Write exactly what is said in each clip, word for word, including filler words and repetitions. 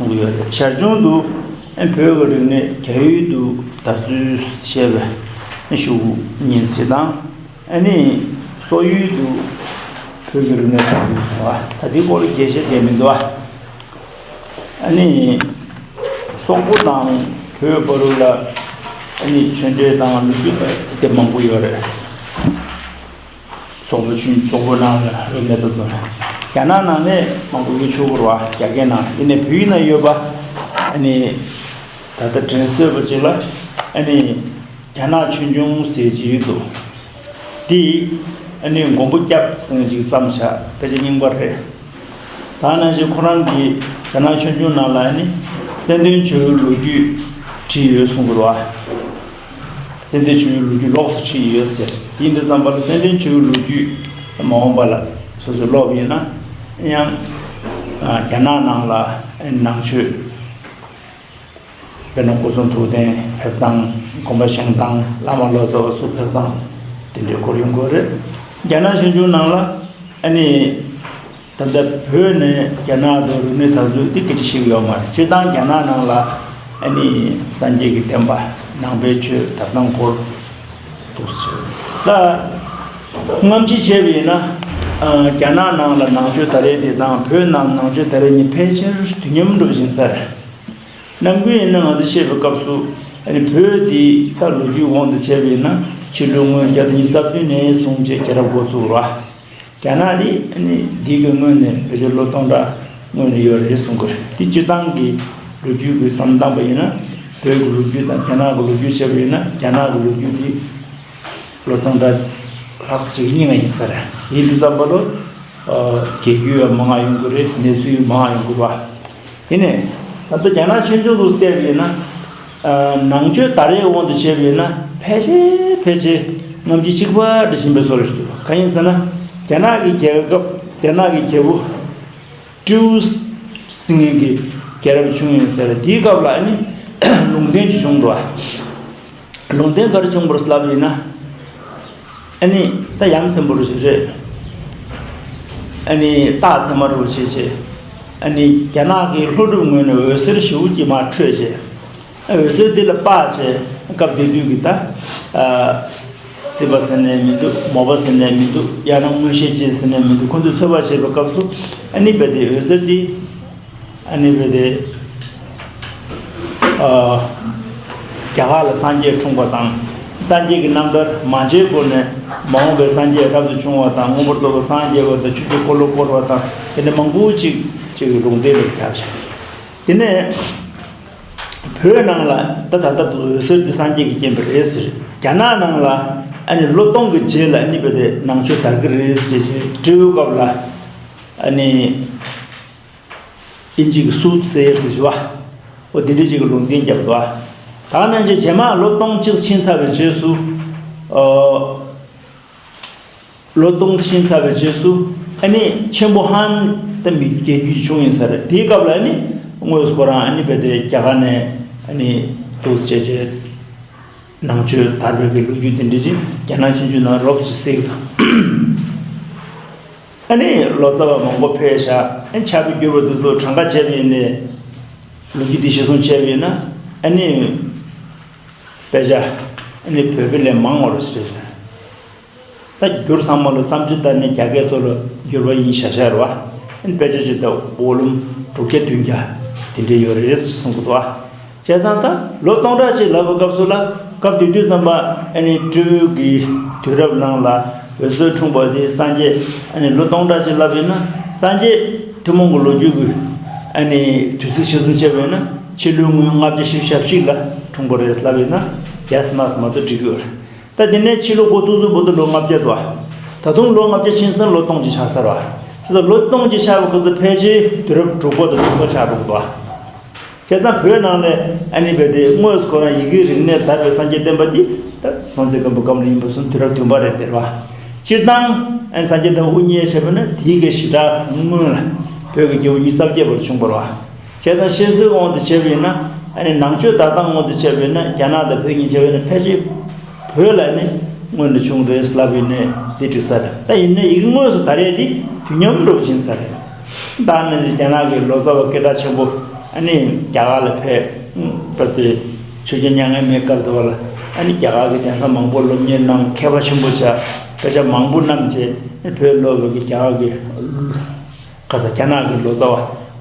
གསུང་གི་ཡོད་རེད། ཞར་བྱུང་དུ་ཨ་བོད་ཀྱི་རིག་གནས་རྒྱ་ཡུལ་དུ་དར་ཚུལ་བཤད་པའི་ཤུགས་ཉིན་ཚེ་དང་། ཨ་ནི་སོག་ཡུལ་དུ་བོད་ཀྱི་རིག་གནས་དར་ཚུལ་སོགས། ད་ལྟའི་སྐོར་ལ་རྒྱས་བཤད་བྱས་མི་འདུག་ཨ་ནི་སོག་པོ་དང་བོད་བར་ལ་ཨ་ནི་ཆོས་འབྲེལ་དང་ལོ་རྒྱུས་དེ་མང་པོ་ཡོད་རེད། སོག་པོ་ཆུན་སོག་པོ་ནང་ལ་རིག་གནས་དེ་ཚོ་རྒྱ་ནག་ནང་ནས་མང་པོ་ཡོད་ཆོག་གི་རེད་བ། རྒྱ་སྐད་ནང་ཡིན་ནའི་བོད་ཡིག་ནང་ཡོད་པ། ཨ་ནི་ད་ལྟ་དྲན་གསོས་པ་ཅིག་ལ་ཨ་ནི་རྒྱ་ནག་ཆོས་འབྱུང་ཟེར་གྱི་ཡོད་འདུག་དེ་ཨ་ནི་མགོན་པོ་སྐྱབས་ཟེར་མཁན་ཅིག་བརྩམས་བཞག་དཔེ་ཆ་རྙིང་པ་རེད། ད་ནང་བཞིན་ཁོ་རང་གིས་རྒྱ་ནག་ཆོས་འབྱུང་ནང་ལ་ཨ་ནི་གསལ་སྟོན་བྱ་བའི་ལོ་རྒྱུས་བྲིས་ཡོད་གསུང་གི་རེད་བ། གསལ་སྟོན་བྱ་བའི་ལོ་རྒྱུས་ལོགས་སུ་བྲིས་ཡོད་ཟེར། དེ་ཡིན་དུས་ཙམ་པ་ལ་གསལ་སྟོན་བྱ་བའི་ལོ་རྒྱུས་མ་འོངས་པ་ལ་སོ་སོས་ཀློག་པ་ཡིན་ན་ཡང་རྒྱ་ནག་ནང་ལ་ནང་ཆོས་དཔེར་ན་སྐུ་གསུང་ཐུགས་རྟེན་ཕེབས་སྟངས། དགོན་པ་བཞེངས་སྟངས། བླ་མ་ལོ་ཙཱ་བ་སུ་ཕེབས་སྟངས་དེ་འདྲའི་སྐོར་ཡོང་གི་རེད། རྒྱ་ནག་ཆོས་འབྱུང་ནང་ལ་ཨ་ནི། ད་ལྟ་བོད་ནས་རྒྱ་ནག་ཏུ་རིག་གནས་དར་ཚུལ་འདི་སྐད་ཆ་བཤད་ཀྱི་ཡོད་མ་རེད། སྤྱིར་བཏང་རྒྱ་ནག་ནང་ལ་ཨ་ནི་སངས་རྒྱས་ཀྱི་བསྟན་པ་ནང་པའི་ཆོས་དར་ཐང་སྐོར་འདུག་ཟེར། ད་སྔ་ཕྱི་བྱས་པ་ཡིན་ན་རྒྱ་ནག་ནང་ལ་ནང་ཆོས་དར་ཡས་དེ་དང་བོད་ནང་ནང་ཆོས་དར་ཡས་གཉིས་ཕལ་ཆེར་དུས་མཉམ་འདྲ་པོ་ཡིན་ས་རེད། ནམ་རྒྱུན་ཡིན་ན་ང་ཚོས་བཤད་པའི་སྐབས་སུ་ཨ་ནི་བོད་འདི་ད་ལོ་རྒྱུས་དབང་དུ་བྱས་པ་ཡིན་ན་ཕྱི་ལོའི་སྔོན་བརྒྱ་དང་ཉི་ཤུ་རྩ་བདུན་ནས་བཟུང་བྱས་རྒྱལ་རབས་འགོ་བཙུགས་རེད་བ། རྒྱ་ནག་འདི་ཨ་ནི་འདི་གི་སྔོན་ནས་བོད་ཆོས་ལོ་སྟོང་ཕྲག་སྔོན་ནས་ཡོད་རེད་གསུང་གི་རེད། འདི་སྤྱིར་བཏང་གི་ལོ་རྒྱུས་ཀྱི་བསམ་བློ་བཏང་པ་ཡིན་ན་བོད་ཀྱི་ལོ་རྒྱུས་དང་རྒྱ་ནག་གི་ལོ་རྒྱུས་བྱས་པ་ཡིན་ན་རྒྱ་ནག་གི་ལོ་རྒྱུས་འདི་ལོ་སྟོང་ཕྲག་ལྷག་ཅིག་སྙིང་ང་ཡིན་ས་རེད། ཡིན་དུས་ཙམ་པ་ལོ་རྒྱལ་རྒྱུད་ཡང་མང་ང་ཡོང་གི་རེད། གནས་ཚུལ་ཡང་མང་ང་ཡོང་གི་རེད་བ། དེ་ནས་ད་ལྟ་རྒྱ་ནག་ཆོས་འབྱུང་དུ་བལྟས་པ་ཡིན་ན། ནང་ཆོས་དར་ཡས་དབང་དུ་བྱས་པ་ཡིན་ན་ཕལ་ཆེར་ཕལ་ཆེར་རྔམ་བརྗིད་གཅིག་པ་འདྲ་བཞིན་པའི་བཟོ་འདྲ་ཞིག་འདུག་གང་ཡིན་ཟེར་ན། རྒྱ་ནག་གི་རྒྱལ་ཁབ་རྒྱ་ནག་གི་རྒྱལ་པོ་ཀྲིའུ་ཟེར་མཁན་གྱི་རྒྱལ་རབས་བྱུང་ཡོད་ཟེར། དེའི་སྐབས་ལ་ཨ་ནི་ལུང་བསྟན་ཅིག་བྱུང་འདུག་བ། ལུང་བསྟན་ག་རེ་བྱུང་བ་རེད་ལབ་ཡིན་ན། ཨ་ནི་ད་ཡ་མཚན་པོ་རུ་ཞིག་རེད། ཨ་ནི་རྟགས་མཚན་མ་རུ་བྱེད་ཅེས། ཨ་ནི་རྒྱ་ནག་གི་ལྷོ་ནུབ་ངོས་ནས་འོད་ཟེར་ཞེ་པོ་ཅིག་མར་འཕྲོས་ཅེས། ཨ་འོད་ཟེར་འདི་ལ་དཔག་ཅེས་སྐབས་དེ་དུས་ཀྱི་ད། ཨ་རྩིས་པ་ཟེར་ནས་མི་འདུག་མོ་པ་ཟེར་ནས་མི་འདུག་ཡང་ན་མངོན་ཤེས་ཅན་ཟེར་ནས་མི་འདུག་ཁོ་ཚོས་ཚོད་དཔག་བྱེད་པའི་སྐབས་སུ་ཨ་ནི་རྦད་དེ་འོད་ཟེར་འདི། ཨ་ནི་རྦད་དེ། ཨ། རྒྱ་གར་ལ་སངས་རྒྱས་འཁྲུངས་པ་དང་། སངས་རྒྱས་ཀྱི་རྣམ་ཐར་མ་བྱན་སྒོ་ནས་མ་འོངས་པའི་སངས་རྒྱས་རབ་ཏུ་བྱུང་བ་དང་མངོན་པར་རྫོགས་པར་སངས་རྒྱས་པ་དང་ཆོས་ཀྱི་འཁོར་ལོ་བསྐོར་བ་དང་དེ་འདྲ་མང་པོ་ཅིག་ཅིག་ལུང་བསྟན་ལ་ཁྱབ་བྱུང་། དེ་ནས་བོད་ནང་ལ་ད་ད་ལྟ་འོད་ཟེར་འདི་སངས་རྒྱས་ཀྱི་སྤྲིན་པ་རེད་ཟེར། རྒྱ་ནག་ནང་ལ་ཨ་ནི་ལོ་སྟོང་གི་རྗེས་ལ་ཨ་ནི་རྦད་དེ་ནང་ཆོས་དར་གྱི་རེད་ཟེར་བྱས་སྤྲེའུའི་སྐབས་ལ་ཨ་ནི། དབྱིན་ཇི་གི་སུའུ་ཐི་ཟེར་ཡས་ཟེར་བ། འོ་དེ་འདྲ་ཅིག་གི་ལུང་བསྟན་བརྒྱབ་འདུག་ད་ནང་བཞིན་རྗེས་མ་ལོ་སྟོང་གཅིག་ཕྱིན་ཚར་བའི་རྗེས་སུ། ཨོ། ལོ་སྟོང་ཕྱིན་ཚར་བའི་རྗེས་སུ་ཨ་ནི་ཆེན་པོ་ཧན་ད་མི་རྒྱལ་རྒྱུད་བྱུང་ཡིན་ས་རེད། དེའི་སྐབས་ལ་ཨ་ནི་དངོས་སུ་ཁོ་རང་ཨ་ནི་རྦད་དེ་རྒྱ་གར་ནས་ཨ་ནི་འདུག་བྱས་བྱས། ནང་ཆོས་དར་བའི་གི་ལོ་རྒྱུས་དེ་འདྲ་ཅིག་རྒྱ་ནག་ཆོས་འབྱུང་ནང་རོབ་ཅིག་གསལ་གྱི་འདུག་ཨ་ནི་ལོ་ཙཱ་བ་མང་པོ་ཕེབས་ཤག་ཨ་ནི་ཕྱག་དཔེ་བསྒྱུར་བ་འདི་ཚོ་གྲངས་ཀ་བྱས་པ་ཡིན་ནའི་ལོ་རྒྱུས་འདི་གཞིར་བཟུང་བྱས་པ་ཡིན་ན་ཨ་ནི་དཔེ་ཆ་ཨ་ནི་བོད་པའི་ལས་མང་བ་རེད་ཟེར་བྱས། ད་བསྒྱུར་ཚང་མ་ལ་བསམ་ཚུལ་ལྟར་ནས་རྒྱ་སྐད་ཐོག་ལ་བསྒྱུར་བ་ཡིན་ཤག་ཤག་རེད་བ། ཨ་ནི་དཔེ་ཆ་ཅིག་ད་བོ་ལུམ་དྲུག་བརྒྱ་བདུན་བརྒྱ་དེ་འདྲ་ཡོད་རེད་ཟེར་གསུང་གི་འདུག་བ། བྱས་ཙང་ད་ལོ་སྟོང་ཕྲག་ཅིག་ལབ་པའི་སྐབས་སུ་ལ་སྐབས་དེ་དུས་ཙམ་པ་ཨ་ནི་སྤྲེའུ་གི་དུས་རབས་ནང་ལ་འོད་ཟེར་འཁྲུངས་པ་དེ་སངས་རྒྱས་ཨ་ནི་ལོ་སྟོང་ཕྲག་ཅིག་ལབ་ཡིན་ན་སངས་རྒྱས་ཐུན་མོང་གི་ལོ་རྒྱུས་ཀྱི་ཨ་ནི་དུས་ཚིགས་གཞིར་བཟུང་བྱས་པ་ཡིན་ན་ཕྱི་ལོའི་སྔོན་ལྔ་བརྒྱ་བཞི་བཅུ་ཞེ་གཅིག་ལ་འཁྲུངས་པ་རེད་ལབ་ཡིན་ན་ཡ་སི་མ་སི་མ་གཏོགས་འགྲིག་གི་ཡོད་རེད། ད་དེ་ནས་ཕྱི་ལོ་འགོ་བཙུགས་ཚུན་བར་དུ་ལོ་ལྔ་བརྒྱ་འདུག་ད་དུང་ལོ་ལྔ་བརྒྱ་ཕྱིན་ཚུན་ལོ་སྟོང་གཅིག་ཆགས་ཚར་བ། དེ་ལྟར་ལོ་སྟོང་གཅིག་ཆགས་པའི་སྐབས་སུ་ཕལ་ཆེར་དུས་རབས་དྲུག་པ་དང་བདུན་པ་ཆགས་འགྲོ་གི་འདུག་བྱས་ཙང་བོད་ནང་ནས་ཨ་ནི་རྦད་དེ་དངོས་སུ་ཁོ་རང་ཡི་གེའི་རིག་གནས་དར་བའི་སངས་རྒྱས་བསྟན་པ་འདི་ད་སྲོང་བཙན་སྒམ་པོའི་སྐབས་ལ་ཡིན་པ་སོང་དུས་རབས་བདུན་པ་རེད་ཟེར་བ། སྤྱིར་བཏང་ཨ་ནི་སངས་རྒྱས་བསྟན་པ་དབུ་བརྙེས་བྱས་པ་ན་དེའི་གི་ཞེ་དྲག་སྔོན་ལ་བོད་ཀྱི་རྒྱལ་པོ་ཉི་ཤུ་རྩ་བརྒྱད་པར་བྱུང་བ་རེད་བ། བྱས་ཙང་ཤེས་ཚད་དབང་དུ་བྱས་པ་ཡིན་ན་ཨ་ནི་ནང་ཆོས་དར་སྟངས་དབང་དུ་བྱས་པ་ཡིན་ན་རྒྱ་ནག་དང་བོད་གཉིས་བྱས་པ་ཡིན་ན་ཕལ་ཆེར་བོད་ལ་ནི་སྔོན་ལ་བྱུང་རེད་ལབ་ཡིན་ནའི་འདི་འགྲིག་ས་རེད། ད་ཡིན་ནའི་ཡི་གེ་དངོས་སུ་དར་ཡས་འདི་དུས་མཉམ་འགྲོ་བཞིན་ས་རེད། ད་ནི་རྒྱ་ནག་གི་ལོ་ཙཱ་བ་སྐད་གྲགས་ཆེན་པོ་ ཨ་ནི་རྒྱ་གར་ལ་ཕེབས། ཨ་ནི་ཆོས་རྒྱལ་མྱ་ངན་མེད་སྐབས་དུ་བ་ལ། ཨ་ནི་རྒྱ་གར་གྱི་གདན་ས་མང་པོ་སློབ་གཉེར་གནང་། མཁས་པ་ཆེན་པོ་ཆགས། དཔེ་ཆ་མང་པོ་བསྣམས་བྱས་བོད་ལོག་པའི་གི་རྒྱ་གར་གྱི་ཁ་ས་རྒྱ་ནག་གི་ལོ་ཙཱ་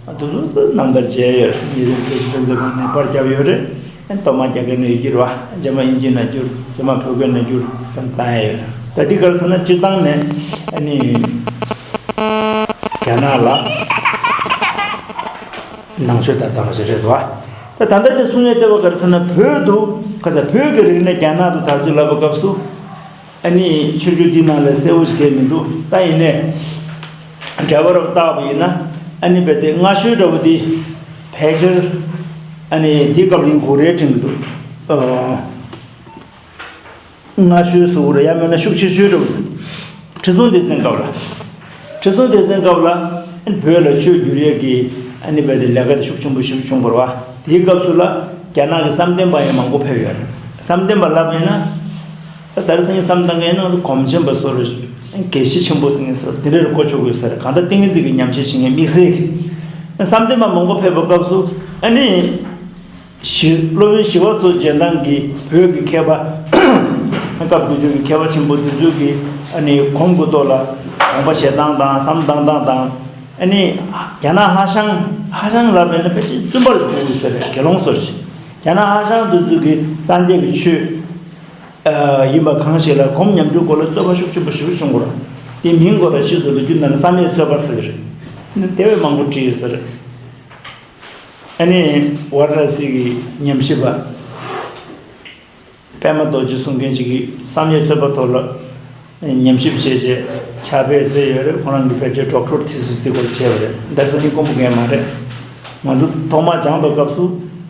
བ་དེ་ཚོ་རྣམ་ཐར་མཇལ་ཡོད། ཉེ་རིང་བོད་ཀྱི་དཔེ་མཛོད་ཁང་ནས་པར་བརྒྱབ་ཡོད་རེད། ཨ་ནི་གཏོར་མ་རྒྱ་སྐད་ནང་ཡོད་ཀྱི་རེད་བ། རྗེས་མ་དབྱིན་ཇི་ནང་བསྒྱུར། རྗེས་མ་བོད་སྐད་ནང་བསྒྱུར་བཏང་ཡོད། ད་འདི་ག་རེ་ཟེར་ན་སྤྱིར་བཏང་ནས་ཨ་ནི་རྒྱ་ནག་ལ་ནང་ཆོས་དར་བཏང་བ་ཞིག་རེད་བ། ད་ད་ལྟ་དེ་གསུང་ཡས་ལྟ་བ་ག་རེ་ཟེར་ན། བོད་དུ་ཁ་ད་བོད་ཀྱི་རིག་གནས་རྒྱ་ནག་ཏུ་དར་ཚུལ་ལབ་པའི་སྐབས་སུ། ཨ་ནི་ཆོས་བརྒྱུད་འདི་ནང་ལ་གསལ་བོ་ཞིག་གས་མི་འདུག། ད་ཡིན་ནའི་འགྲེལ་པ་རུ་བལྟས་པ་ཡིན་ན། ཨ་ནི་རྦད་དེ་སྔ་ཤོས་འདྲ་བོ་དེ་ཕལ་ཆེར་ཨ་ནི་དེའི་སྐབས་ལ་ཡིན་དགོས་རེད་དྲན་གྱི་འདུག། ཨ། སྔ་ཤོས་སུ་རེད། ཡང་མིན་ན་ཤུགས་ཆེ་ཤོས་འདྲ་བོ་དེ། ཁྲི་སྲོང་ལྡེ་བཙན་སྐབས་ལ། ཁྲི་སྲོང་ལྡེ་བཙན་སྐབས་ལ་ཨ་ནི་བོད་ལ་ཆོས་བསྒྱུར་ཡས་ཀྱི་ཨ་ནི་རྦད་དེ་ལས་ཀ་དེ་ཤུགས་ཆེན་པོ་ཞེ་པོ་བྱུང་བ་རེད་བ། དེའི་སྐབས་སུ་ལ་རྒྱ་ནག་གི་བསམ་གཏན་པ་ཡང་མང་པོ་ཕེབས་ཡོད་རེད། བསམ་གཏན་པ་ལབ་ཡིན་ན། ད་ལྟ་སང་ཉིན་བསམ་གཏན་པ་ཡིན་ན་སྒོམ་ཆེན་པ་ཟེར་རེད། དགེ་བཤེས་ཆེན་པོ་ཟེར་མཁན་ཟེར་དེ་འདྲར་གོ་ཆོག་གི་ཟེར། གང་ལྟར་ཏིང་ངེ་འཛིན་གྱི་ཉམས་བཞེས་བྱེད་མཁན་དམིགས་བསལ་གྱི་བསམ་གཏན་པ་མང་པོ་ཕེབས་པའི་སྐབས་སུ་ཨ་ནི། ཞི། སློབ་དཔོན་ཞི་བ་འཚོ་རྗེས་འབྲང་གིས་བོད་ཀྱི་མཁས་པ། སྐབས་དེ་དུས་ཀྱི་མཁས་པ་ཆེན་པོ་དེ་ཚོ་གིས་ཨ་ནི་སྒོམ་གྱི་ཐོག་ལ་དགོངས་པ་བཞེས་སྟངས་དང་བསམ་བཏང་སྟངས་དང་། ཨ་ནི་རྒྱ་ནག་ཧྭ་ཤང་། ཧྭ་ཤང་ལབ་པས་ན་ཕལ་ཆེར་བཙུན་པར་གྱུར་ཟེར། དགེ་སློང་ཟེར་ཞིག། རྒྱ་ནག་ཧྭ་ཤང་དེ་ཚོ་གིས་སངས་རྒྱས་ཀྱི་ཆོས་ཨ་ཡིན་པ་གང་ཞིག་ལ་སྒོམ་ཉམས་ལེན་སྐོར་ལ་རྩོད་པ་ཤུགས་ཆེན་པོ་ཞེ་པོ་བྱུང་བ་རེད། དེ་མིང་སྐོར་ལ་ཕྱིས་སུ་ལོ་རྒྱུས་ནང་ལ་བསམ་ཡས་རྩོད་པ་ཟེར་གྱི་རེད། དེ་བས་མང་པོ་བྲིས་ཡོད་ཟེར། ཨ་ནི་ཝཱ་ར་ཎ་སི་གི་ཉམས་ཞིབ་པ་པདྨ་རྡོ་རྗེ་གསུང་མཁན་ཞིག་གིས་བསམ་ཡས་རྩོད་པ་ཐོག་ལ་ཉམས་ཞིབ་བྱས་རྗེས་ཕྱག་དཔེ་མཛད་ཡོད་རེད། ཁོ་རང་གི་ཕལ་ཆེར་ཌོག་ཊོར་ཐི་སིས་དེ་སྐོར་བྱས་པ་རེད། འདིར་ས་ནི་དཀོན་པོ་མཁན་མ་རེད། ང་ཚོ་ཐོག་མར་སྦྱངས་པའི་སྐབས་སུ་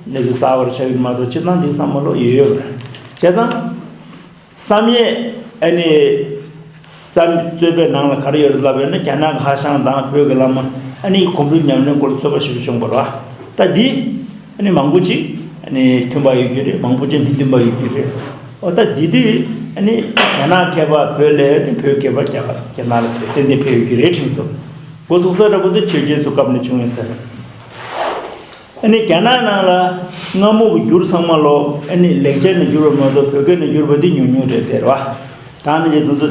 གནས་ཚུལ་གསར་པར་ཆགས་ཀྱི་མ་གཏོགས་སྤྱིར་བཏང་འདིའི་བསམ་བློ་ཡོད་ཡོད་པ་རེད། བྱས་ཙང་། བསམ་ཡས་ཨ་ནི། བསམ། རྩོད་པའི་ནང་ལ་ག་རེ་ཡོད་རེད་ལབ་པ་ཡིན་ན། རྒྱ་ནག་གི་ཧྭ་ཤང་དང་བོད་ཀྱི་བླ་མ་ཨ་ནི་སྒོམ་རིམ་ཉམས་ལེན་སྐོར་ལ་རྩོད་པ་ཞེ་པོ་བྱུང་བ་རེད་བ། ད་འདི་ཨ་ནི་མང་པོ་ཅིག་ཨ་ནི་མཐུན་པ་ཡོད་ཀྱི་རེད། མང་པོ་ཅིག་མི་མཐུན་པ་ཡོད་ཀྱི་རེད། འོ་ད་འདི་དུས་ཨ་ནི་རྒྱ་ནག་མཁས་པ་བོད་ལ་ཡོད་ནི། བོད་མཁས་པ་རྒྱ་གར། རྒྱ་ནག་ལ་ཕེབས། ཏན་ཏན་ཕེབས་ཡོད་ཀྱི་རེད་དྲན་ཐུབ། འགོ་ཚུགས་ས་འདྲ་པོ་དེ་ཆོས་རྒྱལ་ཚོའི་སྐབས་ནས་བྱུང་ཡོད་ས་རེད། ཨ་ནི་རྒྱ་ནག་ནང་ལ་སྔ་མོ་གི་འགྱུར་ཚང་མ་ལོ་ཨ་ནི་ལེགས་སྦྱར་ནས་བསྒྱུར་བ་མ་གཏོགས་བོད་སྐད་ནས་བསྒྱུར་བ་འདི་ཉུང་ཉུང་རེད་ཟེར་བ། ད་ནི་ཅིག་དུ་དུ།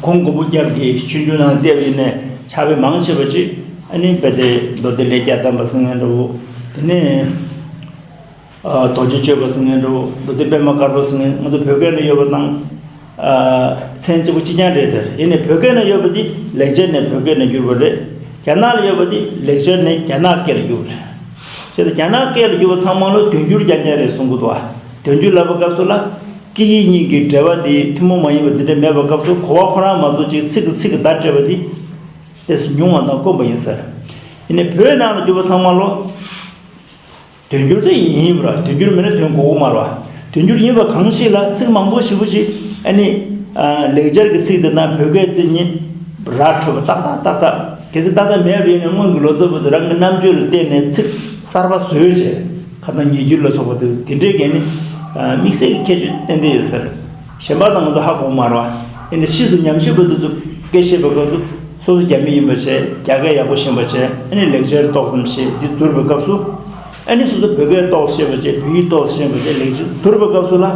ཁོང་མགོན་པོ་སྐྱབས་ཀྱིས་ཆོས་འབྱུང་ནང་བལྟས་པ་ཡིན་ནའི་ཕྱག་དཔེ་མང་ཆེ་བ་ཅིག་ཨ་ནི་རྦད་དེ་མདོ་སྡེ་ལེགས་སྦྱར་གདམས་པ་ཟེར་མཁན་འདྲ་བོ། དེ་ནས། ཨ། རྡོ་རྗེ་གཅོད་པ་ཟེར་མཁན་འདྲ་བོ། མདོ་སྡེ་པདྨ་དཀར་པོ་ཟེར་མཁན་ང་ཚོ་བོད་སྐད་ནང་ཡོད་པ་དང་། ཨ། མཚན་གཅིག་པ་གཅིག་རྐྱང་རེད་དེ། ཡིན་ནའི་བོད་སྐད་ནང་ཡོད་པ་འདི་ལེགས་སྦྱར་ནས་བོད་སྐད་ནང་བསྒྱུར་བ་རེད། རྒྱ་ནག་ལ་ཡོད་པ་འདི་ལེགས་སྦྱར་ནས་རྒྱ་ནག་སྐད་ལ་བསྒྱུར་བ་རེད། བྱས་ཙང་རྒྱ་ནག་སྐད་ལ་བསྒྱུར་བ་ཚང་མ་ལོ་དོན་འགྱུར་རྐྱང་རྐྱང་རེད་གསུང་གི་འདུག། ཨ། དོན་འགྱུར་ལབ་པའི་སྐབས་སུ་ལ་སྐད་ཡིག་གཉིས་ཀྱི་འབྲེལ་བ་དེ་ཐུན་མོང་མ་ཡིན་པ་འདི་འདྲ་མེད་པའི་སྐབས་སུ་གོ་བ་ཁོ་རང་མ་གཏོགས་ཅིག་ཚིག་གིས་ཚིག་གིས་བརྡ་སྤྲད་པ་དེ་དེ་ཉུང་བ་དང་དཀོན་པ་ཡིན་ས་རེད། ཡིན་ནའི་བོད་ནང་ལ་བསྒྱུར་བ་ཚང་མ་ལོ། དོན་འགྱུར་དེ་ཡིན་པ་རེད། དོན་འགྱུར་མིན་ན་དོན་གོ་གི་མ་རེད་བ། དོན་འགྱུར་ཡིན་པ་གང་ཞིག་ལ་ཚིག་མང་པོ་ཞེ་པོ་ཞིག་ཨ་ནི། ཨ། ལེགས་སྦྱར་གྱི་ཚིག་དེ་དང་བོད་སྐད་ཚིག་གཉིས་ར་འཕྲོད་པ་ཏག་ཏག་ཏག་ཏག། གལ་སྲིད་ཏག་ཏག་མེད་པ་ཡིན་ན་སྔོན་གྱི་ལོ་ཙཱ་བ་དེ་རང་གི་རྣམ་དཔྱོད་ལ་བརྟེན་ནས་ཚིག་གསར་པ་བཟོས་བྱས་ཁ་སང་ཉེ་བསྒྱུར་ལ་སོགས་པ་དེ་དེ་འདྲའི་གས་ནི། ཨ། དམིགས་བསལ་གྱི་ཁྱད་ཆོས་ཏན་ཏན་ཡོད་ས་རེད། གཞན་པ་དང་ང་ཚོ་ཧ་གོ་མ་རེད་བ། ཡིན་ནའི་ཕྱིས་སུ་ཉམས་ཞིབ་པ་དེ་ཚོ་སྐད་བཤད་པའི་སྐབས་སུ། སོ་སོ་རྒྱ་མི་ཡིན་པ་བྱས། རྒྱ་སྐད་ཡག་པོ་ཤེས་པ་བྱས། ཨ་ནི་ལེགས་སྦྱར་ཏོག་ཙམ་ཤེས། འདི་བསྡུར་བའི་སྐབས་སུ། ཨ་ནི་སོ་སོ་བོད་སྐད་ཏོག་ཤེས་པ་བྱས། བོད་ཡིག་ཏོག་ཤེས་པ་བྱས། ལེགས་སྦྱར་བསྡུར་བའི་སྐབས་སུ་ལ།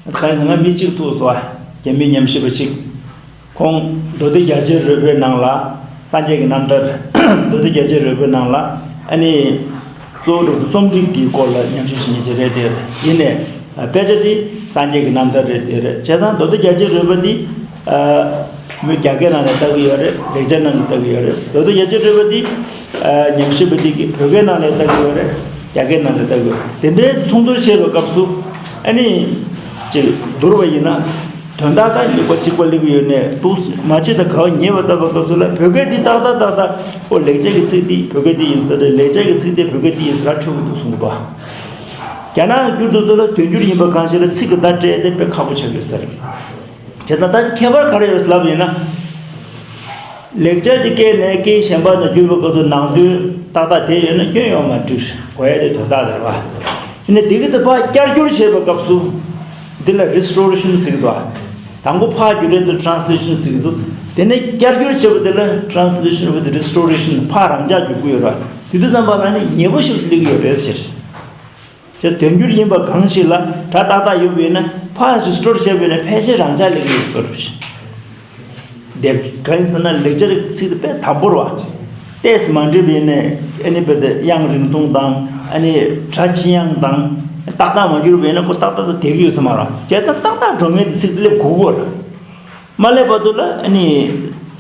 ད་ག་ཡིན་ན་ང་མི་གཅིག་ཐུག་སོང་བ། རྒྱ་མི་ཉམས་ཞིབ་པ་གཅིག། ཁོང་མདོ་སྡེ་རྒྱ་ཆེར་རོལ་པའི་ནང་ལ། སངས་རྒྱས་ཀྱི་རྣམ་ཐར། མདོ་སྡེ་རྒྱ་ཆེར་རོལ་པའི་ནང་ལ། ཨ་ནི། གཙོ་བོ་རྩོམ་རིག་གི་སྐོར་ལ་ཉམས་ཞིབ་བྱེད་མཁན་ཅིག་རེད་དེ། ཡིན་ནའི། དཔེ་ཆ་འདི་སངས་རྒྱས་ཀྱི་རྣམ་ཐར་རེད་དེ་རེད། བྱས་ཙང་མདོ་སྡེ་རྒྱ་ཆེར་རོལ་པ་འདི། ཨ། མོས་རྒྱ་སྐད་ནང་ལ་ལྟ་གི་ཡོད་རེད། ལེགས་སྦྱར་ནང་ལ་ལྟ་གི་ཡོད་རེད། མདོ་སྡེ་རྒྱ་ཆེར་རོལ་པ་འདི། ཨ། ཉམས་ཞིབ་པ་འདི་གིས་བོད་སྐད་ནང་ལ་ལྟ་གི་ཡོད་རེད། རྒྱ་སྐད་ནང་ལ་ལྟ་གི་ཡོད་རེད། དེ་འདྲའི་མཚུངས་བསྡུར་བྱས་པའི་སྐབས་སུ། ཨ་ནི། ཅིག་བསྡུར་བ་ཡིན་ན། དོན་དག་དང་ཉེས་པ་གཅིག་པ་སླེབས་ཀྱི་ཡོད་ནའི་འདུག། མ་ཕྱི་དང་ག་བ་ཉེ་བ་ལྟ་བའི་སྐབས་སུ་ལ་བོད་སྐད་འདི་ཏག་ཏག་ཏག་ཏག། ཨོ་ལེགས་སྦྱར་གྱི་ཚིག་འདི་བོད་སྐད་འདི་ཡིན་ས་རེད། ལེགས་སྦྱར་གྱི་ཚིག་འདི་བོད་སྐད་འདི་ཡིན་ས་ར་འཕྲོད་ཀྱི་འདུག་གསུངས་པ། རྒྱ་ནག་གི་འགྱུར་དུ་ཚོ་ལ་དོན་འགྱུར་ཡིན་པ་གང་ཞིག་ལ་ཚིག་གི་བརྡ་སྤྲད་དེ་དཔེ་ཁག་པོ་ཆགས་ཡོད་ས་རེད། བྱས་ཙང་ད་ཁྱད་པར་ག་རེ་ཡོད་ལབ་ཡིན་ན། ལེགས་སྦྱར་གྱི་སྐད་ནས་སྐད་གཞན་པ་ནང་བསྒྱུར་བའི་སྐབས་སུ་ནང་དོན་ཏག་ཏག་དེ་ཡོད་ན་སྐྱོན་ཡོང་མ་འགྲིག། གོ་ཡ་དེ་དོན་དག་དེ་རེད་བ། ཡིན་ནའི་དེ་གི་དེ་ཕར་བསྐྱར་བསྒྱུར་བྱེད་པའི་སྐབས་སུ། འདི་ལ་རི་སི་ཊོ་རེ་ཤན་ཟེར་གྱི་འདུག་བ། དང་པོ་ཕར་བསྒྱུར་ཡ་དེ་ཊ་རན་སི་ལེ་ཤན་ཟེར་གྱི་འདུག། དེ་ནས་བསྐྱར་བསྒྱུར་བྱེད་པ་དེ་ལ་ཊ་རན་སི་ལེ་ཤན་ཝི་ཐི་རི་སི་ཊོ་རེ་ཤན། ཕར་རང་འཇགས་བསྒྱུར་གྱི་ཡོད་རེད། དེ་དུས་ཙམ་པ་ལ་ནི་ཉེ་པོ་ཞིག་སླེབས་ཀྱི་ཡོད་རེད་ཟེར། ཅེས་དོན་འགྱུར་ཡིན་པ་གང་ཞིག་ལ་སྒྲ་ཏག་ཏག་ཡོད་པ་ཡིན་ན་ཕར་རི་སི་ཊོར་བྱས་པ་ཡིན་ན་ཕལ་ཆེར་རང་འཇགས་སླེབས་ཀྱི་ཡོད་བཟོ་འདྲ་ཞིག་དེབ་གང་ཡིན་ཟེར་ན་ལེགས་སྦྱར་ཚིག་དེ་དཔེ་དམ་པོ་རེད་བ། ཏོག་ཙམ་མ་འགྲིག་པ་ཡིན་ན་ཨ་ནི་དཔེ་དེ་དབྱངས་རིང་ཐུང་དང་ཨ་ནི་སྒྲ་ལྕི་ཡང་དང་ཏག་ཏག་མ་གྱུར་པ་ཡིན་ན་ཁོ་ཏག་ཏག་ཏུ་བསྡད་ཀྱི་ཡོད་ས་མ་རེད། བྱས་ཙང་ཏག་ཏག་འགྲོ་མཁན་དེ་ཚིག་དེ་སླེབས་དགོས་ཀྱི་ཡོད་རེད། མ་སླེབས་བར་དུ་ལ་ཨ་ནི་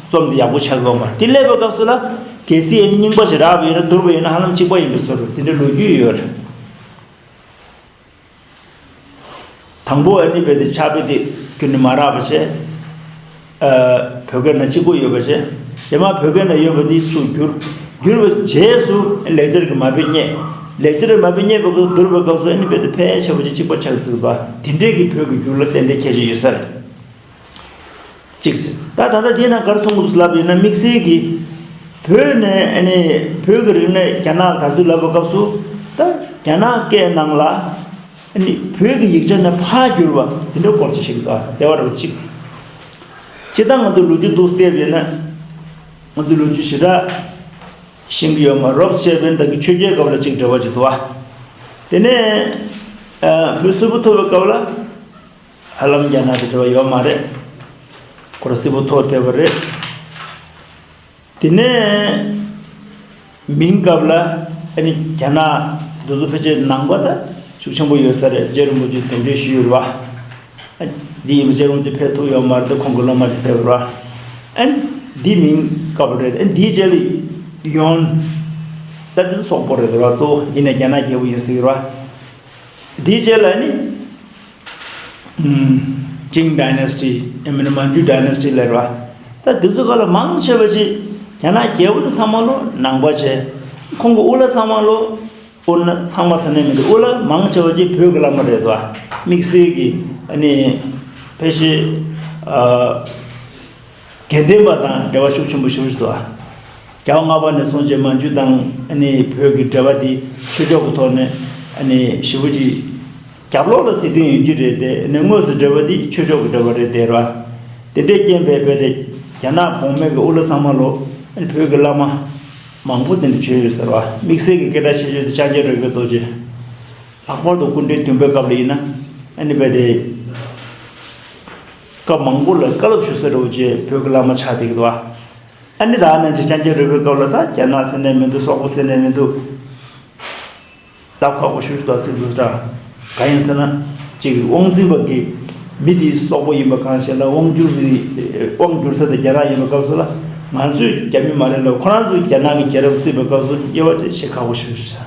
རྩོམ་དེ་ཡག་པོ་ཆགས་ཀྱི་ཡོད་མ་རེད། དེ་སླེབས་པའི་སྐབས་སུ་ལ་གལ་སྲིད་ཨ་ནི་རྙིང་པ་ཞིག་རག་པ་ཡིན་ན་བསྡུར་བ་ཡིན་ན་ཧ་ལམ་གཅིག་པ་ཡིན་པའི་བཟོ་འདྲ་དེ་འདྲའི་ལོ་རྒྱུས་ཡོད་རེད། དང་པོ་ཨ་ནི་རྦད་དེ་ཕྱག་དཔེ་དེ་ཁྱོན་ནས་མ་རག་པ་བྱས། ཨ། བོད་སྐད་ནང་གཅིག་པོ་ཡོད་པ་བྱས། རྗེས་མ་བོད་སྐད་ནང་ཡོད་པ་དེ་ཚུར་བསྒྱུར། བསྒྱུར་བའི་རྗེས་སུ་ལེགས་སྦྱར་གྱི་མ་དཔེ་རྙེད། ལེགས་སྦྱར་མ་དཔེ་རྙེད་པའི་སྐབས་བསྡུར་བའི་སྐབས་སུ་ཨ་ནི་རྦད་དེ་ཕལ་ཆེ་བ་ཅིག་གཅིག་པ་ཆགས་ཚུལ་བ་དེ་འདྲའི་གི་བོད་ཀྱི་འགྱུར་ལ་ཏན་ཏན་ཁྱད་ཆོས་ཡོད་ས་རེད། གཅིག་བྱས། ད་ད་ལྟ་འདི་ན་ག་རེ་གསུང་གི་འདུག་ལབ་ཡིན་ན་དམིགས་བསལ་གྱི་བོད་ནས་ཨ་ནི་བོད་ཀྱི་རིག་གནས་རྒྱ་ནག་ལ་དར་ཚུལ་ལབ་པའི་སྐབས་སུ་ད་རྒྱ་ནག་སྐད་ནང་ལ་ཨ་ནི་བོད་ཀྱི་ཡིག་ཆ་ནས་ཕར་བསྒྱུར་བ་དེ་འདྲ་སྐོར་ཅིག་བཤད་ཀྱི་འདུག་ཨ་དེ་བ་རེད་གཅིག་སྤྱིར་བཏང་ང་ཚོ་ལོ་རྒྱུས་འདུག་བལྟས་པ་ཡིན་ན་ང་ཚོ་ལོ་རྒྱུས་ཞེ་དྲག་ཤེས་ཀྱི་ཡོད་མ་རེད། བྱས་པ་ཡིན་ན་ད་གི་ཆོས་རྒྱལ་སྐབས་ལ་གཅིག་འབྲེལ་བ་ཅིག་འདུག་ཨ། དེ་ནས་ཨ་བོད་སིལ་བུ་མཐོ་བའི་སྐབས་ལ། ཧ་ལམ་རྒྱ་ནག་དང་འབྲེལ་བ་ཡོད་མ་རེད། ཁོ་རང་སིལ་བུ་མཐོ་བསྡད་པ་རེད། དེ་ནས་མིང་སྐབས་ལ་ཨ་ནི་རྒྱ་ནག་འདི་ཚོ་ཕལ་ཆེར་ནང་པ་ད་ཤུགས་ཆེན་པོ་ཡོད་ས་རེད། རྗེ་རིན་པོ་ཆེ་གདན་འདྲེན་ཞུས་ཡོད་རེད་བ། འདི་ཡིན་པ་རྗེ་རིན་པོ་ཆེ་ཕེབས་ཐུབ་ཡོད་མ་རེད་དེ་ཁོང་གི་སློབ་མ་ཅིག་ཕེབས་རེད་བ། ཨ་ནི་འདི་མིང་སྐབས་རེད། ཨ་ནི་འདིའི་རྗེས་ལ་ཡོན། ད་འདི་སོག་པོ་རེད་བ། གཙོ་བོ་ཡིན་ནའི་རྒྱ་ནག་རྒྱལ་པོ་ཡིན་ཟེར་གྱི་རེད་བ། དེའི་རྗེས་ལ་ནི། ཨམ། Qing Dynasty ཡང་མིན་ན་Manchu Dynasty ལབ་རེད་བ། ད་དེ་ཚོ་ག་ལ་མང་ཆེ་བ་ཞིག་རྒྱ་ནག་རྒྱལ་པོ་དེ་ཚང་མ་ལོ་ནང་པ་བྱས། ཁོང་གི་དབུ་བླ་ཚང་མ་ལོ། དབུ་ན་ཚང་མ་ཟེར་ནས་མི་འདུག་དབུ་བླ་མང་ཆེ་བ་ཞིག་བོད་ཀྱི་བླ་མ་རེད་བ། དམིགས་བསལ་གྱི་ཨ་ནི་ཕལ་ཆེར། ཨ། དགེ་ལྡན་པ་དང་འབྲེལ་བ་ཤུགས་ཆེན་པོ་ཞེ་པོ་ཞིག་འདུག་རྒྱལ་བ་ལྔ་པ་ནས་བཟུང་བྱས་མན་ཇུ་དང་ཨ་ནི་བོད་ཀྱི་འབྲེལ་བ་འདི་ཆོས་ཕྱོགས་ཀྱི་ཐོག་ནས་ཨ་ནི་ཞེ་པོ་ཅིག་རྒྱབ་ལོགས་ལ་སྲིད་དོན་ཡོད་ཀྱི་རེད་དེ་ཨ་ནི་དངོས་སུ་འབྲེལ་བ་འདི་ཆོས་ཕྱོགས་ཀྱི་འབྲེལ་བ་རེད་དེ་ར། དེ་འདྲའི་རྐྱེན་པས་རྦད་དེ་རྒྱ་ནག་གོང་མའི་གི་དབུ་བླ་ཚང་མ་ལོ་ཨ་ནི་བོད་ཀྱི་བླ་མ་མང་པོ་དེ་འདྲ་བྱོན་ཡོད་ཟེར་བ། དམིགས་བསལ་གྱི་སྐད་གྲགས་ཆེ་ཤོས་དེ་ལྕང་སྐྱ་རོལ་པའི་རྡོ་རྗེ། ལྷག་པར་དུ་སྐུ་ཕྲེང་བདུན་པའི་སྐབས་ལ་ཡིན་ན་ཨ་ནི་རྦད་དེ། སྐབས་མང་པོ་ལ་བཀའ་སློབ་ཞུ་ས་རེད་བྱས་བོད་ཀྱི་བླ་མ་ཆགས་བསྡད་ཀྱི་འདུག་བ། ཨ་ནི་ད་ནང་བཞིན་ལྕང་སྐྱ་རོལ་པའི་སྐབས་ལ་ད་རྒྱ་ནག་ཟེར་ནས་མི་འདུག་སོག་པོ་ཟེར་ནས་མི་འདུག་སྟབས་ཁག་པོ་ཞེ་པོ་ཞིག་འདུག་སྲིད་དུ་འདྲ། གང་ཡིན་ཟེར་ན། གཅིག་དབང་འཛིན་པ་གི་མི་དེ་སོག་པོ་ཡིན་པ་གང་ཤེས་ན་དབང་བསྒྱུར་མི་དབང་བསྒྱུར་ས་དེ་རྒྱ་ནག་ཡིན་པའི་སྐབས་སུ་ལ་ང་ཚོས་རྒྱ་མི་མ་རེད་ལ་ཁོ་རང་ཚོས་རྒྱ་ནག་གི་རྒྱལ་རབས་བརྩིས་པའི་སྐབས་སུ་དབྱེ་བ་ཕྱེ་ཁག་པོ་ཞེ་པོ་ཞིག་ཆགས།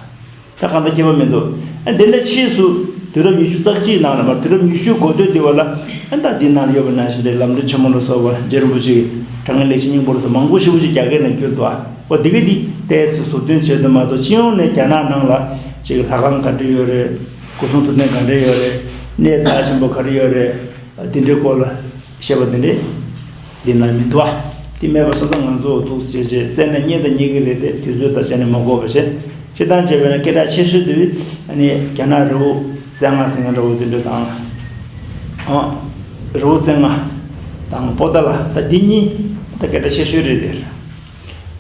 ད་གང་ལྟར་ཁྱད་པར་མི་འདུག་ཨ་འདི་ནས་ཕྱིས་སུ་དུས་རབས་ཉི་ཤུ་རྩ་གཅིག་ནང་ལ་མར་དུས་རབས་ཉི་ཤུའི་འགོ་སྟོད་འདི་བ་ལ་ཨ་ད་འདི་ནང་ལ་ཡོད་པ་ནང་བཞིན་རེད། ལམ་རིམ་ཆེན་མོ་ལ་སོགས་པ་རྗེ་རིན་པོ་ཆེ་གི་དྲང་ངེས་ལེགས་བཤད་སྙིང་པོ་རེད་དོ། མང་པོ་ཞེ་པོ་ཅིག་རྒྱ་སྐད་ནང་བསྒྱུར་འདུག་ཨ་འོ་འདི་ག་འདི་ཏོག་ཙམ་ཟུར་འདོན་བྱས་འདུག་མ་གཏོགས་སྤྱི་ཡོངས་ནས་རྒྱ་ནག་ནང་ལ་ཅིག་ལྷ་ཁང་ག་འདྲ་ཡོད་རེད། སྐུ་གསུང་ཐུགས་རྟེན་ག་འདྲ་ཡོད་རེད། གནས་རྩ་ཆེན་པོ་ག་རེ་ཡོད་རེད། འདི་འདྲའི་སྐོར་ལ་བཤད་པ་འདི་འདྲའི་འདི་ན་མི་འདུག་ཨ། དེ་མེད་པ་སོང་ཙང་ང་ཚོ་འདུག་ཟེར་བྱས་བཙལ་ནས་རྙེད་དང་རྙེད་ཀྱི་རེད་དེ་དུས་ཚོད་ད་བྱས་ནས་མ་འགོར་བ་བྱས། སྤྱིར་བཏང་བྱས་པས་ན་སྐད་གྲགས་ཆེ་ཤོས་དེ་ཨ་ནི་རྒྱ་ནག་རི་བོ་རྩེ་ལྔ་ཟེར་མཁན་འདྲ་བོ་དེ་འདྲ་དང་། ཨ། རི་བོ་རྩེ་ལྔ་དང་པོ་ཏཱ་ལ་ད་འདི་གཉིས་ད་སྐད་གྲགས་ཆེ་ཤོས་རེད་དེ།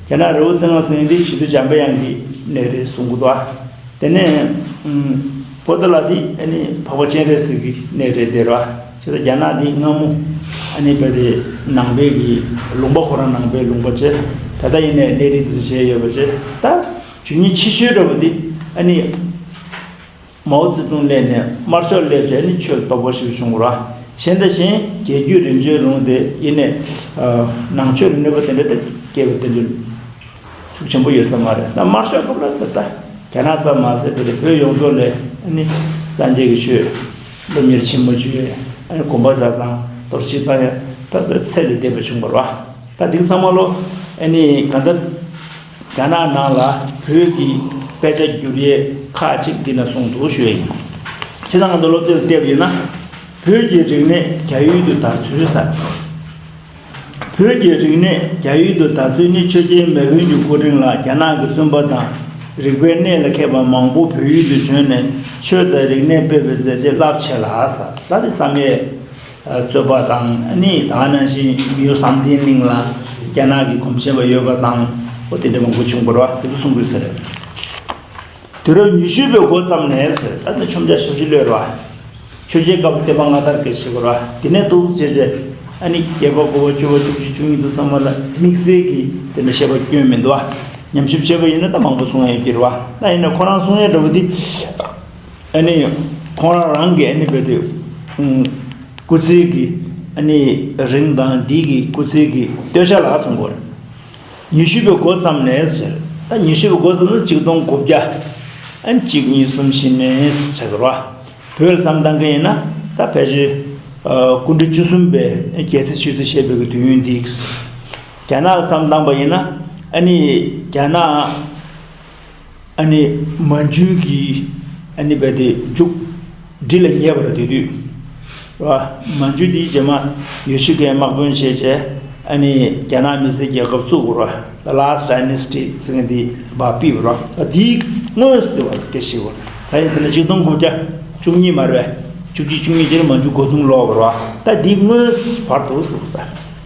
རྒྱ་ནག་རི་བོ་རྩེ་ལྔ་ཟེར་མཁན་དེ་བྱིས་དུས་འཇམ་དཔལ་དབྱངས་ཀྱི་གནས་རེད་གསུང་གི་འདུག་ཨ། དེ་ནས་ཨུམ། པོ་ཏཱ་ལ་དེ་ཨ་ནི་འཕགས་པ་སྤྱན་རས་གཟིགས་ཀྱི་གནས་རེད་དེ་ར། བྱས་ཙང་རྒྱ་ནག་དེ་སྔ་མོ་ཨ་ནི་རྦད་དེ་ནང་པའི་གི་ལུང་པ་ཁོ་རང་ནང་པའི་ལུང་པ་བྱས། ད་ལྟ་ཡིན་ནའི་གནས་རི་དེ་ཚོ་བྱས་ཡོད་པ་བྱས། ད་བྱས་ཉེས་ཆེ་ཤོས་འདྲ་བོ་དེ་ཨ་ནི་མའོ་ཙེ་ཏུང་སླེབས་ནས་དམར་ཤོག་སླེབས་བྱས་ཨ་ནི་ཆོས་དོག་པོ་ཞིག་བྱུང་བ་ར། གཞན་དང་གཞན་རྒྱལ་རྒྱུད་རིམ་བྱོན་རུང་སྟེ་ཡིན་ནའི་ནང་ཆོས་ལ་གནོད་པ་དེ་འདྲ་དེ་སྐྱེས་པ་དེ་འདྲ། ཤུགས་ཆེན་པོ་ཡོད་ས་མ་རེད། ད་དམར་ཤོག་སྐབས་ལ་ད་ལྟ་རྒྱ་ནག་ཙམ་མ་ཟད་པའི་བོད་ཡོངས་རྫོགས་ལ་ཨ་ནི་སངས་རྒྱས་ཀྱི་ཆོས་སློབ་གཉེར་ཆེན་མོ་བྱས་ཨ་ནི་དགོན་པ་འདྲ་དང་གཏོར་བཤིག་བཏང་ཡ་ད་བོད་ཚད་ལས་འདས་པ་བྱུང་བ་རེད་བ། ད་འདི་ཚང་མ་ལོ་ཨ་ནི་གང་ལྟར་རྒྱ་ནག་ནང་ལ་བོད་ཀྱི་དཔེ་ཆ་བསྒྱུར་ཡས་ཁག་ཅིག་འདི་ན་གསུངས་འདུག་ཞུ་ཡ་ཡིན། ཕྱི་ནང་གི་སློབ་དེབ་བལྟས་པ་ཡིན་ན་བོད་ཀྱི་རིག་གནས་རྒྱ་ཡུལ་དུ་དར་ཚུལ་ཟེར། བོད་ཀྱི་རིག་གནས་རྒྱ་ཡུལ་དུ་དར་ཚུལ་ནི་ཆོས་རྒྱལ་མེས་དབོན་གྱི་སྐུ་དྲིན་ལ་རྒྱ་ནག་གི་བཙུན་པ་དང་རིག་པའི་གནས་ལ་མཁས་པ་མང་པོ་བོད་ཡུལ་དུ་བྱོན་ནས་ཆོས་དང་རིག་གནས་སྤེལ་བའི་མཛད་རྗེས་རླབས་ཆེ་ལ་ཟེར། ད་དེ་བསམ་ཡས་རྩོད་པ་དང་ནི་ད་ནང་བཞིན་མིའུ་བསམ་གཏན་གླིང་ལ་རྒྱ་ནག་གི་གོམས་ཆེན་པ་ཡོད་པ་དང་ འོ་དེ་འདྲ་མང་པོ་བྱུང་བ་རེད་བ། དེ་ཚོ་གསུང་དགོས་ས་རེད། དུས་རབས་ཉི་ཤུ་པའི་འགོ་ཙམ་ནས་ཟེར། ད་ནི་ཆོས་རྒྱལ་ཞབས་ཕྱི་ལོས་རེད་བ། ཆོས་རྒྱལ་བཀའ་པོད་བསྟན་པ་སྔ་དར་སྐད་ཆ་བྱེད་དགོས་རེད་བ། དེ་ནས་འདུག་བྱས་རྗེས་ཨ་ནི་བརྒྱད་པ་དགུ་པ་བཅུ་པ་བཅུ་གཅིག་བཅུ་གཉིས་དུ་ཚང་མ་ལ་དམིགས་བསལ་གྱི་དེ་འདྲ་བཤད་པ་སྐྱོན་མི་འདུག་བ། ཉམས་ཞིབ་བྱས་པ་ཡིན་ན་ད་མང་པོ་གསུང་ཡ་ཡོད་ཀྱི་རེད་བ། ད་ཡིན་ན་ཁོ་རང་གསུང་ཡ་འདྲ་པོ་དེ། ཨ་ནི་ཁོང་རང་རང་གི་ཨ་ནི་བོད་དུ་སྐུ་ཚེ་གི་ཨ་ནི་རིང་དང་འདི་གི་སྐུ་ཚེ་གི་སྟོད་ཆ་ལ་གསུང་དགོས་རེད། ཉི་ཤུ་པའི་འགོ་ཙམ་ནས་ཟེར། ད་ཉི་ཤུ་པའི་འགོ་ཙམ་ནས་གཅིག་སྟོང་དགུ་བརྒྱ། ཨ་ནི་གཅིག་གཉིས་གསུམ་བཞི་ནས་ཟེར་བྱ་དགོས་རེད་བ། བོད་ལ་བསམ་བཏང་མཁན་ཡིན་ན་ད་ཕལ་ཆེར་སྐུ་ཕྲེང་བཅུ་གསུམ་པའི་རྒྱལ་སྲས་ཆོས་སྲིད་བཤད་པའི་གི་དུས་ཡུན་འདི། རྒྱ་ནག་ལ་བསམ་བཏང་པ་ཡིན་ན་ཨ་ནི་རྒྱ་ནག་ཨ་ནི་མན་ཇུའི་གི་ཨ་ནི་བལ་དེ་མཇུག་སྒྲིལ་ལ་ཉེ་བར་དེ་དུས་ར། མན་ཇུ་དེའི་རྗེས་མ་ཡོ་ཤི་ཀའི་དམག་དཔོན་བྱས་བྱས་ཨ་ནི་རྒྱ་ནག་མི་སེར་རྒྱལ་ཁབ་བཙུགས་ར། The Last Dynasty ཟེར་མཁན་དེ་བ་ཕུད་པ་ར། ད་དེའི་དངོས་སུ་དེ་བ་སྐད་ཆ་བཤད་པ་ར། ད་ཡིན་ཟེར་ན་ཆིག་སྟོང་དགུ་བརྒྱ་བཅུ་གཉིས་མ་རེད་པས། བཅུ་གཅིག་བཅུ་གཉིས་རྗེས་ལ་མན་ཇུ་མགོ་རྡུང་ལོག་པ་ར། ད་དེའི་དངོས་སུ་བར་དུ་ཟེར་བ།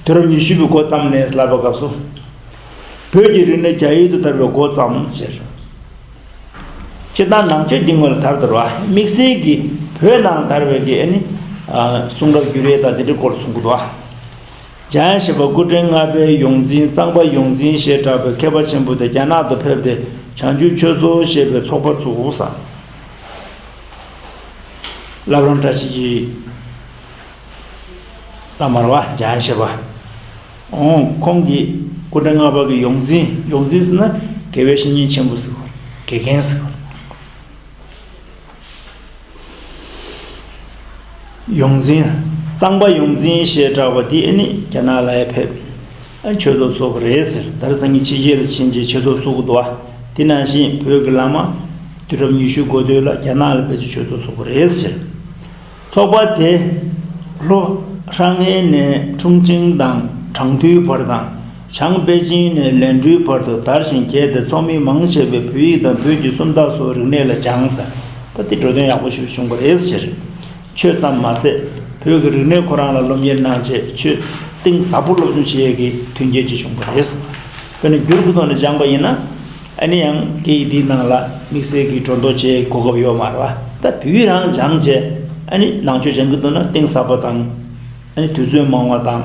དུས་རབས་ཉི་ཤུ་པའི་འགོ་ཙམ་ནས་ལབ་པའི་སྐབས་སུ། བོད་ཀྱི་རིག་གནས་རྒྱ་ཡུལ་དུ་དར་བའི་འགོ་བརྩམས་ཟེར། སྤྱིར་བཏང་ནང་ཆོས་འདི་སྔོན་ལ་དར་དར་བ། དམིགས་བསལ་གྱི་བོད་ནང་དར་བའི་གི་ཨ་ནི་གསུང་རབ་བསྒྱུར་ཡས་དང་འདི་འདྲའི་སྐོར་གསུང་གི་འདུག་བ། འཇམ་དབྱངས་བཞད་པ་སྐུ་ཕྲེང་ལྔ་པའི་ཡོངས་འཛིན་གཙང་པ་ཡོངས་འཛིན་ཞེས་གྲགས་པའི་མཁས་པ་ཆེན་པོ་དེ་རྒྱ་ནག་ཏུ་ཕེབས་ཏེ་བྱང་ཆུབ་ཆོས་ཚོགས་ཞེས་པའི་ཚོགས་པ་བཙུགས་ས། བླ་བྲང་བཀྲ་ཤིས་ཀྱི། བླ་མར་བ་འཇམ་དབྱངས་བཞད་པ། ཨོ། ཁོང་གི་སྐུ་ཕྲེང་ལྔ་པ་གི་ཡོངས་འཛིན། ཡོངས་འཛིན་ཟེར་ན་དགེ་བའི་བཤེས་གཉེན་ཆེན་པོ་ཟེར་བ། དགེ་རྒན་ཟེར་བ། ཡོངས་འཛིན། གཙང་པ་ཡོངས་འཛིན་ཞེས་གྲགས་པ་དེ་ཨ་ནི་རྒྱ་ནག་ལ་ཡ་ཕེབས། ཨ་ཆོས་ཚོགས་བཙུགས་པ་རེད་ཟེར། ད་རེས་སང་ཉིན་ཕྱི་རྒྱལ་ལ་ཕྱིན་རྗེས་ཆོས་ཚོགས་བཙུགས་ཀྱི་འདུག་བ། དེ་ནང་བཞིན་བོད་ཀྱི་བླ་མ་དུས་རབས་ཉི་ཤུ་འགོ་སྟོད་ལ་རྒྱ་ནག་ལ་ཕེབས་རྗེས་ཆོས་ཚོགས་བཙུགས་པ་རེད་ཟེར། ཚོགས་པ་དེ་ལྷོ་ཧྲང་ཧའེ་ནས་ཁྲུང་ཆིང་དང་ཁྲང་ཏུའུ་བར་དང་། བྱང་པེ་ཅིང་ནས་ལན་ཀྲུའུ་བར་དུ་དར་ཞིང་རྒྱས་ཏེ་ཚོགས་མི་མང་ཆེ་བས་བོད་ཡིག་དང་བོད་ཀྱི་སུམ་རྟགས་སོགས་རིག་གནས་ལ་སྦྱངས་ཟེར། ད་དེ་འགྲོ་དོན་ཡག་པོ་ཞིག་བྱུང་བ་རེད་ཟེར། ཆོས་ཙམ་མ་ཟད་བོད་ཀྱི་རིག་གནས་ཁོ་རང་ལ་སློབ་གཉེར་གནང་རྗེས་ཆོས་གཏིང་ཟབ་པོ་སློབ་སྦྱོང་བྱེད་ཡས་ཀྱི་མཐུན་རྐྱེན་ཅིག་བྱུང་བ་རེད། དཔེར་ན་འགྱུར་གྱི་ཐོག་ནས་སྦྱངས་པ་ཡིན་ན་ཨ་ནི་ཡང་སྐད་ཡིག་འདིའི་ནང་ལ་དམིགས་བསལ་གྱི་སྒྲོ་འདོགས་བཅད་ཡས་གོ་སྐབས་ཡོད་མ་རེད་བ། ད་བོད་ཡིག་རང་སྦྱངས་རྗེས་ཨ་ནི་ནང་ཆོས་སྦྱང་གི་འདུག་ན་གཏིང་ཟབ་པ་དང་ཨ་ནི་དུས་ཚོད་མང་བ་དང་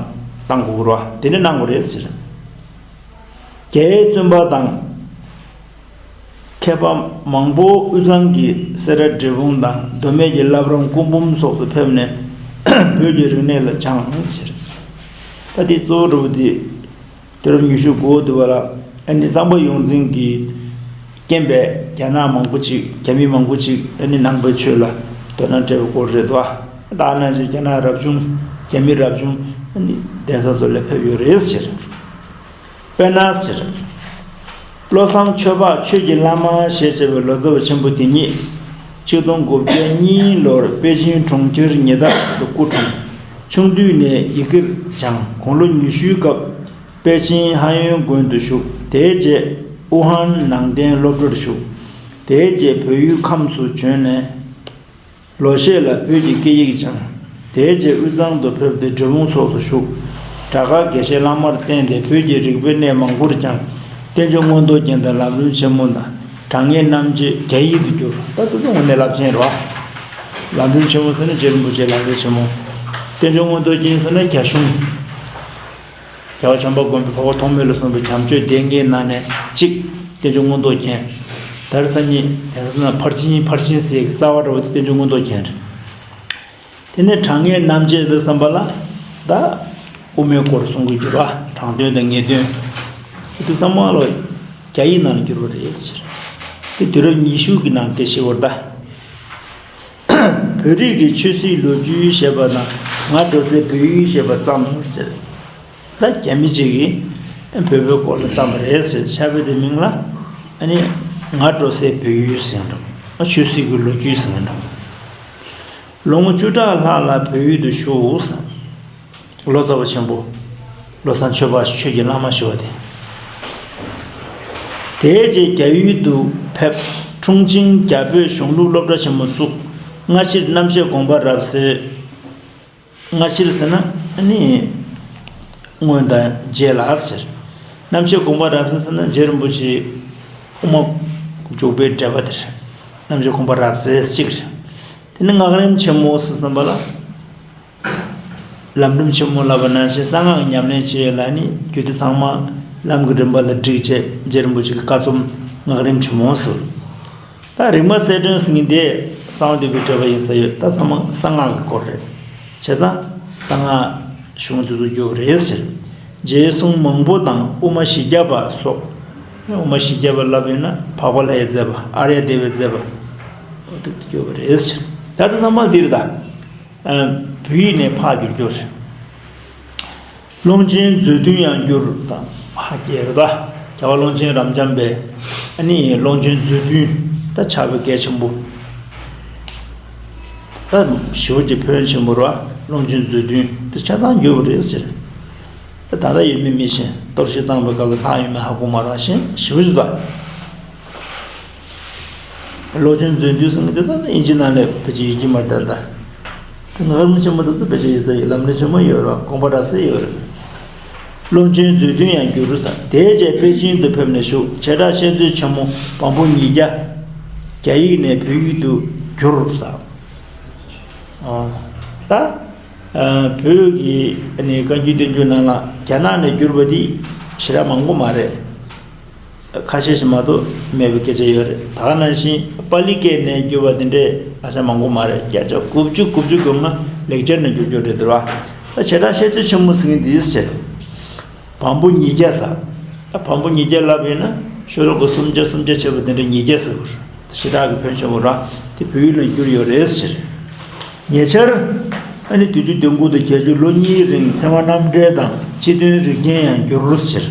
བཏང་དགོས་ཀྱི་རེད་བ། དེ་འདྲ་གནང་དགོས་རེད་ཟེར། རྒྱའི་བཙུན་པ་དང་། མཁས་པ་མང་པོ་དབུས་གཙང་གི་སེ་ར་འབྲས་སྤུངས་དང་མདོ་སྨད་ཀྱི་བླ་བྲང་སྐུ་འབུམ་སོགས་སུ་ཕེབས་ནས་བོད་ཀྱི་རིག་གནས་ལ་སྦྱངས་ཟེར། ད་དེ་གཙོ་བོ་འདྲ་པོ་དེ་དུས་རབས་ཉི་ཤུ་འགོ་བསྡུ་བ་ལ་ཨ་ནི་གཙང་པ་ཡོངས་འཛིན་གྱི་རྐྱེན་པས་རྒྱ་ནག་མང་པོ་ཅིག་རྒྱ་མི་མང་པོ་ཅིག་ཨ་ནི་ནང་པའི་ཆོས་ལ་དོ་སྣང་སྤྲད་པའི་སྐོར་རེད་དོ། ད་ནང་བཞིན་རྒྱ་ནག་རབ་བྱུང་རྒྱ་མི་རབ་བྱུང་ཨ་ནི་གདན་ས་སོགས་ལ་ཕེབས་ཡོད་རེད་ཟེར། དཔེར་ན་ཟེར། བློ་བཟང་ཆོས་འཕགས་ཆོས་ཀྱི་བླ་མ་ཞེས་བྱ་བའི་ལོ་ཙཱ་བ་ཆེན་པོ་དེ་ཉིད་ཆིག་སྟོང་དགུ་བརྒྱ་གཉིས་ལོར་པེ་ཅིན་གྲོང་ཁྱེར་ཉེ་འདབས་དུ་སྐུ་འཁྲུངས། ཆུང་དུས་ནས་ཡི་གེར་སྦྱངས། དགུང་ལོ་ཉི་ཤུའི་སྐབས་པེ་ཅིན་ཧ་ཡོན་དགོན་དུ་ཞུགས། དེའི་རྗེས་ཝུ་ཧན་ནང་བསྟན་སློབ་གྲྭར་ཞུགས། དེའི་རྗེས་བལ་ཡུལ་ཁམས་སུ་བྱོན་ནས། ལོ་ཤས་ལ་བོད་ཀྱི་སྐད་ཡིག་སྦྱངས། དེའི་རྗེས་དབུས་གཙང་དུ་ཕེབས་ཏེ་འབྲས་སྤུངས་སོགས་སུ་བཞུགས། བྲག་དཀར་དགེ་བཤེས་བླ་མར་བསྟེན་ཏེ་བོད་ཀྱི་རིག་པའི་གནས་མང་པོར་སྦྱངས། བསྟན་འགྱུར་མངོན་རྟོགས་རྒྱན་དང་ལམ་རིམ་ཆེན་མོ་དང་། གྲངས་ངེས་རྣམ་འབྱེད་རྒྱ་ཡིག་ཏུ་བསྒྱུར། ད་དེ་ཚོ་དངོས་གནས་རླབས་ཆེན་རེད་བ། ལམ་རིམ་ཆེན་མོ་ཟེར་ན་རྗེ་རིན་པོ་ཆེའི་ལམ་རིམ་ཆེན་མོ། བསྟན་འགྱུར་མངོན་རྟོགས་རྒྱན་ཟེར་ན་རྒྱ་གཞུང་། རྒྱལ་བ་བྱམས་པ་མགོན་པོའི་འཕགས་པ་ཐོགས་མེད་ལ་གསུངས་པའི་བྱམས་ཆོས་སྡེ་ལྔའི་ནང་ནས་གཅིག་བསྟན་འགྱུར་མངོན་རྟོགས་རྒྱན། དེར་སང་ཉིན་དེང་སང་ཕར་ཕྱིན་ཕར་ཕྱིན་ཟེར་གྱི་རྩ་བ་འདྲ་བོ་དེ་བསྟན་འགྱུར་མངོན་རྟོགས་རྒྱན་རེད། དེ་ནས་གྲངས་ངེས་རྣམ་འབྱེད་དུ་བསམ་པ་ལ་ད་དབུ་མའི་སྐོར་གསུང་གི་འགྱུར་བ་དྲང་དོན་དང་ངེས་དོན་དེ་ཚང་མ་ལ་རྒྱ་ཡིག་ནང་ལ་བསྒྱུར་བ་རེད་ཟེར། དེ་དུས་རབས་ཉི་ཤུ་གི་ནང་སྐད་ཆ་བར་ད། བོད་རིགས་ཀྱི་ཆོས་སྲིད་ལོ་རྒྱུས་ཞེས་པ་དང་ང་འགྲོ་སའི་བོད་ཡུལ་ཞེས་པ་ཙམ་ཟེར། ད་རྒྱ་མི་གཅིག་གིས་བོད་པའི་སྐོར་ལ་བརྩམས་པ་རེད་ཟེར་ཕྱག་དཔེ་དེ་མིང་ལ་ཨ་ནི་ང་འགྲོ་སའི་བོད་ཡུལ་ཟེར་འགྲོ། ཆོས་སྲིད་ཀྱི་ལོ་རྒྱུས་ཟེར་འགྲོ། ལོ་ངོ་བཅུ་ཕྲག་ལྷག་ལ་བོད་ཡུལ་དུ་བཞུགས་ཟེར། ལོ་ཙཱ་བ་ཆེན་པོ། བློ་བཟང་ཆོས་འཕགས་ཆོས་ཀྱི་བླ་མ་ཞུ་བ་དེ། དེའི་རྗེས་རྒྱ་ཡུལ་དུ་ཕེབས། ཁྲུང་ཆིང་རྒྱ་བོད་གཞུང་ལུགས་སློབ་གྲྭ་ཆེན་མོ་བཙུགས། སྔ་ཕྱིར་རྣམ་བཤད་དགོངས་པ་རབ་གསལ། སྔ་ཕྱིར་ཟེར་ན་ནི། སྔོན་དང་རྗེས་ལ་ཟེར། རྣམ་བཤད་དགོངས་པ་རབ་གསལ་ཟེར་ན་རྗེ་རིན་པོ་ཆེའི་དབུ་མ་འཇུག་པའི་འགྲེལ་པ་དེ་རེད། རྣམ་བཤད་དགོངས་པ་རབ་གསལ་གཅིག་རེད། དེ་ནི་སྔགས་རིམ་ཆེན་མོ་ཟེར་བསམ་པ་ལ། ལམ་རིམ་ཆེན་མོ་ལབ་པ་ནང་བཞིན་གསང་སྔགས་ཉམས་ལེན་བྱེད་ཡས་ལ་ནི་རྒྱུད་སྡེ་ཚང་མ་ལམ་གྱི་རིམ་པ་ལ་བསྒྲིགས་བྱས་རྗེ་རིན་པོ་ཆེ་གི་བཀའ་རྩོམ་སྔགས་རིམ་ཆེན་མོ་ཟེར། ད་རིག་མ་གསལ་སྒྲོན་ཟེར་མཁན་དེ་གསང་བ་འདུས་པའི་འགྲེལ་པ་ཡིན་ས་ཡོད། ད་ཚང་མ་གསང་སྔགས་ཀྱི་སྐོར་རེད། བྱས་ཙང་གསང་སྔགས་གཞུང་འདི་ཚོ་བསྒྱུར་བ་རེད་ཟེར། རྗེའི་གསུང་མང་པོ་དང་དབུ་མ་བཞི་བརྒྱ་པ་སོགས། དབུ་མ་བཞི་བརྒྱ་པ་ལབ་ཡོད་ན་འཕགས་པ་ལྷའི་མཛད་པ་ཨཱརྱ་དེ་བའི་མཛད་པ་འོ་དེ་བསྒྱུར་བ་རེད་ཟེར། ད་ལྟ་ཚང་མ་འདིར་ད། བོད་ཡིག་ནས་ཕར་བསྒྱུར་རྒྱུ་རེད། ཀློང་ཆེན་མཛོད་བདུན་ཡང་བསྒྱུར་དང་ཕ་རྒྱལ་རེད་པ། རྒྱལ་བ་ཀློང་ཆེན་རབ་འབྱམས་པས་ཨ་ནི་ཀློང་ཆེན་མཛོད་བདུན་ད་ཕྱག་དཔེ་གལ་ཆེན་པོ། ད་ཞེ་པོ་ཅིག་ཕན་ཆེན་པོ་རེད་པ། ཀློང་ཆེན་མཛོད་བདུན་དེ་ཆ་ཚང་བསྒྱུར་བ་རེད་ཟེར། ད་ད་ལྟ་ཡོད་མེད་མི་ཤེས། གཏོར་བཤིག་བཏང་བའི་སྐབས་ལ་ལྷག་ཡོད་མེད་ཧ་གོ་མ་རེད་པ། ཞེ་པོ་ཅིག་འདུག་ཀློང་ཆེན་མཛོད་བདུན་ཟེར་མཁན་དེ་ད་ཨིན་ཇི་ནང་ལ་ཕལ་ཆེར་ཡོད་ཀྱི་མ་རེད་ད། ད་སྔགས་རིམ་ཆེན་མོ་དེ་ཚོ་ཕལ་ཆེར་ཡོད་ཚད་ཀྱི་ལམ་རིམ་ཆེན་མོ་ཡོད་རེད་པ། དགོངས་པ་རབ་གསལ་ཡོད་རེད། ཀློང་ཆེན་མཛོད་བདུན་ཡང་བསྒྱུར་ཟེར། དེའི་རྗེས་པེ་ཅིན་དུ་ཕེབས་ནས་བཞུགས། བྱེ་བྲག་བཤད་མཛོད་ཆེན་མོ་བམ་པོ་ཉིས་བརྒྱ་རྒྱ་ཡིག་ནས་བོད་ཡིག་ཏུ་བསྒྱུར་ཟེར། ཨ། ད། ཨ། བོད་ཀྱི་ཨ་ནི་བཀའ་འགྱུར་བསྟན་འགྱུར་ནང་ལ་རྒྱ་ནག་ནས་བསྒྱུར་བ་འདི་ཞེ་དྲག་མང་པོ་མ་རེད། ཁ་ཤས་ཤིག་མ་གཏོགས་མེད་པའི་སྐད་ཆ་ཡོད་རེད། ད་ག་ནང་བཞིན་པཱ་ལི་སྐད་ནས་བསྒྱུར་བ་འདི་འདྲས་ཨ་ཅག་མང་པོ་མ་རེད། བརྒྱ་ཆ་དགུ་བཅུ་དགུ་བཅུ་གོ་ལྔ་ལེགས་སྦྱར་ནས་བསྒྱུར་བསྒྱུར་རེད་འདུག་པ། ད་བྱེ་བྲག་བཤད་མཛོད་ཆེན་མོ་ཟེར་མཁན་འདི་ཟེར། བམ་པོ་ཉིས་བརྒྱ་ཟེར། ད་བམ་པོ་ཉིས་བརྒྱ་ལབ་ཡིན་ན་ཤོ་ལོ་ཀ་སུམ་བརྒྱ་སུམ་བརྒྱ་བྱས་པ་འདི་འདྲ་ཉིས་བརྒྱ་ཟེར་བ་རེད། ཞེ་དྲག་གི་ཕན་ཆེན་པོ་རེད། དེ་བོད་ཡིག་ལ་བསྒྱུར་ཡོད་རེད་ཟེར། ཉེ་ཆར་ཨ་ནི་བདུན་ཅུ་དོན་དགུ་དང་བརྒྱད་ཅུ་ལོ་གཉིས་རིང་ཚད་མ་རྣམ་འགྲེལ་དང་སྤྱི་དོན་རིགས་རྒྱན་ཡང་བསྒྱུར་ཟེར།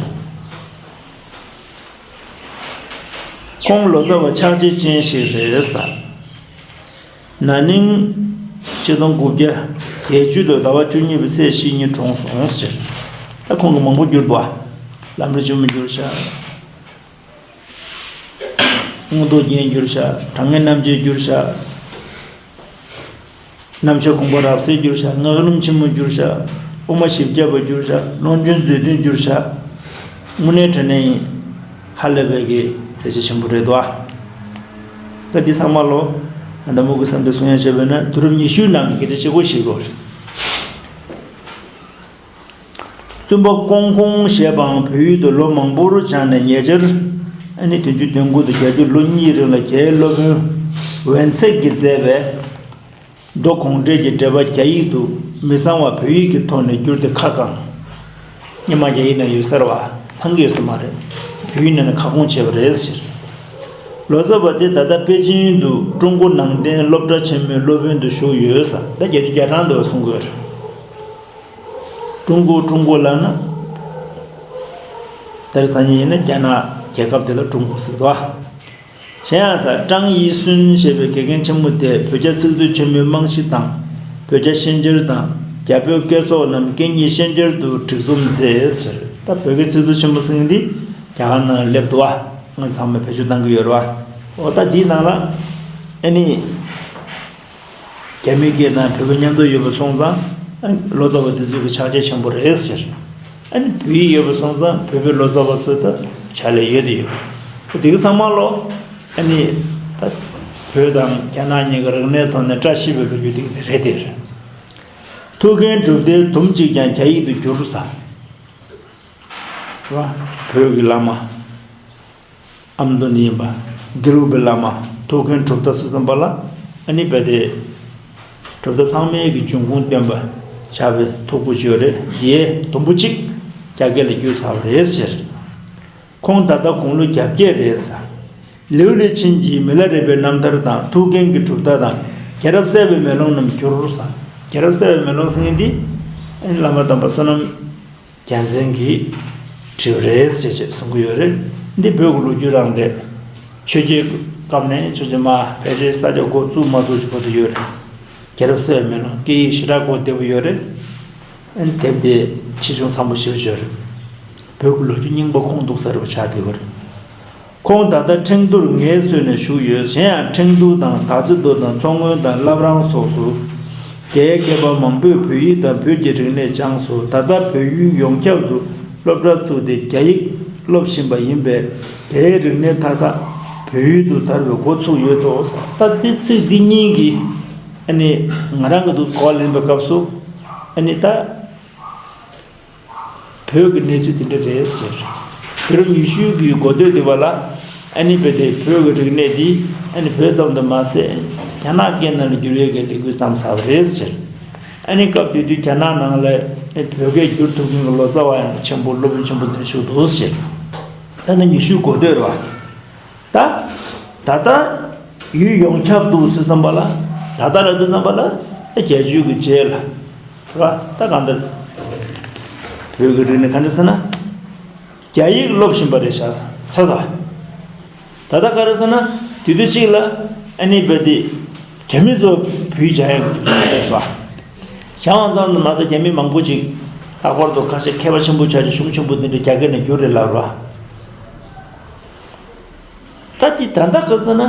ཁོང་ལོ་ཙཱ་བ་ཕྱག་རྗེས་ཅན་ཞིག་རེད་ཟེར། ན་ནིང་ཆིག་སྟོང་དགུ་བརྒྱ་བརྒྱད་ཅུ་ལོའི་ཟླ་བ་བཅུ་གཉིས་པའི་ཚེས་བཞི་ཉིན་གྲོངས་སོང་ཟེར། ད་ཁོང་གིས་མང་པོ་བསྒྱུར་པ། ལམ་རིམ་ཆེན་མོ་བསྒྱུར་ཤག་མངོན་རྟོགས་རྒྱན་བསྒྱུར་ཤག་དྲང་ངེས་རྣམ་འབྱེད་བསྒྱུར་ཤག་རྣམ་བཤད་དགོངས་པ་རབ་གསལ་བསྒྱུར་ཤག་སྔགས་རིམ་ཆེན་མོ་བསྒྱུར་ཤག་དབུ་མ་བཞི་བརྒྱ་པ་བསྒྱུར་ཤག་ཀློང་ཆེན་མཛོད་བདུན་བསྒྱུར་ཤག་དངོས་གནས་དྲང་གནས་ཡིན། ཧ་ལས་པའི་གི་མཛད་རྗེས་ཆེན་པོ་རེད་དོ། ད་འདི་ཚང་མ་ལོ། ད་མུ་གེ་བསམ་པའི་གསུང་ཡ་བྱས་པས་ན་དུས་རབས་ཉི་ཤུའི་ནང་གི་སྐད་ཆ་གཅིག་པོ་ཞིག་རེད། བཙུན་པ་ཀོང་ཀོང་ཞེས་པའང་བོད་ཡུལ་དུ་ལོ་མང་པོར་བྱོན་ནས་ཉེ་ཆར་ཨ་ནི་བདུན་ཅུ་དོན་དགུ་དང་བརྒྱད་ཅུ་ལོ་གཉིས་རིང་ལ་རྒྱའི་སློབ་དཔོན་ཝན་སེག་གིས་མཛད་པའི་མདོ་དགོངས་འགྲེལ་གྱི་འགྲེལ་པ་རྒྱ་ཡིག་ཏུ་མི་གཙང་བ་བོད་ཡིག་གི་ཐོག་ནས་བསྒྱུར་ཏེ་ཁ་བསྐངས། སྔོན་མ་རྒྱ་ཡིག་ནང་ཡོད་ས་རེད་པ། ཚང་གི་ཡོད་ས་མ་རེད། བོད་ཡིག་ནང་ནས་ཁ་སྐོང་བྱས་པ་རེད་ཟེར། ལོ་ཙཱ་བ་དེ་ད་ལྟ་པེ་ཅིན་དུ་ཀྲུང་གོ་ནང་བསྟན་སློབ་གྲྭ་ཆེན་མོའི་སློབ་དཔོན་དུ་བཞུགས་ཡོད་ཟེར། ད་བརྒྱད་ཅུ་གྱ་གྲངས་འདུག་པ་གསུང་གི་ཡོད་རེད། ཀྲུང་གོ་ཀྲུང་གོ་ལབ་ན། ད་རེས་སང་ཉིན་ཡིན་ན་རྒྱ་ནག་རྒྱལ་ཁབ་དེ་ལ་ཀྲུང་གོ་ཟེར་གི་འདུག་པ། གཞན་ཡང་ཟེར། ཀྲང་ཡི་སུན་ཞེས་པའི་དགེ་རྒན་ཆེན་མོ་དེས་བོད་རྒྱ་ཚིག་མཛོད་ཆེན་མོའི་རྨང་གཞི་དང་། བོད་རྒྱ་ཤན་སྦྱར་དང་། རྒྱ་བོད་སྐད་ཚོགས་རྣམས་སྐད་གཉིས་ཤན་སྦྱར་དུ་སྒྲིག་རྩོམ་མཛད་ཟེར། ད་བོད་སྐད་ཚིག་མཛོད་ཆེན་མོ་ཟེར་མཁན་འདི་རྒྱ་གར་ནང་ལ་སླེབས་འདུག་པ། ང་ཚང་མས་བེད་སྤྱོད་གཏང་གི་ཡོད་རེད་པ། འོ་ད་འདིའི་ནང་ལ་ཨ་ནི། རྒྱ་མིའི་སྐད་དང་བོད་སྐད་མཉམ་དུ་ཡོད་པ་སོང་ཙང་། ལོ་ཙཱ་བ་དེ་ཚོ་གི་ཕྱག་རྗེས་ཆེན་པོ་རེད་ཟེར། ཨ་ནི་བོད་ཡིག་ཡོད་པ་སོང་ཙང་བོད་པའི་ལོ་ཙཱ་བ་ཚོ་ད་ཕྱག་ལས་ཡོད་དེ་ཡོད། དེ་གི་ཚང་མ་ལོ། ཨ་ནི་ད་བོད་དང་རྒྱ་ནག་གཉིས་ཀྱི་རིག་གནས་ཐོག་ནས་བཀྲ་ཤིས་པའི་ལོ་རྒྱུས་དེ་གི་དེ་རེད་དེ། ཐུའུ་བཀྭན་གྲུབ་མཐའི་དུམ་གཅིག་ཀྱང་རྒྱ་ཡིག་ཏུ་བསྒྱུར་ཟེར། བོད་ཀྱི་བླ་མ། ཨ་མདོ་ནས་ཡིན་པ། དགེ་ལུགས་པའི་བླ་མ་ཐུའུ་བཀྭན་གྲུབ་མཐའ་ཟེར་བསམ་པ་ལ་ཨ་ནི་རྦད་དེ། གྲུབ་མཐའ་ཚང་མའི་གི་འབྱུང་ཁུངས་སྟོན་པ་ཆགས་པའི་ཐུགས་ཁུར་ཅིག་ཡོད་རེད། དེའི་དུམ་བུ་གཅིག་རྒྱ་སྐད་ལ་བསྒྱུར་ཚར་བ་རེད་ཟེར། ཁོང་ད་ལྟ་དགུང་ལོ་གྱ་བརྒྱད་རེད་ཟེར། ལིའུ་ལི་ཆིན་གྱི་མི་ལ་རས་པའི་རྣམ་ཐར་དང་ཐུའུ་བཀྭན་གྱི་གྲུབ་མཐའ་དང་རྒྱལ་རབས་གསལ་བའི་མེ་ལོང་རྣམས་བསྒྱུར་ཟེར། རྒྱལ་རབས་གསལ་བའི་མེ་ལོང་ཟེར་མཁན་འདི་ཨ་ནི་བླ་མ་དམ་པ་བསོད་ནམས། རྒྱལ་མཚན་གྱིས་བྲིས་པ་རེད་ཟེར་བྱས་གསུང་གི་ཡོད་རེད། འདི་བོད་ཀྱི་ལོ་རྒྱུས་རང་རེད། ཆོས་རྒྱལ་སྐབས་ནས་ཆོས་རྒྱལ་མ་ཕལ་ཆེར་ས་སྐྱ་འགོ་བཙུགས་མ་བཙུགས་ཀྱི་བར་དུ་ཡོད་རེད། རྒྱལ་རབས་གསལ་བའི་མེ་ལོང་སྐད་ཡིག་ཞེ་དྲག་གོ་བདེ་པོ་ཡོད་རེད། ཨ་ནི་དེབ་དེ་ཆེ་ཆུང་ཚང་པོ་ཞེ་པོ་ཅིག་ཡོད་རེད། བོད་ཀྱི་ལོ་རྒྱུས་རྙིང་པ་ཁུངས་གཏུགས་ས་རེད་པ་ཆགས་བསྡད་པ་རེད། ཁོང་ད་ལྟ་ཁྲེང་ཏུར་ངལ་གསོས་ནས་བཞུགས་ཡོད། གཞན་ཡང་ཁྲེང་ཏུའུ་དང་དཱགས་ཙི་ཏུའུ་དང་མཚོ་སྔོན་དང་བླ་བྲང་སོགས་སུ། རྒྱའི་མཁས་པ་མང་པོས་བོད་ཡིག་དང་བོད་ཀྱི་རིག་གནས་སྦྱངས་སོ། ད་ལྟ་བོད་ཡུལ་ཡོངས་ཁྱབ་ཏུ་སློབ་གྲྭ་བཙུགས་ཏེ་རྒྱ་ཡིག་ སློབ་བཞིན་པ་ཡིན་པས། རྒྱའི་རིག་གནས་མཐའ་དག་བོད་ཡུལ་དུ་དར་བའི་འགོ་ཚུགས་ཡོད་དོ། ད་འདི་ཚིག་འདི་གཉིས་ཀྱིས་ཨ་ནི་ང་རང་གི་འདུག་གོ་བ་ལེན་པའི་སྐབས་སུ། ཨ་ནི་ད་བོད་ཀྱི་གནས་ཚུལ་དེ་འདྲ་རེད་ཟེར། དུས་རབས་ཉི་ཤུ་གི་འགོ་སྟོད་དེ་བ་ལ། ཨ་ནི་བོད་དེ་བོད་ཀྱི་རིག་གནས་འདི་ཨ་ནི་བོད་ཙམ་དུ་མ་ཟད། རྒྱ་ནག་སྐད་ནང་ལ་བསྒྱུར་ཡས་ཀྱི་ལས་འགུལ་བརྩམས་ཚར་བ་རེད་ཟེར། ཨ་ནི་སྐབས་དེ་དུས་རྒྱ་ནག་ནང་ལ་བོད་སྐད་བསྒྱུར་ཐུབ་མཁན་གྱི་ལོ་ཙཱ་བ་ཡང་ཆེན་པོ་སློབ་དཔོན་ཆེན་པོ་དེ་བཞུགས་འདུག་ཟེར། ད་ནི་ཉི་ཤུ་འགོ་སྟོད་རེད་བ། ད། ད་ལྟ་ཡུལ་ཡོངས་ཁྱབ་ཏུ་ཟེར་བསམ་པ་ལ། ད་ལྟ་ལ་དུ་བསམ་པ་ལ་རྒྱལ་སྤྱིའི་གི་རྗེས་ལ། རེད་བ། ད་གང་ལྟར་བོད་ཀྱི་རིག་གནས་ག་འདྲ་ཟེར་ན། རྒྱ་ཡིག་སློབ་བཞིན་པ་རེད་ཤག་ཆ་ཚ། ད་ལྟ་ག་རེ་ཟེར་ན། དུས་དུས་གཅིག་ལ་ཨ་ནི་བོད་དེ་རྒྱ་མི་ཚོ་བོད་ཡིག་སྦྱང་ཡག་རེད་བ། སྦྱང་བ་ཙམ་དུ་མ་ཟད་རྒྱ་མི་མང་པོ་ཅིག་ལྷག་པར་དུ་ཁ་ཤས་མཁས་པ་ཆེན་པོ་ཆགས་ཀྱི་གཞུང་ཆེན་པོ་འདི་འདྲ་རྒྱ་སྐད་ནས་བསྒྱུར་རེད་ལབ་རེད་བ། ད་དེ་ད་ལྟ་ག་ཟེར་ན།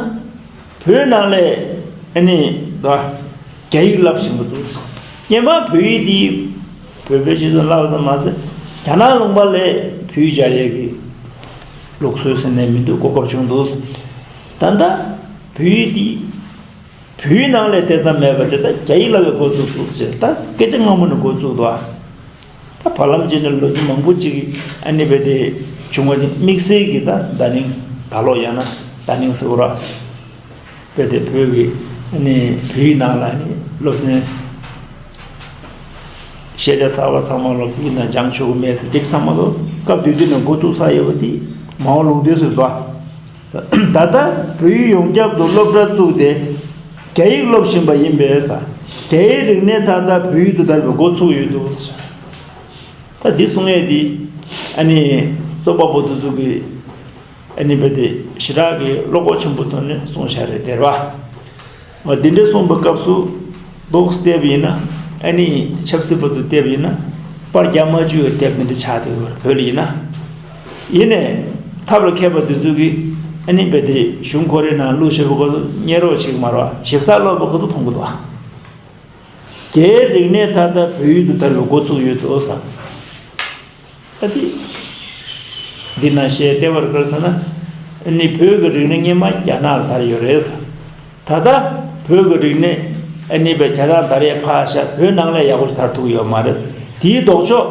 བོད་ནང་ལས་ཨ་ནི་ད་རྒྱ་ཡིག་བསླབ་བཞིན་པ་འདུག་སྙན་མ་བོད་ཡིག་འདི་བོད་པའི་སྤྱི་ཚོགས་བསླབ་ཙམ་མ་ཟད། རྒྱ་ནག་ལུང་པ་ལས་བོད་ཡིག་སྦྱང་ཡས་ཀྱི་ལུགས་སྲོལ་ཟེར་ནས་མི་འདུག་གོ་སྐབས་བྱུང་འདུག་ད་ལྟ་བོད་ཡིག་འདི་བོད་ཡིག་ནང་ལས་དེ་ཙམ་མེད་པ་ཅིག་ད་རྒྱ་ཡིག་བསླབ་པའི་འགོ་ཚུགས་འདུག་ཟེར། ད་སྐད་ཆ་སྔ་མོ་ནས་འགོ་བཙུགས་འདུག་ད་བར་ལམ་ཅིག་ནས་ལོ་རྒྱུས་མང་པོ་ཅིག་ཨ་ནི་བོད་དེ་བྱུང་བ་ནི་དམིགས་བསལ་གྱི་ད་ད་ནིང་ད་ལོ་ཡང་ན་ད་ནིང་ཟེར་བ་ར། བོད་དེ་བོད་ཀྱི་ཨ་ནི་བོད་ཡིག་ནང་ལ་ནི་སློབ་ཚན་ཤེས་བྱ་གསར་པ་ཚང་མ་ལ་བོད་ཡིག་ནང་སྦྱང་ཆོག་གི་མེད་ཟེར་འདི་ཚང་མ་ལོ་སྐབས་དེ་དུས་ནས་འགོ་བཙུགས་ཚར་ཡོད་པ་དེ་མ་འོངས་ལུང་བསྟན་ཟེར་འདུག་ད་ལྟ་བོད་ཡིག་ཡོངས་ཁྱབ་ཏུ་སློབ་གྲྭ་བཙུགས་ཏེ། རྒྱ་ཡིག་སློབ་བཞིན་པ་ཡིན་པས། རྒྱའི་རིག་གནས་མཐའ་དག་བོད་ཡུལ་དུ་དར་བའི་འགོ་ཚུགས་ཡོད་འདུག་ད་འདི་གསུང་ཡས་འདི་ཨ་ནི་རྩོམ་པ་པོ་དེ་ཚོ་གི་ཨ་ནི་བོད་དེ་ཞེ་དྲག་གི་བློ་ཁོག་ཆེན་པོ་ཐོག་ནས་གསུངས་བཞག་རེད་དེ་རེད་བ། འདི་འདྲ་གསུངས་པའི་སྐབས་སུ་ལོགས་བལྟས་པ་ཡིན་ན། ཨ་ནི་ཆབ་སྲིད་པ་ཚོ་བལྟས་པ་ཡིན་ན་པར་རྒྱག་མ་བཅུག་པའི་དེབ་འདི་འདྲ་ཆགས་བསྡད་ཡོད་རེད་བོད་ལ་ཡིན་ན། ཡིན་ནའི་ཐབས་ལ་མཁས་པ་འདི་ཚོ་གིས་ཨ་ནི་བོད་དེ་གཞུང་ཁོ་རའི་ནང་བླུགས་བཞག་པའི་སྐབས་སུ་སྙན་རོགས་བྱེད་ཀྱི་མ་རེད་བ། ཞིབ་ཚགས་ཀློག་པའི་སྐབས་སུ་མཐོང་གི་འདུག་བ། རྒྱའི་རིག་གནས་མཐའ་དག་བོད་ཡུལ་དུ་དར་བའི་འགོ་ཚུགས་ཡོད་དོ་བསམ། ཨ་ཏི། འདི་ན་བཤད་བདེ་བར་དགར་ཟེར་ན། ཨ་ནི་བོད་ཀྱི་རིག་གནས་སྔོན་མ་རྒྱ་ནག་ལ་དར་ཡོད་རེད་ཟེར། ད་ལྟ་བོད་ཀྱི་རིག་གནས་ཨ་ནི་བའི་རྒྱ་ནག་དར་ཡས་ཕར་བཞག་བོད་ནང་ལ་ཡག་པོ་ཞིག་དར་ཐུབ་ཡོད་མ་རེད། དེའི་ལྡོག་ཕྱོགས་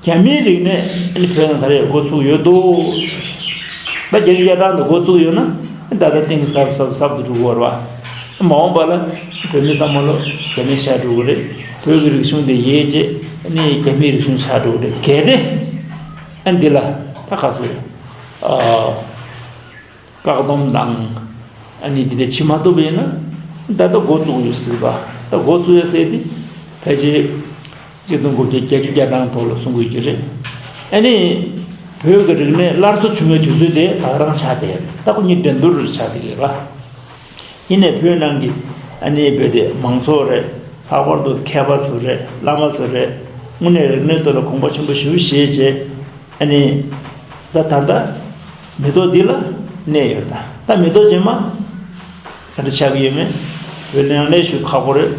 རྒྱ་མིའི་རིག་གནས་ཨ་ནི་བོད་ནང་དར་ཡས་འགོ་ཚུགས་ཡོད་འདུག་ད་རྒྱ་ཆུ་རྒྱ་གྲང་དུ་འགོ་བཙུགས་ཡོད་ན་ད་ལྟ་གཏིང་ཟབ་ཟབ་ཟབ་ཏུ་འགྲོ་གི་ཡོད་རེད་བ། མ་འོངས་པ་ལ་བོད་མི་ཚང་མ་ལོ་རྒྱ་མི་ཆགས་འགྲོ་གི་རེད། བོད་ཀྱི་རིག་གཞུང་དེ་ཡལ་རྗེས་ཨ་ནི་རྒྱ་མིའི་རིག་གཞུང་ཆགས་འགྲོ་གི་རེད། གལ་ཏེ་ཨ་འདི་ལ་ད་ག་སོ་རེད། ཨ། བཀག་སྡོམ་དང་ཨ་ནི་འདི་འདྲ་བྱེད་མ་ཐུབ་པ་ཡིན་ན་ད་ལྟ་འགོ་བཙུགས་ཡོད་སྲིད་པ། ད་འགོ་བཙུགས་ཡོད་ཟེར་དེ་ཕལ་ཆེར་གཅིག་སྟོང་དགུ་བརྒྱ་བརྒྱད་ཅུ་གྱ་གྲངས་ཐོག་ལ་གསུང་གི་ཡོད་ཀྱི་རེད། ཨ་ནི་བོད་ཀྱི་རིག་གནས་སླར་གསོ་བྱུང་བའི་དུས་ཚོད་དེ་ད་ག་རང་ཆགས་བསྡད་ཡོད་རེད། ད་ཁོ་གཉིས་འགྲན་བསྡུར་རུ་ཆགས་བསྡད་ཡོད་རེད་བ། ཡིན་ནའི་བོད་ནང་གི་ཨ་ནི་བོད་དེ་མང་ཚོགས་རེད། ལྷག་པར་དུ་མཁས་པ་ཚོ་རེད། བླ་མ་ཚོ་རེད། དངོས་གནས་རིག་གནས་ཐོག་ལ་དགོངས་པ་ཆེན་པོ་ཞེ་པོ་བཞེས་བྱས། ཨ་ནི། ད་ད་ལྟ་མི་ཐོག་འདི་ལ་གནས་ཡོད་ད། ད་མི་ཐོག་རྗེས་མ་ག་འདྲ་ཆགས་ཀྱི་ཡོད་མེད་བོད་ནང་གནས་ཞུ་ཁག་པོ་རེད།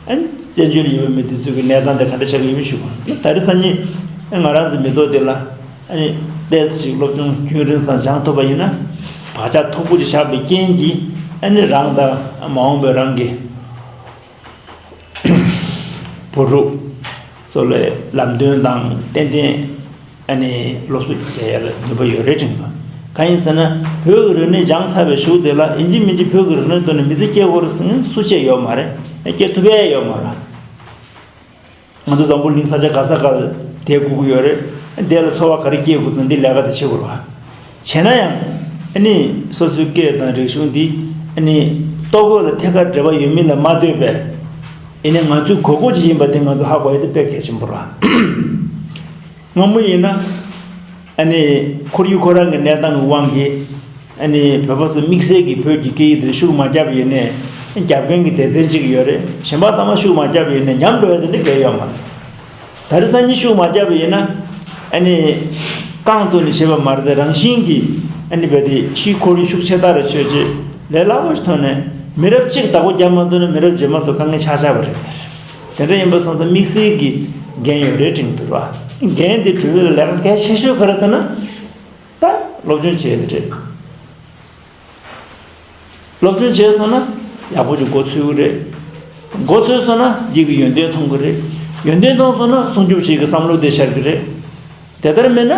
ཨ་ནི་བཙན་བྱོལ་ཡོད་པའི་མི་དེ་ཚོ་གི་གནས་སྟངས་དེ་ག་འདྲ་ཆགས་ཀྱི་ཡོད་མེད་ཞུ་དགོས། ད་རེས་སང་ཉིན་ང་རང་ཚོ་མི་ཐོག་འདི་ལ་ཨ་ནི་ཏོག་ཙམ་ཞིག་སློབ་སྦྱོང་རྒྱུན་རིང་ཙམ་སྦྱང་ཐུབ་པ་ཡིན་ན་བག་ཆགས་མཐུག་པོ་ཅིག་བཞག་པའི་རྐྱེན་གྱིས་ཨ་ནི་རང་དང་མ་འོངས་པའི་རང་གི་བུ་ཕྲུག་ཚོ་ལ་ལམ་སྟོན་དང་ཏན་ཏན་ཨ་ནི་སློབ་གསོ་རྒྱག་ཡ་ལ་ནུས་པ་ཡོད་རེད་དྲན་སོང་། གང་ཡིན་ཟེར་ན་བོད་ཀྱི་རིག་གནས་སྦྱངས་ཚར་བའི་གཞུག་དེ་ལ་ཡིན་གཅིག་མིན་གཅིག་བོད་ཀྱི་རིག་གནས་ཐོག་ནས་མི་ཚེ་སྐྱེལ་དགོས་རེད་ཟེར་མཁན་སུ་གཅིག་ཡོད་མ་རེད། སྐྱེལ་ཐུབ་ཡ་ཡོད་མ་རེད། ང་ཚོ་འཛམ་བུ་གླིང་ས་ཆ་ག་ས་ག་ལ་བསྡད་དགོས་ཀྱི་ཡོད་རེད། འདི་ལ་འཚོ་བ་ག་རེ་སྐྱེལ་དགོས་དང་འདི་ལས་ཀ་དེ་བྱེད་དགོས་རེད་བ། བྱས་ན་ཡང་ཨ་ནི་སོ་སོའི་སྐད་དང་རིག་གཞུང་འདི་ཨ་ནི་ལྟོ་གོས་ལ་ཐད་ཀར་འབྲེལ་བ་ཡོད་མིན་ལ་མ་ལྟོས་པའི་ཨ་ནི་ང་ཚོའི་དགོས་མཁོ་ཅིག་ཡིན་པ་དེ་ང་ཚོ་ཧ་གོ་ཡ་དེ་དཔེ་གལ་ཆེན་པོ་རེད་བ། སྔ་མོ་ཡིན་ན་ཨ་ནི་ཁོར་ཡུག་ཁོ་རང་གི་གནས་སྟངས་ཀྱི་དབང་གིས། ཨ་ནི་བོད་པ་ཚོ་དམིགས་བསལ་གྱི་བོད་ཀྱི་སྐད་ཡིག་དེ་ཤུགས་མ་བརྒྱབ་ཡིན་ནའི་རྒྱབ་མཁན་གྱི་སྡེ་ཚན་གཅིག་ཡོད་རེད། གཞན་པ་ཚང་མ་ཤུགས་མ་བརྒྱབ་ཡིན་ནའི་ཉམས་འགྲོ་ཡ་དེ་འདྲ་གལ་ཡོད་མ་རེད། ད་རེས་སང་ཉིན་ཤུགས་མ་བརྒྱབ་ཡིན་ན་ཨ་ནི་རྐང་བཙུགས་ནས་བྱེད་པ་མ་རེད་དེ་རང་བཞིན་གྱིས་ཨ་ནི་བོད་དེ་ཕྱིའི་ཁོར་ཡུག་ཤུགས་ཆེ་དར་ཆོད་ཅེས་ལས་སླ་པོ་ཞིག་ཐོག་ནས་མི་རབས་གཅིག་བདག་པོ་རྒྱབ་མ་ཐུབ་ན་མི་རབས་རྗེས་མ་ཚོ་དཀའ་ངལ་ཆགས་ཆགས་པ་རེད། དེ་འདྲ་ཡིན་པ་སོང་ཙང་དམིགས་བསལ་གྱི་འགན་ཡོད་རེད་དྲན་གྱི་འདུག་ར། འགན་དེ་སྒྲུབ་ཡས་ལ་ལས་ཀ་གལ་ཆེ་ཤོས་ག་རེ་ཟེར་ན། ད་ སློབ་སྦྱོང་བྱས་པ་རེད། སློབ་སྦྱོང་བྱས་སོང་ན་ཡག་པོ་ཅིག་མགོ་ཚོད་ཀྱི་རེད། མགོ་ཚོད་སོང་ན་འདི་གི་ཡོན་ཏན་མཐོང་གི་རེད། ཡོན་ཏན་མཐོང་སོང་ན་སྲུང་སྐྱོབ་བྱེད་ཀྱི་བསམ་བློ་དེ་ཤར་གྱི་རེད། དེ་ལྟར་མིན་ན་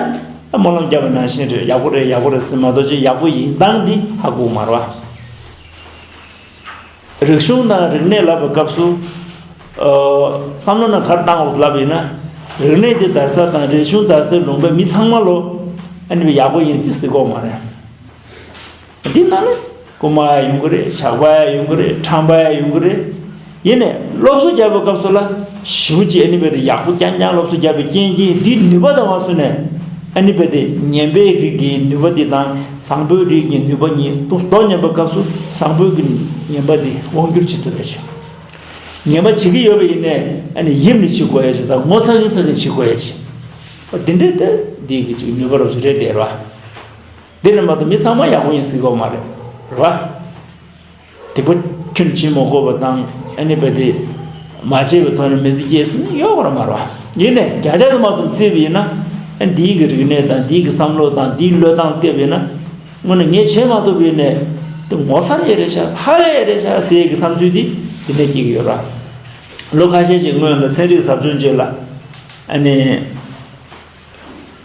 སྨོན་ལམ་བརྒྱབ་པ་ནང་བཞིན་རེད། ཡག་པོ་རེད། ཡག་པོ་རེད་ཟེར་མ་གཏོགས་ཅིག་ཡག་པོ་ཡིན་སྟངས་འདི་ཧ་གོ་མ་རེད་བ། རིག་གཞུང་དང་རིག་གནས་ལབ་པའི་སྐབས་སུ། ཨ། བསམ་བློ་ནང་ག་རེ་བཏང་དགོས་ལབ་ཡིན་ན། རིག་གནས་འདི་དར་ས་དང་རིག་གཞུང་དར་སའི་ལུང་པའི་མི་ཚང་མ་ལོ། ཨ་ནི་ཡག་པོ་ཡིན་ཅི་ཟེར་གོ་མ་རེད། འདི་ནང་ལ་རྐུན་མ་ཡང་ཡོང་གི་རེད། ཇག་པ་ཡང་ཡོང་གི་རེད། ཁྲམ་པ་ཡང་ཡོང་གི་རེད། ཡིན་ནའི་སློབ་གསོ་རྒྱག་པའི་སྐབས་སུ་ལ་ཞེ་པོ་ཅིག་ཨ་ནི་རྦད་དེ་ཡག་པོ་རྐྱང་རྐྱང་སློབ་གསོ་རྒྱག་པའི་རྐྱེན་གྱིས་འདིའི་ནུས་པ་དང་མ་སོང་ནས། ཨ་ནི་རྦད་དེ་ངན་པའི་རིགས་ཀྱི་ནུས་པ་འདི་དང་བཟང་པོའི་རིགས་ཀྱི་ནུས་པ་གཉིས་ཏོག་ཏོག་མཉམ་པའི་སྐབས་སུ་བཟང་པོའི་གི་ངན་པ་འདི་དབང་སྒྱུར་བྱེད་ཐུབ་ཡ་ཆེ། ངན་པ་བྱེད་ཀྱི་ཡོད་པ་ཡིན་ནའི་ཨ་ནི་ཡིབ་ནས་བྱེད་དགོས་ཡ་ཆེ་དང་ངོ་ཚ་གིན་ཚ་ནས་བྱེད་དགོས་ཡ་ཆེ། འདི་འདྲའི་དེ་འདི་གི་ཅིག་ནུས་པ་རོབ་ཅིག་རེད་དེ་རེད་བ། འདི་ནི་མ་གཏོགས་མི་ཚང་མ་ཡག་པོ་ཡིན་ཟེར་གྱི་ཡོད་མ་རེད། རེད་བ། སྡིག་པ་ཁྱོན་བྱེད་མ་དགོས་པ་དང་ཨ་ནི་རྦད་དེ་མ་བྱས་པའི་ཐོག་ནས་མི་ཚེ་སྐྱེལ་ཟིན་ཡོད་པ་ར་མ་རེད་བ། ཡིན་ནའི་བརྒྱ་ཆ་དུ་མ་གཏོགས་བརྩིས་པ་ཡིན་ན། ཨ་འདིའི་གི་རིག་གནས་དང་འདིའི་གི་བསམ་བློ་དང་འདིའི་བློས་བཏང་བལྟས་པ་ཡིན་ན། དངོས་གནས་ངས་བྱས་མ་ཐུབ་པ་ཡིན་ནའི་དེ་ངོ་ཚ་ཡས་རེད་ཤག་ཧ་ལས་ཡས་རེད་ཤག་ཟེར་གི་བསམ་ཚུལ་འདི་འདི་འདྲ་སྐྱེ་གི་ཡོད་ར། ལོ་ཁ་ཤས་ཤིག་སྔོན་ལ་ཚན་རིག་ཟབ་སྦྱོང་བྱས་ལ། ཨ་ནི།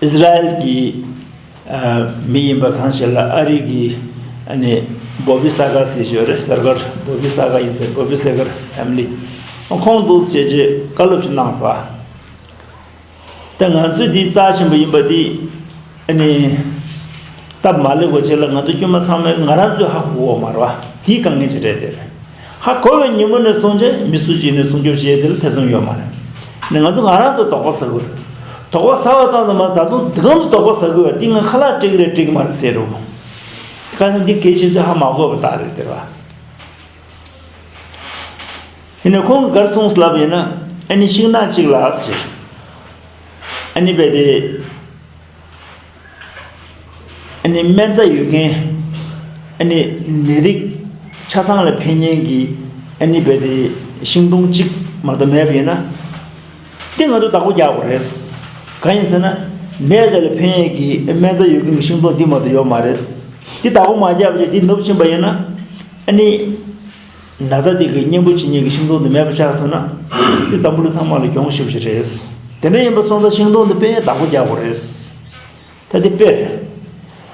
ཨིས་ར་ཨེལ་གྱི་ཨ་མི་ཡིན་པ་གང་ཞིག་ལ་ཨ་རི་གི་ཨ་ནི་བོ་བི་ས་ཀ་ཟེར་ཞིག་ཡོད་རེད། སར་ཀར་བོ་བི་ས་ཀ་ཡིན་ཟེར། བོ་བི་ས་ཀར་ཕེ་མི་ལི། ཁོང་འདུག་བྱས་རྗེས་བཀའ་སློབ་ཅིག་གནང་སོང་། ད་ང་ཚོས་འདི་རྩ་ཆེན་པོ་ཡིན་པ་འདི་ཨ་ནི་སྟབས་མ་ལེགས་པ་ཅིག་ལ་ང་ཚོ་དཀྱུས་མ་ཚང་མས་ང་རང་ཚོས་ཧ་གོ་གི་ཡོད་མ་རེད་བ། འདི་དཀའ་ངལ་ཅིག་རེད་དེ་རེད། ཧ་གོ་བའི་ཉིན་མོ་ནས་བཟུང་བྱས་མི་སུ་གཅིག་ནས་སྲུང་སྐྱོབ་བྱེད་ཡས་དེ་ལ་ཐེ་ཚོམ་ཡོད་མ་རེད། ནས་ང་ཚོ་ང་རང་ཚོ་དོགས་པ་ཟ་དགོས་རེད། དོགས་པ་ཟ་བ་ཙམ་དུ་མ་ཟད་ད་དུང་འདི་གམ་ཚོ་དོགས་པ་ཟ་དགོས་པ་འདི་ང་ཁ་ལག་སྤྲད་ཀྱི་རེད་སྤྲད་ཀྱི་མ་རེད་ཟེར་རུང་། ཁ་སང་འདི་སྐད་ཆ་ཚོ་ཧ་མ་གོ་བ་ལྟར་རེད་དེ་ར། ཡིན་ནས་ཁོང་གིས་ག་རེ་གསུངས་ལབ་ཡིན་ན། ཨ་ནི་ཤིང་ནགས་གཅིག་ལ་ཟེར། ཨ་ནི་རྦད་དེ། ཨ་ནི་སྨན་རྩྭ་ཡོད་མཁན། ཨ་ནི་ནད་རིགས་ཆ་ཚང་ལ་ཕན་མཁན་གྱི་ཨ་ནི་རྦད་དེ་ཤིང་སྡོང་གཅིག་མ་གཏོགས་མེད་པ་ཡིན་ན། དེ་ང་ཚོ་བདག་པོ་རྒྱག་དགོས་རེད། གང་ཡིན་ཟེར་ན། ནད་དེ་ལ་ཕན་ཡས་ཀྱི་སྨན་རྩྭ་ཡོད་མཁན་གྱི་ཤིང་སྡོང་འདི་མ་གཏོགས་ཡོད་མ་རེད། འདི་བདག་པོ་མ་རྒྱག་པ་བྱས་འདི་ནུབ་ཕྱིན་པ་ཡིན་ན། ཨ་ནི། ན་ཚ་དེ་གི་གཉེན་པོ་བྱེད་མཁན་གྱི་ཤིང་སྡོང་དེ་མེད་པ་ཆགས་སོང་ན། དེ་འཛམ་བུ་གླིང་ཚང་མ་ལ་གྱོང་ཞེ་པོ་ཞིག་རེད། དེ་འདྲ་ཡིན་པ་སོང་ཙང་ཤིང་སྡོང་དེ་དཔེ་བདག་པོ་རྒྱག་དགོས་རེད། ད་དེ་དཔེ་རེད།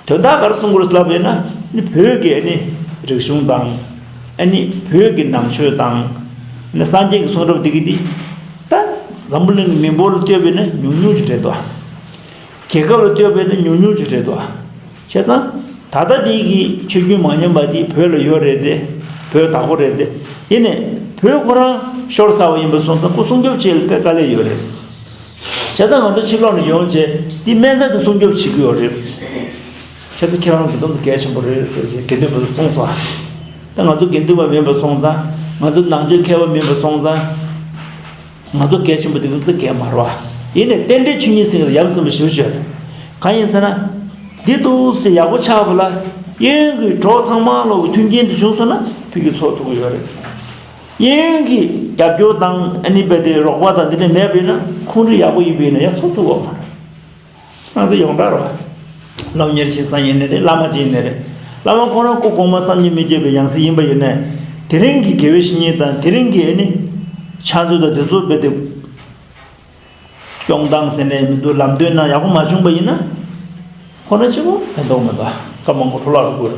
དོན་དག་ག་རེ་གསུང་དགོས་རེད་ལབ་པ་ཡིན་ན། ནི་བོད་ཀྱི་ཨ་ནི་རིག་གཞུང་དང་། ཨ་ནི་བོད་ཀྱི་ནང་ཆོས་དང་། ཨ་ནི་སངས་རྒྱས་ཀྱི་གསུང་རབ་དེ་གི་དེ། ད་འཛམ་བུ་གླིང་གི་མི་འབོར་ལ་ལྟོས་པ་ཡིན་ན་ཉུང་ཉུང་ཅིག་རེད་དོ། རྒྱལ་ཁབ་ལ་ལྟོས་པ་ཡིན་ན་ཉུང་ཉུང་ཅིག་རེད་དོ། བྱས་ཙང་། ད་ལྟ་འདི་གི་ཆོས་བརྒྱུད་མ་ཉམས་པ་འདི་བོད་ལ་ཡོད་རེད་དེ། བོད་བདག་པོ་རེད་དེ། ཡིན་ནའི་བོད་ཁོ་རང་ཤོར་ཚར་བ་ཡིན་པ་སོང་ཙང་ཁོ་སྲུང་སྐྱོབ་བྱེད་ལ་དཔེ་དཀའ་ལས་ཡོད་རེད། བྱས་ཙང་ང་ཚོ་ཕྱི་ལོགས་ནས་ཡོང་བྱས་འདི་སྨན་རྩྭ་འདི་སྲུང་སྐྱོབ་བྱེད་ཀྱི་ཡོད་རེད། བྱས་ཙང་ཁྱེད་རང་གི་དོན་དུ་གལ་ཆེན་པོ་རེད་ཟེར་བྱས་དགེ་འདུན་པ་ཚོ་གསུངས་སོང་། ད་ང་ཚོ་དགེ་འདུན་པ་མིན་པ་སོང་ཙང་། ང་ཚོ་ནང་ཆོས་མཁས་པ་མིན་པ་སོང་ཙང་། ང་ཚོ་གལ་ཆེན་པོ་དེ་ང་ཚོ་གལ་མ་རེད་བ། ཡིན་ནའི་རྟེན་འབྲེལ་ཆོས་ཉིད་ཟེར་གྱི་ཡ་མཚན་པོ་ཞེ་པོ་ཅིག་ཡོད་རེད། གང་ཡིན་ཟེར་ན། འདི་འདུག་སེ་ཡག་པོ་ཆགས་པ་ལ། གཡས་གཡོན་གྱི་གྲོགས་ཚང་མ་ལོག་གི་མཐུན་རྐྱེན་དེ་བྱུང་སོང་ན་ཕ་གི་འཚོ་ཐུབ་ཀྱི་ཡོད་རེད། གཡས་གཡོན་གྱི་རྒྱབ་སྐྱོར་དང་ཨ་ནི་རྦད་དེ་རོགས་པ་དང་འདི་འདྲ་མེད་པ་ཡིན་ན་ཁོང་རང་ཡག་པོ་ཡིན་པ་ཡིན་ན་ཡང་འཚོ་ཐུབ་ཀྱི་ཡོད་མ་རེད། ང་ཚོ་ཡོངས་གྲགས་རེད་བ། སློབ་གཉེར་བྱེད་ས་ཡིན་ནི་རེད། བླ་མ་ཅིག་ཡིན་ནི་རེད། བླ་མ་ཁོ་རང་སྐུ་གོང་མ་སངས་རྒྱས་མི་བསྐྱོད་པའི་ཡང་སྲིད་ཡིན་པ་ཡིན་ནའི། དེ་རིང་གི་དགེ་བའི་བཤེས་གཉེན་དང་དེ་རིང་གི་ཨ་ནི་ཕྱག་མཛོད་དང་དེ་ཚོ་རྦད་དེ་སྐྱོང་སྟངས་ཟེར་ནས་མི་འདུག་ལམ་སྟོན་གནང་ཡག་པོ་མ་བྱུང་པ་ཡིན་ན། ཁོ་རང་གཅིག་པོ་ཕན་ཐོགས་མི་འདུག་སྐབས་མང་པོ་འཕྲོ་བརླག་འགྲོ་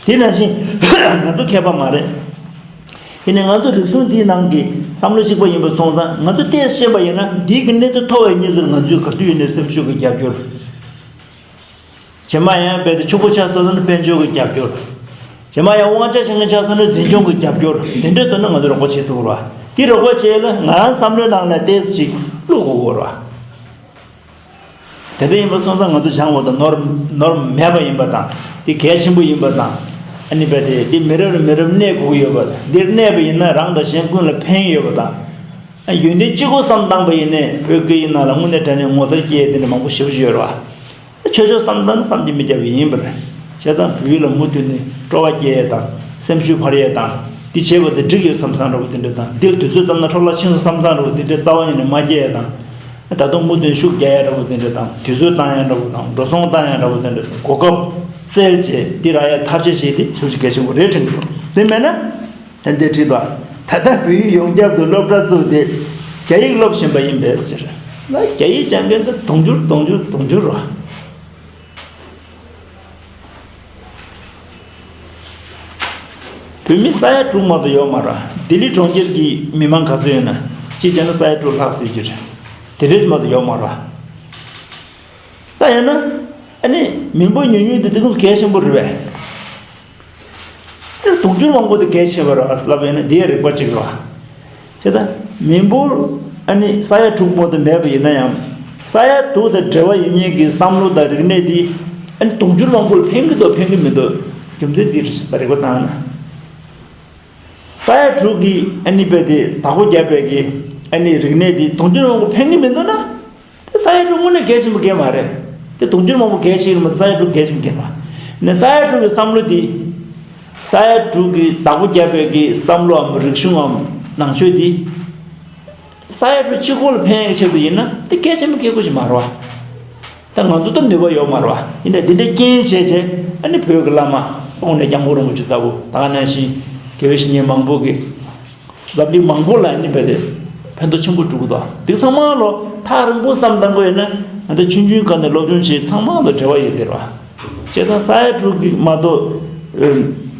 གི་རེད་བ། དེ་ནང་བཞིན་ང་ཚོ་མཁས་པ་མ་རེད། ཡིན་ནའི་ང་ཚོ་རིག་གཞུང་འདིའི་ནང་གི་བསམ་བློ་གཅིག་པ་ཡིན་པ་སོང་ཙང་། ང་ཚོ་ཏོག་ཙམ་ཤེས་པ་ཡིན་ན་འདིའི་གི་གནས་ཚུལ་མཐོ་བའི་གནས་ཚུལ་ང་ཚོས་ག་དུས་ཡིན་ནའི་སེམས་ཤུགས་ཀྱི་རྒྱབ་སྐྱོར། རྗེས་མ་ཡང་རྦད་དེ་ཕྱུག་པོ་ཆགས་སོང་ན་དཔལ་འབྱོར་གྱི་རྒྱབ་སྐྱོར། རྗེས་མ་ཡང་དབང་ཆ་འཕྱར་མཁན་ཆགས་སོང་ན་འཛིན་སྐྱོང་གི་རྒྱབ་སྐྱོར། དེ་འདྲའི་ཐོག་ནས་ང་ཚོས་རོགས་པ་བྱེད་ཐུབ་དགོས་རེད་བ། དེ་རོགས་པ་བྱེད་ལ་ང་རང་བསམ་བློའི་ནང་ལ་ཏོག་ཙམ་ཞིག་བླུག་དགོས་རེད་བ། དེ་འདྲ་ཡིན་པ་སོང་ཙང་ང་ཚོ་སྦྱང་བ་དང་ནོར་ནོར་མེད་པ་ཡིན་པ་དང་། དེ་གལ་ཆེན་པོ་ཡིན་པ་དང་། ཨ་ནི་རྦད་དེ་དེ་མི་རབས་ནས་མི་རབས་གནས་དགོས་ཀྱི་ཡོད་པ་དང་། འདིར་གནས་པ་ཡིན་ན་རང་དང་གཞན་ཀུན་ལ་ཕན་ཡོད་པ་དང་། ཨ་ཡོན་ཏན་གཅིག་པོ་བསམ་བཏང་པ་ཡིན་ནའི་བོད་སྐད་ཡིག་ནང་ལ་དངོས་གནས་དྲང་གནས་ངོ་མཚར་སྐྱེ་ཡས་དེ་འདྲ་མང་པོ་ཞེ་པོ་ཞིག་ཡོད་རེད་བ། ཆོས་ཕྱོགས་བསམ་བཏང་ན་བསམ་གྱིས་མི་ཁྱབ་པ་ཡིན་པ་རེད། བྱས་ཙང་བོད་ཡིག་ལ་མུ་མཐུད་ནས་སྤྲོ་བ་སྐྱེ་ཡས་དང་། སེམས་ཤུགས་འཕར་ཡས་དང་། འདི་བྱས་པ་དེ་འགྲིག་ཡོད་བསམ་བསམ་འདྲ་པོ་དེ་འདྲ་དང་། འདིར་དུས་ཚོད་བཏང་ན་འཕྲོ་བརླག་ཕྱིན་སོང་བསམ་བསམ་འདྲ་པོ་དེ་འདྲ་རྩ་བ་ཉིད་ནས་མ་སྐྱེ་ཡས་དང་། ད་དུང་མུ་མཐུད་ཤུགས་རྒྱག་ཡ་འདྲ་པོ་དེ་འདྲ་དང་དུས་ཚོད་བཏང་ཡ་འདྲ་པོ་དང་འགྲོ་སོང་བཏང་ཡ་འདྲ་པོ་དེ་འདྲ་གོ་སྐབས་བཙལ་བྱས་འདི་རག་ཡ་ཐབས་ཤེས་བྱེད་དེ་ཤུགས་ཆེ་གལ་ཆེན་པོ་རེད་དྲན་གྱི་འདུག་དེ་མེད་ན་ད་འདི་བྲིས་དང་ད་ལྟ་བོད་ཡིག་ཡོངས་ཁྱབ་ཏུ་སློབ་གྲྭ་བཙུགས་ཏེ་རྒྱ་ཡིག་སློབ་བཞིན་པ་ཡིན་པས་ཟེར། ང་རྒྱ་ཡིག་སྦྱང་མཁན་དེ་དུང་ཕྱུར་དུང་ཕྱུར་དུང་ཕྱུར་རོ། བོད་མི་ས་ཡ་དྲུག་མ་གཏོགས་ཡོད་མ་རེད། ལྡི་ལི་གྲོང་ཁྱེར་གྱི་མི་མང་ག་ཚོད་ཡོད་ན་གཅིག་བྱས་ན་ས་ཡ་དྲུག་ལྷག་ཙམ་ཡོད་ཀྱི་རེད། དེ་འདྲས་མ་གཏོགས་ཡོད་མ་རེད། ད་ཡིན་ན་ཨ་ནི་མི་འབོར་ཉུང་ཉུང་དེ་དེ་ཀུན་གལ་ཆེན་པོ་རེད་པས། དུང་ཕྱུར་མང་པོ་དེ་གལ་ཆེ་བ་རེད་ལབ་ཡིན་ན་དེའི་རིག་པ་གཅིག་རེད་བ། བྱས་ཙང་མི་འབོར་ཨ་ནི་ས་ཡ་དྲུག་མ་གཏོགས་མེད་པ་ཡིན་ན་ཡང་ས་ཡ་དྲུག་དང་འབྲེལ་བ་ཡོད་མཁན་གྱི་བསམ་བློ་དང་རིག་གནས་དེ་ཨ་ནི་དུང་ཕྱུར་མང་པོ་ལ་ཕན་གྱི་འདུག་ཕན་གྱི་མི་འདུག་རྒྱུ་མཚན་འདི་རེད་རིག་པ་བཏང་ན། ས་ཡ་དྲུག་གི་ཨ་ནི་དཔེ་དེ་བདག་པོ་བརྒྱབ་པའི་གི་ཨ་ནི་རིག་གནས་དེ་དུང་ཕྱུར་མང་པོ་ཕན་གྱི་མི་འདུག་ན། དེ་ས་ཡ་དྲུག་དངོས་གནས་གལ་ཆེན་པོ་གལ་མ་རེད། དེ་དུང་ཕྱུར་མང་པོ་གལ་ཆེ་གི་མ་རེད། ས་ཡ་དྲུག་གལ་ཆེན་པོ་གལ་མ་རེད། ནས་ས་ཡ་དྲུག་གི་བསམ་བློ་འདི། ས་ཡ་དྲུག་གི་བདག་པོ་བརྒྱབ་པའི་གི་བསམ་བློའམ་རིག་གཞུང་ངམ་ནང་ཆོས་འདི། ས་ཡ་དྲུག་གཅིག་པོ་ལ་ཕན་ཡག་ཆེད་དུ་ཡིན་ན་དེ་གལ་ཆེན་པོ་གལ་དགོས་ཞིག་མ་རེད་བ། ད་ང་ཚོ་ད་ནུས་པ་ཡོད་མ་རེད་བ། ཡིན་ནའི་འདི་འདྲའི་རྐྱེན་བྱས་བྱས་ཨ་ནི་བོད་ཀྱི་བླ་མ་དབུ་མཛད་སྐྱབས་མགོན་རིན་པོ་ཆེ་ལྟ་བུ་ད་ག་ནང་བཞིན་དགེ་བའི་བཤེས་གཉེན་མང་པོ་གི། ལབ་ལི་མང་པོ་ལ་ནི་བས་ཏེ་ཕན་ཐོགས་ཆེན་པོ་འགྲོ་གི་འདུག་འདི་ཚང་མ་ལོ་ཐག་རིང་པོ་བསམ་བཏང་དགོས་ཡོད་ན་ང་ཚོ་ཆུང་ཆུང་སྒང་ནས་སློབ་སྦྱོང་བྱེད་ཚང་མ་ལ་འབྲེལ་བ་ཡོད་དེ་ར། བྱས་ཙང་ས་ཡ་དྲུག་གི་མ་གཏོགས་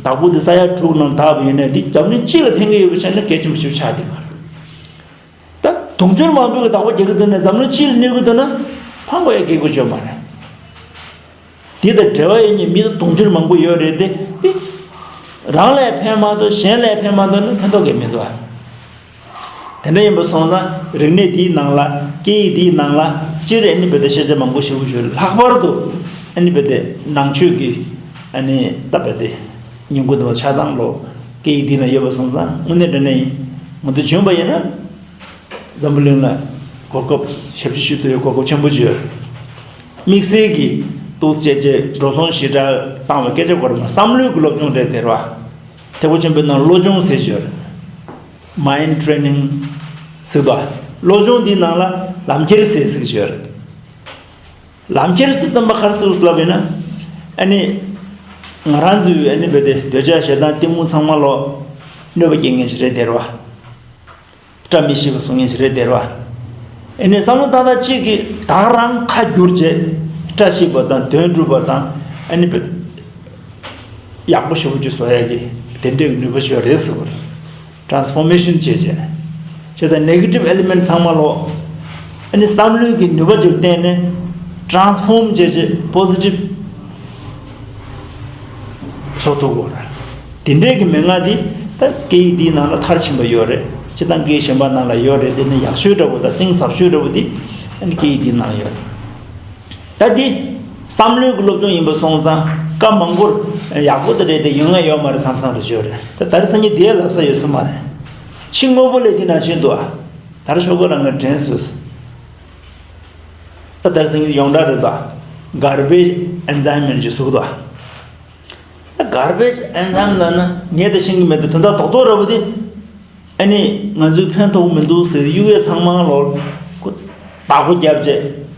བདག་པོ་འདི་ས་ཡ་དྲུག་ནང་དག་པ་ཡིན་ན་འདི་འཛམ་གླིང་སྤྱི་ལ་ཕན་གི་ཡོད་པ་བྱས་ན་གལ་ཆེན་པོ་ཞིག་ཆགས་བསྡད་པ་རེད། ད་དུང་ཕྱུར་མང་པོས་བདག་པོ་རྒྱག་གི་འདུག་ན་འཛམ་གླིང་སྤྱི་ལ་གནོད་གི་འདུག་ན་ཕངས་པ་ཡང་སྐྱེ་དགོས་ཡོད་མ་རེད། འདི་དང་འབྲེལ་བ་ཡོད་མཁན་མི་དུང་ཕྱུར་མང་པོ་ཡོད་རེད་དེ། དེ་རང་ལ་ཕན་མ་གཏོགས་གཞན་ལ་ཕན་མ་གཏོགས་ནི་ཕན་ཐོགས་གང་ཡང་མི་འདུག་ཨ། དེ་འདྲ་ཡིན་པ་སོང་ཙང་རིག་གནས་འདིའི་ནང་ལ་སྐད་ཡིག་འདིའི་ནང་ལ་སྤྱིར་ཨ་ནི་བས་ཏེ་ཤེས་བྱ་མང་པོ་ཞེ་པོ་ཅིག་ལྷག་པར་དུ་ཨ་ནི་བས་ཏེ་ནང་ཆོས་ཀྱི་ཨ་ནི་ད་བས་ཏེ་ཉིན་གུང་དུ་ཆགས་སྡང་ལོ་སྐད་ཡིག་འདི་ན་ཡོད་པ་སོང་ཙང་དངོས་གནས་དྲང་གནས་ཡིན། ང་ཚོ་བྱུང་བ་ཡིན་ན། འཛམ་བུ་གླིང་ལ་གོ་སྐབས་ཞབས་ཕྱི་ཞུ་ཐུབ་ཡོད་གོ་སྐབས་ཆེན་པོ་ཅིག་ཡོད། དམིགས་བསལ་གྱིས་ཏོག་ཙམ་བྱས་བྱས་འགྲོ་སོང་ཞེ་དྲག་བཏང་བའི་སྐད་ཆ་གོ་ར་མ་བསམ་བློའི་གི་སློབ་སྦྱོང་རེད་དེ་ར། ཐེག་པ་ཆེན་པོའི་ནང་བློ་སྦྱོང་ཟེར་ཞོར། Mind training ཟེར་དོ། བློ་སྦྱོང་འདིའི་ནང་ལ་ལམ་ཁྱེར་ཟེར་ཟེར་ཞོར། ལམ་ཁྱེར་ཟེར་བསམ་པ་ག་རེ་ཟེར་ལབ་ཡིན་ན། ཨ་ནི། ང་རང་ཚོའི་ཨ་ནི་བས་ཏེ་འདོད་ཆགས་ཞེ་སྡང་གཏི་མུག་ཚང་མ་ལོ། གནོད་པ་སྐྱེལ་མཁན་ཞིག་རེད་དེ་ར། བཀྲ་མི་ཤིས་པ་བཟོ་མཁན་ཞིག་རེད་དེ་ར། ཨ་ནི་བསམ་བློ་བཏང་སྟངས་གཅིག་གིས་ད་ག་རང་ཁ་བསྒྱུར་བྱས། བཀྲ་ཤིས་པ་དང་དོན་འགྲུབ་པ་དང་ཨ་ནི་བས། ཡག་པོ་ཞེ་པོ་ཅིག་བཟོ་ཡག་གི་དེ་འདྲའི་ནུས་པ་ཞིག་རེད་ཟེར་བ་རེད། Transformation བྱས་བྱས། བྱས་ཙང་negative element ཚང་མ་ལོ། ཨ་ནི་བསམ་བློའི་གི་ནུས་པ་ཅིག་བརྟེན་ནས་transform བྱས་བྱས་positive བཟོ་ཐུབ་དགོས་རེད། དེ་འདྲའི་གི་མན་ངག་འདི་ད་སྐད་ཡིག་འདིའི་ནང་ལ་མཐར་ཕྱིན་པ་ཡོད་རེད། སྤྱིར་བཏང་སྐད་ཡིག་གཞན་པ་ནང་ལ་ཡོད་རེད། དེ་ནི་ཡག་ཤོས་འདྲ་བོ་དང་གཏིང་ཟབ་ཤོས་འདྲ་བོ་འདི་ཨ་ནི་སྐད་ཡིག་འདིའི་ནང་ལ་ཡོད་རེད། ད་འདི་བསམ་བློའི་གི་སློབ་སྦྱོང་ཡིན་པ་སོང་ཙང་སྐབས་མང་པོར་ཡག་པོ་དེ་རེད་དེ་ཡོང་ཡ་ཡོད་མ་རེད་བསམ་བསམ་རེ་བརྗོད་རེད། ད་ད་རེས་སང་ཉིན་དེའི་ལབ་ས་ཡོད་ས་མ་རེད། ཕྱི་དངོས་པོ་ལས་འདི་ནང་བཞིན་འདུག་ཨ། ད་རེས་ཤོག་གུ་རང་གི་དྲན་སོང་། ད་ད་རེས་སང་ཉིན་ཡོངས་གྲགས་རེད་ད། Garbage enzyme ཅེས་ཟེར་གི་འདུག་ཨ། Garbage enzyme ལབ་ན་ངས་ད་ཤེས་ཀྱི་མེད་དེ་དོན་དག་རྡོག་རྡོག་ར་བོ་དེ། ཨ་ནི་ང་ཚོའི་ཕན་ཐོགས་མི་འདུག་ཟེར་གཡུག་ཡས་ཚང་མ་ལོར་བདག་པོ་བརྒྱབ་བྱས་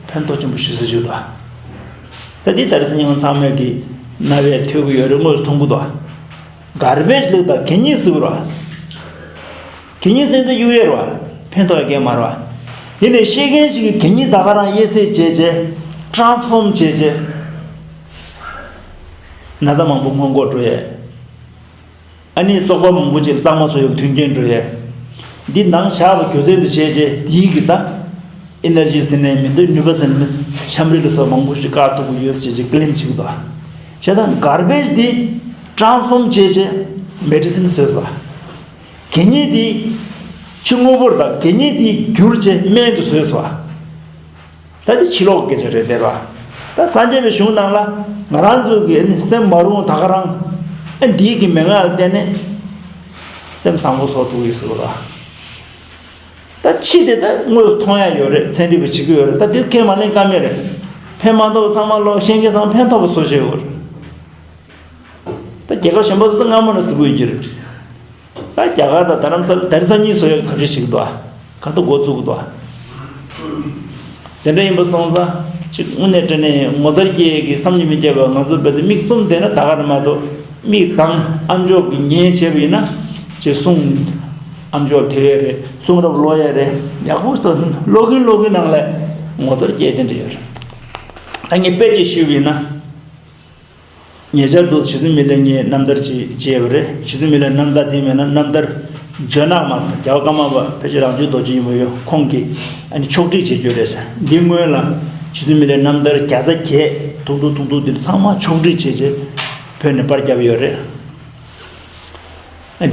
ཕན་ཐོགས་ཆེན་པོ་ཞིག་བཟོ་བཞིན་འདུག་ད་འདི་ད་རེས་སང་ཉིན་ཚང་མས་ཀྱི་རྣ་བས་ཐོས་ཀྱི་ཡོད་རེད། དངོས་སུ་མཐོང་གི་འདུག Garbage ལབ་ད་གད་སྙིགས་ཟེར་གི་རེད། གད་སྙིགས་ཟེར་དུས་གཡུག་ཡས་རེད། ཕན་ཐོགས་ཡ་གང་ཡང་མ་རེད། ཡིན་ནའི་ཤེས་མཁན་ཞིག་གིས་གད་སྙིགས་ད་ག་རང་དབྱེ་གསེས་བྱས་བྱས་transform བྱས་བྱས་ན་ཚ་མང་པོ་སྔོན་འགོག་འགྲོ་ཡས། ཨ་ནི་བཙོག་པ་མང་པོ་ཅིག་གཙང་མ་བཟོ་ཡག་མཐུན་རྐྱེན་འགྲོ་ཡས། འདི་ནང་བཞག་པ་རྒྱུ་མཚན་དུ་བྱས་རྗེས་འདིའི་གི་ད། ཨེ་ནར་ཇི་ཟེར་ནས་མི་འདུག་ནུས་པ་ཟེར་ནས་ཆམ་རིལ་ལ་སོགས་མང་པོ་ཞིག་བཀག་ཐུབ་ཀྱི་ཡོད་ཟེར་རྗེས་ཀི་ལེམ་བྱེད་ཀྱི་འདུག་བྱས་ཙང་garbage འདི་transform བྱས་རྗེས་medicine བཟོས་སོ། གད་སྙིགས་འདི་ཕྱི་དངོས་པོར་དང་གད་སྙིགས་འདི་བསྒྱུར་རྗེས་སྨན་དུ་བཟོས་སོ། ད་འདི་ཕྱི་ལོགས་སྐད་ཆ་རེད་དེ་ར། ད་སངས་རྒྱས་པའི་གཞུང་ནང་ལ་ང་རང་ཚོ་གི་ཨ་ནི་སེམས་མ་རུང་ད་ག་རང་ཨ་འདིའི་གི་མན་ངག་ལ་བརྟེན་ནས་སེམས་བཟང་པོ་བཟོ་ཐུབ་ཀྱི་ཟེར་བ་ར། ད་ཕྱི་དེ་ད་དངོས་སུ་མཐོང་ཡ་ཡོད་རེད། ཚན་རིག་པ་བྱེད་ཀྱི་ཡོད་རེད། ད་འདི་ཁས་མ་ལེན་ཀ་མེད་རེད། ཕན་མ་ཐོགས་ཚང་མ་ལོག་ཤེས་མཁན་ཚང་མ་ཕན་ཐོགས་པ་བཟོ་བྱེད་ཡོད་རེད། ད་རྒྱལ་ཁབ་གཞན་པ་ཚོ་ད་སྔ་མོ་ནས་ཟེར་གྱི་ཡོད་ཀྱི་རེད། ད་རྒྱ་གར་དང་རྡ་རམ་ས་ལ་ད་རེས་སང་ཉིན་བཟོ་ཡག་ཐབས་ཤེས་ཤིག་འདུག་ཨ། ག་ད་འགོ་བཙུགས་ཀྱི་འདུག་ཨ། དེ་འདྲ་ཡིན་པ་སོང་ཙང་ཅིག་དངོས་གནས་དྲང་གནས་ངོ་མཚར་སྐྱེ་གི་བསམ་གྱིས་མི་ཁྱབ་པ། ང་ཚོ་རྦད་དེ་མིག་བཙུམ་བསྡད་ན་ད་ག་རེ་མ་གཏོགས། མིག་གདངས་ཨ་མཆོག་གིས་ཉན་བྱས་པ་ཡིན་ན། ཅིག་གསུང་ཨ་མཆོག་དེ་བས་རེད། གསུང་རབ་ཀློག་ཡས་རེད། ཡག་པོ་ཞིག་ཀློག་གིན་ཀློག་གིན་ནང་ལ་ངོ་མཚར་སྐྱེ་དེ་འདྲ་ཡོད་རེད། ད་ངས་དཔེ་ཅིག་ཞུས་པ་ཡིན་ན། ཉེ་ཆར་དུ་རྗེ་བཙུན་མི་ལས་ངས་རྣམ་ཐར་ཅིག་མཇལ་བ་རེད། རྗེ་བཙུན་མི་ལས་རྣམ་ཐར་དེ་མིན་ན་རྣམ་ཐར་མཛོད་ནག་མ་ཟེར། རྒྱལ་བ་ཀརྨ་པ་ཕལ་ཆེར་རང་བྱུང་རྡོ་རྗེ་ཡིན་པ་ཡོད། ཁོང་གིས་ཨ་ནི་ཕྱོགས་སྒྲིག་བྱེད་རྒྱུ་རེད་ཟེར། འདི་སྔོན་ལ་རྗེ་བཙུན་མི་ལས་རྣམ་ཐར་བརྒྱ་རྩ་བརྒྱད་ཐུང་ཐུང་ཐུང་ཐུང་འདི་ཚང་མ་ཕྱོགས་སྒྲིག་བྱས་རྗེས་བོད་ནས་པར་བརྒྱབ་ཡོད་རེད།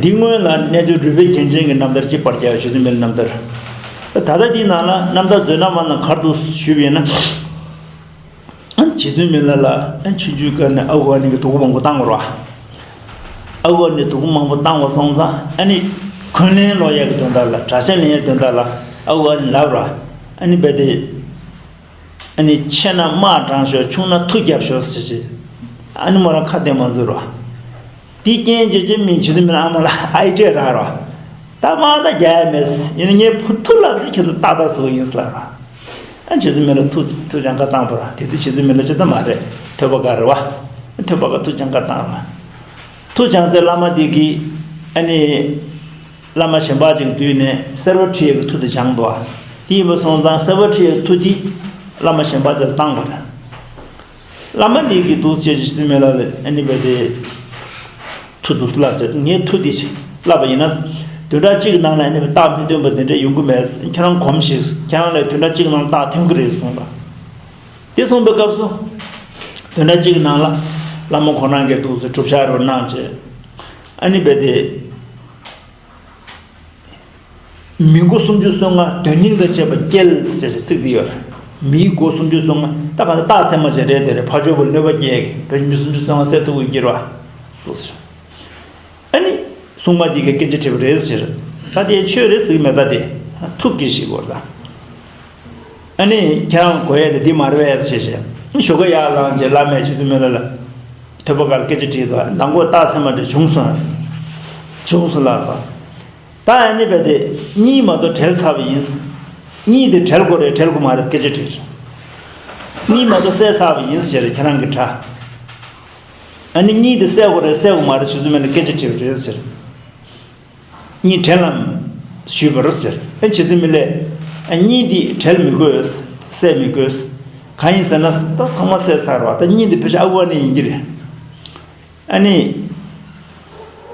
འདི་སྔོན་ལ་རྣལ་འབྱོར་རོལ་པའི་རྒྱན་ཅན་གྱི་རྣམ་ཐར་གཅིག་པར་བརྒྱབ་ཡོད། རྗེ་བཙུན་མི་ལ་རྣམ་ཐར། ད་ལྟ་འདིའི་ནང་ལ་རྣམ་ཐར་མཛོད་ནག་མ་ནང་ག་རེ་འདུག་ཞུས་པ་ཡིན་ན། རྗེ་བཙུན་མི་ལ་ལ་ཆུང་ཆུང་སྐབས་ནས་ཨ་ཁུ་ཨ་ནེ་གིས་སྡུག་པོ་མང་པོ་བཏང་བ་རེད་བ། ཨ་ཁུ་ཨ་ནེ་སྡུག་པོ་མང་པོ་བཏང་བ་སོང་ཙང་ཨ་ནི་འཁོན་ལན་སློག་ཡག་གི་དོན་དག་ལ། དགྲ་ཤ་ལེན་ཡག་དོན་དག་ལ་ཨ་ཁུ་ཨ་ནེ་ལབ་རེད་བ། ཨ་ནི་རྦད་དེ། ཨ་ནི་ཆེ་ན་དམག་དྲངས་ཤོག་ཆུང་ན་མཐུ་རྒྱབ་ཤོག་ཟེར་བྱས། ཨ་ནི་མོ་རང་ཁ་གཏད་མ་འཛུལ་རོ། དེའི་རྐྱེན་བྱས་རྗེས་མི་རྗེ་བཙུན་མི་ལ་ཨ་མ་ལ་ཨའི་སྤྲད་རག་རོ། ད་དམག་ད་རྒྱག་ཡ་མེད། ཡིན་ན་ངས་བུ་མཐུ་ལབ་ཟེར་ཁྱེད་ཚོ་ཏག་ཏག་བཟོ་གི་ཡིན་ཟེར་ལབ་རོ། ཨ་རྗེ་བཙུན་མི་ལ་མཐུ་མཐུ་གྱང་ཁ་བཏང་བ་རོ། དེ་དུས་རྗེ་བཙུན་མི་ལ་ཅི་ད་མ་རེད། ཐོད་པ་དཀར་རེད་བ། ཐོད་པ་དཀར་མཐུ་གྱང་ཁ་བཏང་རོ། མཐུ་བྱང་སའི་བླ་མ་དེ་གིས་ཨ་ནི། བླ་མ་གཞན་པ་ཅིག་བསྡུས་ནས་སེར་པོ་ཁྲི་ཡི་གི་མཐུ་དེ་བྱང་འདུག་ཨ། དེ་ཡིན་པ་སོང་ཙང་སེར་པོ་ཁྲི་ཡི་གི་མཐུ་དེ་བླ་མ་གཞན་པ་ཅིག་ལ་བཏང་བ་རེད། བླ་མ་དེ་གིས་འདུག་སེ་བྱས་རྗེ་བཙུན་མི་ལ་ལ་ཨ་ནི་རྦད་དེ། མཐུ་འདུག་ལབ་ཅིག་ངས་མཐུ་དེ་ལབ་པ་ཡིན་ན། བདུན་ཕྲག་གཅིག་གི་ནང་ལ་ཨ་ནི་རྟགས་མི་ཐོན་པ་དེ་འདྲ་ཡོང་གི་མེད། ཁྱེད་རང་གོམས་ཤིག་ཁྱེད་རང་ལ་བདུན་ཕྲག་གཅིག་གི་ནང་ལ་རྟགས་ཐོན་གི་རེད་གསུངས་པ། དེ་གསུངས་པའི་སྐབས་སུ། བདུན་ཕྲག་གཅིག་གི་ནང་ལ་བླ་མ་ཁོ་རང་གིས་འདུག་སེ་སྒྲུབ་བྱ་རོ་གནང་བྱས། ཨ་ནི་རྦད་དེ། མི་མགོ་སུམ་ཅུ་སོ་ལྔ་དོན་སྙིང་དང་བཅས་པ་སྐྱེལ་ཟེར་ཚིག་འདི་ཡོད་རེད། མིའི་མགོ་སུམ་ཅུ་སོ་ལྔ་ད་ག་ད་རྟགས་མཚན་མ་ཅིག་རེད། དེ་རེད། ཕར་ཕྱོགས་པོ་གནོད་པ་སྐྱེལ་གི་བོད་མི་སུམ་ཅུ་སོ་ལྔ་བསད་ཐུབ་ཀྱི་རེད་བ། ཨ་ནི་སྲུང་མ་འདི་གིས་སྐད་ཆ་དྲིས་པ་རེད་ཟེར། ད་དེ་ཆོས་རེད་ཟེར་གི་མེད། ད་དེ་ཐུགས་ཀྱི་ཞིག་གོ་ད། ཨ་ནི་ཁྱེད་རང་གོ་ཡས་དེ་འདི་མ་རེད་པས་ཟེར་བྱས། ཞོགས་ཀ་ཡར་ལངས་རྗེས་བླ་མས་རྗེ་བཙུན་མི་ལ་ལ། ཐོད་པ་དཀར་སྐད་ཆ་དྲིས་དོ། མདང་དགོང་རྟགས་མཚན་མ་དེ་བྱུང་སོང་ཟེར། བྱུང་སོང་ལབ་སོང་། ད་ཨ་ནི་རྦད་དེ་གཉིད་མ་གཏོགས་བྲལ་ཚར་བ་ཡིན། གཉིད་དེ་བྲལ་དགོས་རེད་བྲལ་དགོས་མ་རེད་སྐད་ཆ་དྲིས། གཉིད་མ་གཏོགས་བསད་ཚར་བ་ཡིན་ཟེར་ཁྱེད་རང་གི་དྲ། ཨ་ནི་གཉིད་དེ་བསད་དགོས་རེད་བསད་དགོས་མ་རེད་རྗེ་བཙུན་མི་ལ་སྐད་ཆ་དྲིས་པ་རེད་ཟེར། གཉིད་བྲལ་ལམ་ཞུས་པར་ཟེར། ཨ་རྗེ་བཙུན་མི་ལས། ཨ་གཉིད་འདི་བྲལ་མི་དགོས། བསད་མི་དགོས། གང་ཡིན་ཟེར་ན་ད་ཚང་མ་བསད་ཚར་བ། ད་གཉིད་འདི་ཕལ་ཆེར་ཨ་ཁུ་ཨ་ནེ་ཡིན་གྱི་རེད། ཨ་ནི།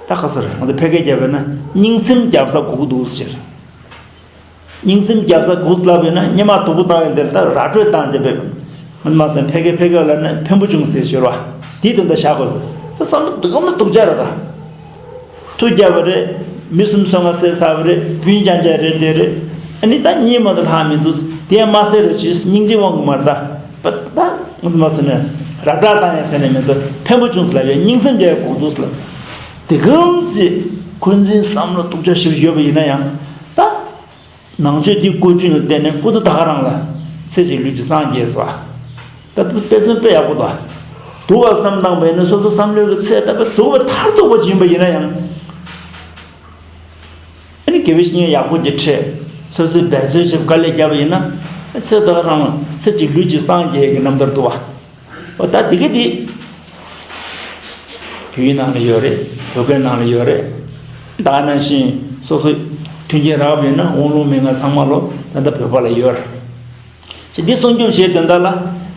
ད་ག་ཟེར་ང་ཚོ་ཕལ་སྐད་བརྒྱབ་པས་ན་སྙིང་ཚིམ་རྒྱབ་ས་དགོས་ཀྱི་འདུག་ཟེར། སྙིང་ཚིམ་རྒྱབ་ས་དགོས་ལབ་ཡོད་ན་སྙེ་མ་སྡུག་པོ་བཏང་ཡོད་འདིར་ད་ར་སྤྲོད་བཏང་རྒྱབ་པས། ང་ཚོ་མ་ཟད་ཕལ་སྐད་ཕལ་སྐད་ལབ་ན་ཕན་པོ་བྱུང་ཟེར་ཞོར་བ། དེའི་དོན་དག་བཞག་དགོས། ད་བསམ་བློ་སྡུག་མ་སྡུག་ཅག་རེད་ད། མཐུ་རྒྱབ་པ་རེད། མི་སུམ་སོ་ལྔ་བསད་ཚར་བ་རེད། བུ་རྐྱང་རྐྱང་རེད་དེ་རེད། ཨ་ནི་ད་གཉིད་མ་གཏོགས་ལྷག་མི་འདུག་དེ་ཡང་མ་བསད་རོགས་གྱིས་སྙིང་རྗེ་དབང་གི་མ་རེད་ད། པ་ད་ང་ཚོ་མ་ཟེར་ན་ར་སྤྲོད་བཏང་ཡ་ཟེར་ནས་མི་འདུག་ཕན་པོ་བྱུང་ཟེར་ལབ་ཡ་སྙིང་སེམས་རྒྱབ་ཡ་དགོས་འདུག་ཟེར་ལབ། དེ་གམ་ཚེ་འཁོན་འཛིན་བསམ་བློ་སྡུག་ཅག་ཞིག་ཡོད་པ་ཡིན་ན་ཡང་ད། ནང་ཆོས་འདི་བཀོད་སྒྲིག་ལ་བརྟེན་ནས་སྐུ་ཚེ་ད་ག་རང་ལ་ཚེ་གཅིག་ལུས་གཅིག་སངས་རྒྱས་སོ། ད་དུ་དཔེ་མཚོན་དཔེ་ཡག་པོ་འདུག་སྡུག་པ་བསམ་བཏང་བས་ནི་སོ་སོ་བསམ་བློའི་གི་ཚད་ལྟ་བུ་སྡུག་པ་མཐར་ཐུག་པ་ཡིན་པ་ཡིན་ན་ཡང་། ཨ་ནི་དགེ་བའི་བཤེས་གཉེན་ཡག་པོ་གྱི་ཁྲིད་སོ་སོས་འབད་རྩོལ་བྱེད་དཀའ་ལས་བརྒྱབ་པ་ཡིན་ན་ཚེ་ད་ག་རང་ལ་ཚེ་གཅིག་ལུས་གཅིག་སངས་རྒྱས་ཀྱི་རྣམ་ཐར་འདུག་བ། འོ་ད་དེ་ག་དེ། བོད་ཡིག་ནང་ལ་ཡོད་རེད། བོད་སྐད་ནང་ལ་ཡོད་རེད། ད་ནང་བཞིན་སོ་སོ་མཐུན་རྐྱེན་རག་པ་ཡིན་ན་དབང་ལུང་མན་ངག་ཚང་མ་ལོ་ད་ལྟ་བོད་པ་ལ་ཡོད་རེད། ཅེས་འདི་སྲུང་སྐྱོབ་བྱེད་དོན་དག་ལ་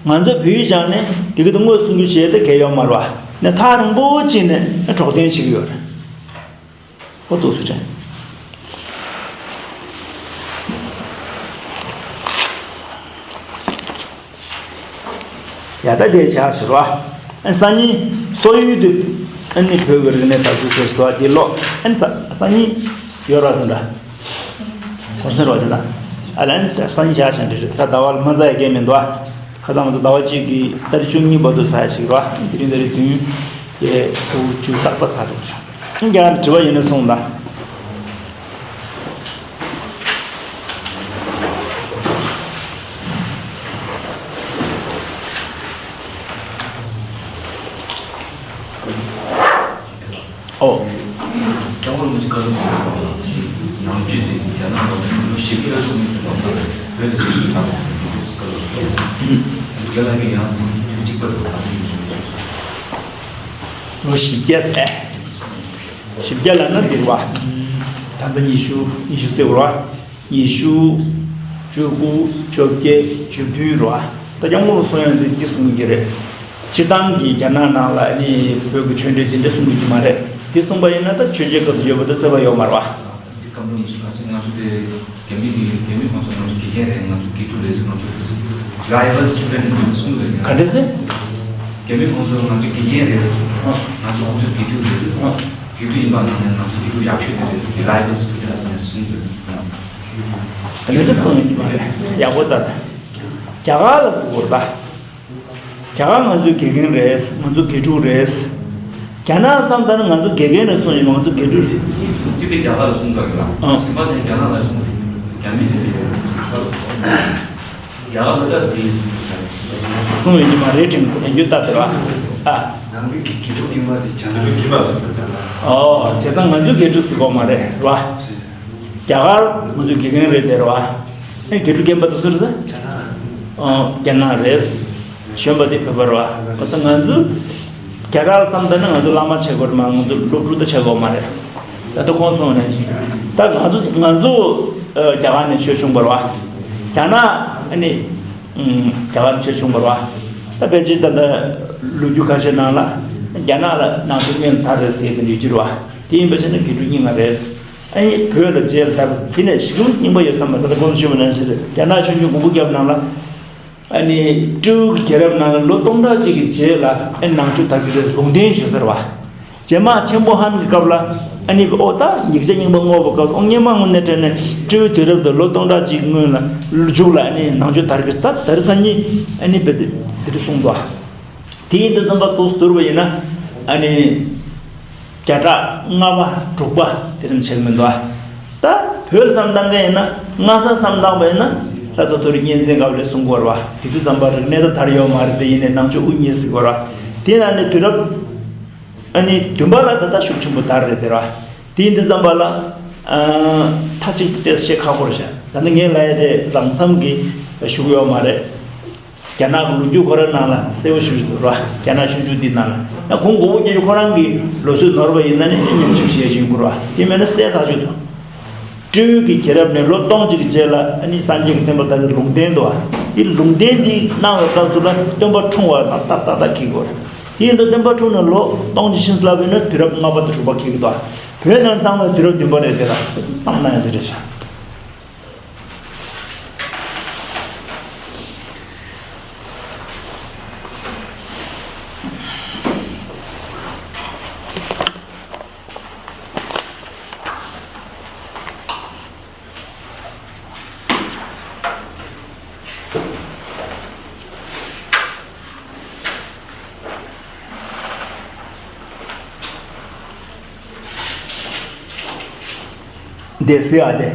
ང་ཚོ་བོད་ཡིག་སྦྱངས་ནས་དེ་ག་དེ་དངོས་སྲུང་སྐྱོབ་བྱེད་ཡ་ད་གལ་ཡོད་མ་རེད་བ། ནས་ཐག་རིང་པོ་ཕྱིན་ནས་གྲོགས་དན་བྱེད་ཀྱི་ཡོད་རེད། ཨོ་ཏོ་སུ་དྲན། ཡ་ད་དེ་བྱ་ཟེར་བ། ཨ་སང་ཉིན་སོག་ཡུལ་དུ་ཨ་ནི་བོད་ཀྱི་རིག་གནས་དར་སྲོལ་ཟེར་བ་དེ་ལོ་ཨ་ནི་ས་སང་ཉིན་ཡོད་ར་ཟེར་འདྲ། ཧོར་སེང་རོགས་བྱེད་དང་། ཨ་ལན་སང་ཉིན་བྱ་ཞིང་འབྲེལ་རེད་ས་ཟླ་བ་ལ་མ་ཟ་ཡ་གལ་མི་འདུག་ཨ། ཁ་སང་ང་ཚོ་ཟླ་བ་གཅིག་གི་ཏ་རིག་བཅུ་གཉིས་བར་དུ་ཟ་ཡ་ཞིག་རོ། དེ་རིང་ཏ་རིག་བདུན། ཡེ་ཕྲུ་གུ་བཅུ་རྟག་པ་ཟ་འགྲོ། ཁྱེད་རང་དྲི་བ་ཡོད་ན་གསུངས་དང་། ཨོ། སྐྱབས་མགོན་རིན་པོ་ཆེ་བཀའ་སློབ་ནང་རྒྱུད་དེ་རྒྱ་ནག་ལ་ལོ་བཞི་བཅུ་ལ་སོང་བའི་བསམ་བློ་བོད་ལ་ཞིབ་འཇུག་དང་བཀའ་སློབ། ལོ་བཞི་བརྒྱ་ཟེར། བཞི་བརྒྱ་ལབ་ན་འདིར་བ། ད་ལྟ་ཉི་ཤུ་ཉི་ཤུ་ཟེར་བ། ཉི་ཤུ། བཅུ་དགུ། བཅོ་བརྒྱད། བཅུ་བདུན་རེད་བ། ད་སྐྱབས་མགོན་ལ་གསུང་ཡག་འདི་འདི་གསུང་གི་རེད། སྤྱིར་བཏང་གི་རྒྱ་ནག་ནང་ལ་ནི་བོད་ཀྱི་ཆོས་འབྲེལ་འདི་འདྲ་གསུང་གི་མ་རེད། འདི་གསུངས་པ་ཡིན་ན་ད་ཆོས་རྒྱལ་སྐབས་སུ་ཡོད་པ་དང་རྩོད་པ་ཡོད་མ་རེད་བ། འདི་སྐབས་ལ་མི་སུ་ག་ཚོད་ང་ཚོ་དེ་རྒྱ་མི་གི་རྒྱ་མི་གོང་ས་ང་ཚོ་དགེ་རྒན་རེད། ང་ཚོ་དགེ་ཕྲུག་རེད། ང་ཚོ་རི་བ་ཡལ་སི་ཊུ་ཌེན་ཊི་གསུང་གི་རེད། ག་འདྲ་ཟེར། རྒྱ་མི་ཁོང་ཚོ་ང་ཚོ་དགེ་རྒན་རེད། ཨ། ང་ཚོ་ཁོང་ཚོའི་དགེ་ཕྲུག་རེད། ཨ། དགེ་ཕྲུག་ཡིན་པ་ནང་ནས་ང་ཚོ་དགེ་ཕྲུག་ཡག་ཤོས་དེ་རེད། རི་བ་ཡལ་སི་ཊུ་ཌེན་ཊི་ནས་གསུང་དགོས། ཨ་ནི་འདྲ་གསུང་ཡོང་གི་མ་རེད། ཡག་པོ་ད་ད། རྒྱ་གར་ལ་ཟེར་དགོས་རེད་ད། རྒྱ་གར་ང་ཚོའི་དགེ་རྒན་རེད། ང་ཚོ་དགེ་ཕྲུག་རེད། རྒྱ་ནག་བསམ་ད་ནི་ང་ཚོ་དགེ་རྒན་རེད་གསུངས་ཡོད། ང་ཚོ་དགེ་ཕྲུག་རེད། གཅིག་དེ་རྒྱ་གར་ལ་གསུངས་པ་རེད་ལ། ཨང་། གཞན་པ་དེ་རྒྱ་ནག་ལ་གསུངས་པ་རེད། རྒྱ་མི་དེ་རེད། རྒྱ་གར་ལ་ད་དེ་གསུངས་ཡོད་ཀྱི་མ་རེད་དྲན་དྲན་རྒྱུ་ལྟ་དེ་ར། ཨ། ནང་མི་གི་དགེ་ཕྲུག་རྙིང་པ་དེ་རྒྱ་ནག་གི་ཨོ་བྱས་ཙང་ང་ཚོའི་དགེ་ཕྲུག་ཟེར་དགོས་མ་རེད་ར། རྒྱ་གར་ང་ཚོའི་དགེ་རྒན་རེད་དེ་ར། ཨེ་དགེ་ཕྲུག་རྒན་པ་དེ་སུ་རེད་ཟེར། རྒྱ་ནག་རེད། གཞོན་པ་དེ་བོད་པ་རེད་བ། ད་ང་ཚོ་རྒྱ་གར་བསམ་ད་ནི་ང་ཚོ་བླ་མ་བྱེད་དགོས་རེད་མ། ང་ཚོ་སློབ་ཕྲུག་ད་བྱེད་དགོས་མ་རེད། ད་ལྟ་ཁོང་སོང་ནས་ད་ང་ཚོ་ང་ཚོ་རྒྱ་གར་ནས་ཆོས་ཆུང་བར་བ། རྒྱ་ནག་ཨ་ནི་རྒྱ་གར་ནས་ཆོས་ཆུང་བར་བ། ད་ཕལ་ཆེར་ད་ལྟ་ལོ་རྒྱུས་ཁ་ཤས་ནང་ལ་རྒྱ་ནག་ལ་ནང་ཆོས་སྔོན་ལ་དར་རེད་ཟེར་དེ་འདྲ་ཡོད་ཀྱི་རེད་བ། དེ་ཡིན་པ་བྱས་ན་དགེ་ཕྲུག་རྙིང་བ་རེད། ཨ་ནི་བོད་ལ་རྗེས་ལ་དར་དེ་ནས་གཞི་རིམ་རྙིང་པ་ཡོད་བསམ་པ། ད་ལྟ་གོང་དུ་ཞུས་པ་ནང་བཞིན་རེད། རྒྱ་ནག་ཆོས་འབྱུང་དགུ་པོ་བརྒྱབ་ནང་ལ། ཨ་ནི་སྤྲེའུ་གི་རྒྱལ་རབས་ནང་ལ་ལོ་སྟོང་ཕྲག་གཅིག་གི་རྗེས་ལ་ཨ་ནི་ནང་ཆོས་དར་གྱི་རེད་ལུང་བསྟན་ཞུ་ཟེར་བ། རྗེ་འབངས་ཆེན་པོ་ཧན་གྱི་སྐབས་ལ་ཨ་ནི་ཨོ་ད་ཡིག་ཆ་རྙིང་པ་བསྔོགས་པའི་སྐབས་ཨོ་སྔོན་མ་དངོས་གནས་དྲན་ནས་སྤྲེའུའི་དུས་རབས་དང་ལོ་སྟོང་ཕྲག་གཅིག་སྔོན་ལ་མཇུག་ལ་ཨ་ནི་ནང་ཆོས་དར་གྱི་ད་དར་ས་ཉིད་ཨ་ནི་བེ་དེ་དེ་རེད་གསུངས་འདུག་དེ་ཡིན་དུས་ཙམ་པ་ཏོག་ཙམ་བསྡུར་བ་ཡིན་ན་ཨ་ནི། བརྒྱ་ཕྲག་ལྔ་པ་དྲུག་པ་དེ་རིང་ཆགས་མི་འདུག་ད་བོད་བསམ་བཏང་མཁན་ཡིན་ན་སྔ་ས་བསམ་བཏང་པ་ཡིན་ན་ལྷ་ཐོ་ཐོ་རི་གཉན་བཙན་སྐབས་ལས་གསུང་གི་ཡོད་རེད་བ། དེ་དུས་ཙམ་པ་རིག་གནས་ད་དར་ཡོད་མ་རེད། དེ་ཡིན་ནའི་ནང་ཆོས་དབུ་བརྙེས་ཟེར་གི་ཡོད་རེད་བ། དེ་ན་ནི་དུས་རབས་ཨ་ནི་བདུན་པ་ལ་ད་ལྟ་ཤུགས་ཆེན་པོ་དར་རེད་དེ་རེད་བ། དེ་ཡིན་དུས་ཙམ་པ་ལ་ཨ་མཐའ་གཅིག་ཏུ་བལྟས་བཤད་ཁག་པོ་རེད་ཤག་ད་ནི་ངས་ལབ་ཡ་དེ་རང་མཚམས་ཀྱི་ཞུ་གི་ཡོད་མ་རེད། རྒྱ་ནག་གི་ལོ་རྒྱུས་ཁོ་རང་ནང་ལ་གསལ་པོ་ཞིག་འདུག་ར། རྒྱ་ནག་ཆོས་འབྱུང་འདི་ནང་ལ་ཡང་གོང་དགུ་པོ་བརྒྱད་ཅུ་ཁོ་རང་གི་ལོ་ཚོད་ནོར་བ་ཡིན་ན་ནི་ཉམས་ཞིབ་བྱེད་བཞིན་དགོས་ར། དེ་མེད་ན་གསལ་ཐག་ཆོད་འདུག་སྤྲེའུ་གི་རྒྱལ་རབས་ནས་ལོ་སྟོང་གཅིག་གི་རྗེས་ལ་ཨ་ནི་སངས་རྒྱས་ཀྱི་བསྟན་པ་དར་བའི་ལུང་བསྟན་འདུག་དེ་ལུང་བསྟན་འདི་གནང་བའི་སྐབས་སུ་ལ་སྟོན་པ་འཁྲུངས་པ་དང་ཏག་ཏག་ཏག་འཁེལ་དགོས་ར། དེ་ཡིན་དུས་སྟོན་པ་འཁྲུངས་ནས་ལོ་སྟོང་གཅིག་ཕྱིན་ཙམ་ལ་བས་ན་དུས་རབས་ལྔ་པ་དང་དྲུག་པ་འཁེལ་གི་འདུག་བོད་ནང་ཚང་མའི་དུས་རབས་བདུན་པ་རེད་དེ་ལ་བསམ་ན་ཡང་ཟེར་རེད་ཤག་འདི་སི་ཨ་དེ།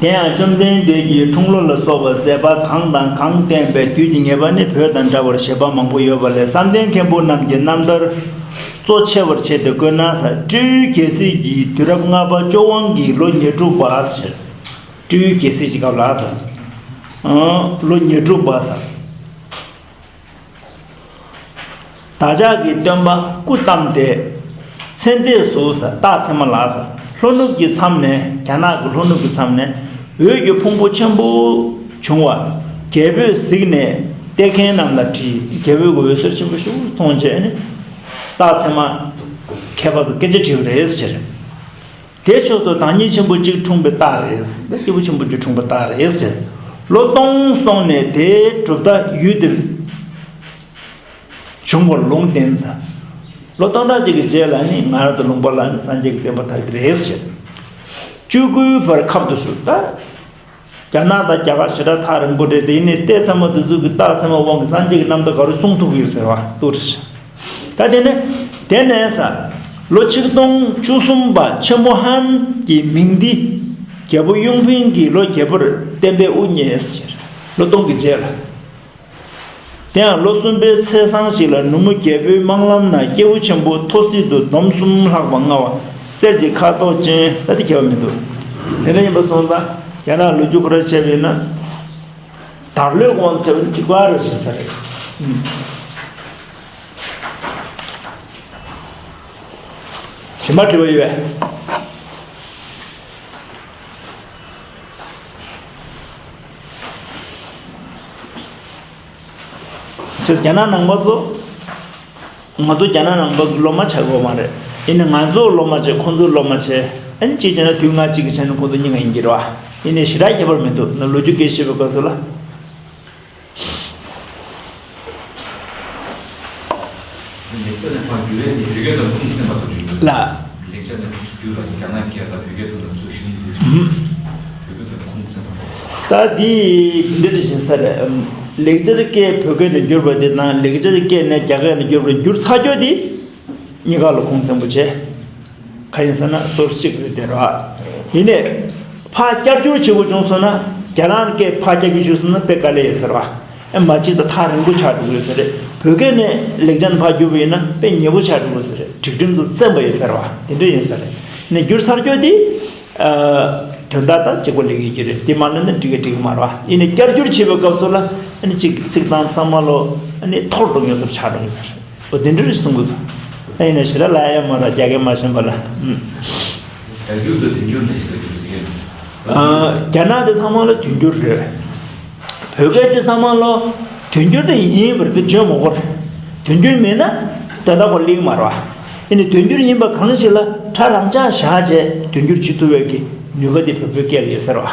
དེ་ཡང་བཅོམ་ལྡན་འདས་ཀྱིས་འཁྲུངས་ལོ་ལ་སོགས་པ་མཛད་པ་གང་དང་གང་བསྟན་པའི་དུས་ཀྱི་ངེས་པ་ནི་བོད་དང་འདྲ་བར་བཞེད་པ་མང་པོ་ཡོད་པ་ལས་བསམ་གཏན་མཁན་པོ་རྣམས་ཀྱི་རྣམ་ཐར་གཙོ་ཆེ་བར་བྱས་ཏེ་བཀོད་ན། ས་སྤྲེའུའི་རྒྱལ་སྲིད་ཀྱི་དུས་རབས་ལྔ་པ་ཅོ་ཝང་གི་ལོ་ཉེར་དྲུག་པ་ཟེར། སྤྲེའུའི་རྒྱལ་སྲིད་ཀྱི་སྐབས་ལ་ཟེར། ལོ་ཉེར་དྲུག་པ་ཟེར། བདག་ཅག་གི་སྟོན་པ་སྐུ་བལྟམས་ཏེ། ཚེ་འདས་སུ་ཟེར་སྟག་ཚེར་མ་ལ་ཟེར། ལྷོ་ནུབ་ཀྱི་མཚམས་ནས་རྒྱ་ནག་གི་ལྷོ་ནུབ་ཀྱི་མཚམས་ནས་འོད་ཀྱི་ཕུང་པོ་ཆེན་པོ་བྱུང་བ་རྒྱལ་པོས་གཟིགས་ནས་བལྟས་མཁན་རྣམས་ལ་དྲིས། རྒྱལ་པོས་གོ་འོད་ཟེར་ཆེན་པོ་ཞིག་མཐོང་བྱས་ནས་སྟག་ཚེར་མ་མཁས་པ་ཚོ་སྐད་ཆ་དྲིས་པ་རེད་ཟེར། དེ་ཕྱོགས་སུ་བདག་ཉིད་ཆེན་པོ་གཅིག་འཁྲུངས་པའི་རྟགས་རེད། སྐྱེས་བུ་ཆེན་པོ་གཅིག་འཁྲུངས་པའི་རྟགས་རེད་ཟེར། ལོ་སྟོང་སོང་ནས་དེའི་གྲུབ་མཐའ་ཡུལ་འདིར་བྱུང་བར་ལུང་བསྟན་ཟེར། ལོ་སྟོང་ཕྲག་གཅིག་གི་རྗེས་ལ་ནི་ང་རང་ཚོ་ལུང་པ་ལ་ནི་སངས་རྒྱས་ཀྱི་བསྟན་པ་དར་གྱི་རེད་ཟེར། བཅུ་དགུའི་བར་ཁབ་ཏུ་བཞུགས། ད་རྒྱ་ནག་དང་རྒྱ་གར་ཞེ་དྲག་ཐག་རིང་པོ་རེད་དེ། ཡིན་ནའི་ལྟས་ཚང་མ་འདི་ཚོ་གི་རྟགས་ཚང་མ་དབང་གིས་སངས་རྒྱས་ཀྱི་རྣམ་ཐར་ག་རེ་གསུང་ཐུབ་ཀྱི་ཡོད་ཟེར་བ་ལྟོས་རེད། ད་དེ་ནས་དེ་ནས་ས་ལོ་ཆིག་སྟོང་བཅུ་གསུམ་པ་ཆེན་པོ་ཧན་གྱི་མིང་འདི་རྒྱལ་པོ་ཡུང་ཕིང་གི་ལོ་རྒྱལ་པོར་བསྟན་པའི་དབུ་བརྙེས་ཟེར། ལོ་སྟོང་གི་རྗེས་ལ། དེ་ཡང་ལོ་གསུམ་པའི་ཚེས་བཟང་ཞིག་ལ་ནུབ་མོ་རྒྱལ་པོའི་སྨོན་ལམ་ན་སྐྱེས་བུ་ཆེན་པོ་ཐོ་སྲིད་དུ་འདོམ་གསུམ་ལྷག་པ་མངའ་བ་གསེར་གྱི་ཁ་དོག་ཅན། ད་དེ་ཁྱད་པར་མི་འདུག་དེ་འདྲ་ཡིན་པ་སོང་ཙང་རྒྱ་ནག་ལོ་རྒྱུས་ཁོ་ར་བྱས་པ་ཡིན་ན། དར་ལོས་དགོངས་ཟེར་བ་ནི་གཅིག་པ་རེད་ཟེར་ས་རེད། གཞན་པ་དྲི་བ་ཡོད་པས། ཅེས་རྒྱ་ནག་ནང་པ་ཚོ། ང་ཚོ་རྒྱ་ནག་ནང་པ་གི་སློབ་མ་ཆགས་ཡོད་མ་རེད། ཡིན་ནའི་ང་ཚོ་སློབ་མ་བྱས་ཁོང་ཚོ་སློབ་མ་བྱས། ཨ་ནི་གཅིག་བྱས་ན་དུས་ང་གཅིག་གི་ཆ་ནས་ཁོང་ཚོ་གཉིས་ཀ་ཡིན་གྱི་རེད་བ། ཡིན་ནའི་ཞེ་དྲག་ཁྱད་པར་མི་འདུག་ན་ལོ་རྒྱུས་སྐད་བཤད་པའི་སྐབས་སུ་ལ། ལེགས་ཆ་ནས་ཕར་བསྒྱུར་ཡས་དེ་བོད་སྐད་དང་ཁུངས་མཚན་པ་དང་བསྒྱུར་ཡོད། ལ། ལེགས་ཆ་ནས་བསྒྱུར་ལ་རྒྱ་ནག་སྐད་དང་བོད་སྐད་དུ་ལ་ཚུར་ཞུ་ཡི་འདུག་ཟེར། བོད་སྐད་དང་ཁུངས་མཚན་པ། ད་འདི་འདི་འདྲ་ཞིག་ས་རེད། ལེགས་སྦྱར་སྐད་བོད་སྐད་ནས་བསྒྱུར་བ་དེ་དང་ལེགས་སྦྱར་སྐད་ནས་རྒྱ་སྐད་ནས་བསྒྱུར་བ་བསྒྱུར་ཚར་རྒྱུ་དེ་གཉིས་ཀ་ལ་ཁུངས་བཙན་པོ་བྱས། ག་ཡིན་ཟེར་ན་སོར་གཅིག་རེད་དེ་ར། ཡིན་ནའི་ཕར་བསྐྱར་བསྒྱུར་བྱེད་དགོས་བྱུང་སོང་ན། རྒྱ་ནག་སྐད་ཕར་བསྐྱར་བསྒྱུར་བྱུང་སོང་ན་དཔེ་དཀའ་ལས་ཡོད་ཟེར་བ། ཨེ་མ་གཅིག་དང་ཐག་རིང་པོ་ཆགས་འགྲོ་གི་ཡོད་ས་རེད། བོད་སྐད་ནས་ལེགས་སྦྱར་ཕར་བསྒྱུར་བ་ཡིན་ན་དཔེ་ཉེ་པོ་ཆགས་འགྲོ་གི་ཡོད་ས་རེད། སྒྲིག་ཁྲིམས་དང་བཙན་པ་ཡོད་ཟེར་བ་དེ་འདྲ་ཡིན་ས་རེད། ནས་བསྒྱུར་ཚར་རྒྱུ་དེ། ཨ། དོན་དག་དང་གཅིག་པ་ལེགས་ཡོད་ཀྱི་རེད། དེ་མ་ལེན་ན་འགྲིག་གི་འགྲིག་གི་མ་རེད་བ། ཡིན་ནའི་བསྐྱར་བསྒྱུར་བྱེད་པའི་སྐབས་སུ་ལ་ཨ་ནི་གཅིག་གི་ཚིག་དང་ཚང་མ་ལོ་ཨ་ནི་འཐོར་འགྲོ་མཁན་ཚོར་ཆགས་འགྲོ་གི་ཡོད་ས་རེད། འོ་དེ་འདྲ་རེད་གསུང་གི་འདུག་ཨ་ཡིན་ན་ཞེ་དྲག་ལབ་ཡ་མ་རེད། རྒྱ་སྐད་མ་ཤེས་པ་ལ། ཨུམ། རྒྱ་སྒྱུར་དང་དུས་འགྱུར་ལས་ཤེས་པ་ཡོད་ཀྱི་རེད། ཨ། རྒྱ་ནག་དེ་ཚང་མ་ལ་དུས་འགྱུར་རེད། བོད་སྐད་དེ་ཚང་མ་ལ་དུས་འགྱུར་དེ་ཡིན་པར་དེ་བརྗོད་མི་དགོས་རེད། དུས་འགྱུར་མེད་ན་དོན་དག་པོ་ལེགས་མ་རེད་བ། ཡིན་ནའི་དུས་འགྱུར་ཡིན་པ་གང་ཞིག་ལ་སྒྲ་རང་འཇགས་བཞག་བྱས་དུས་འགྱུར་བྱེད་ཐུབ་པའི་གི་ནུས་པ་དེ་བོད་པའི་སྐད་ལ་ཡོད་ཟེར་བ།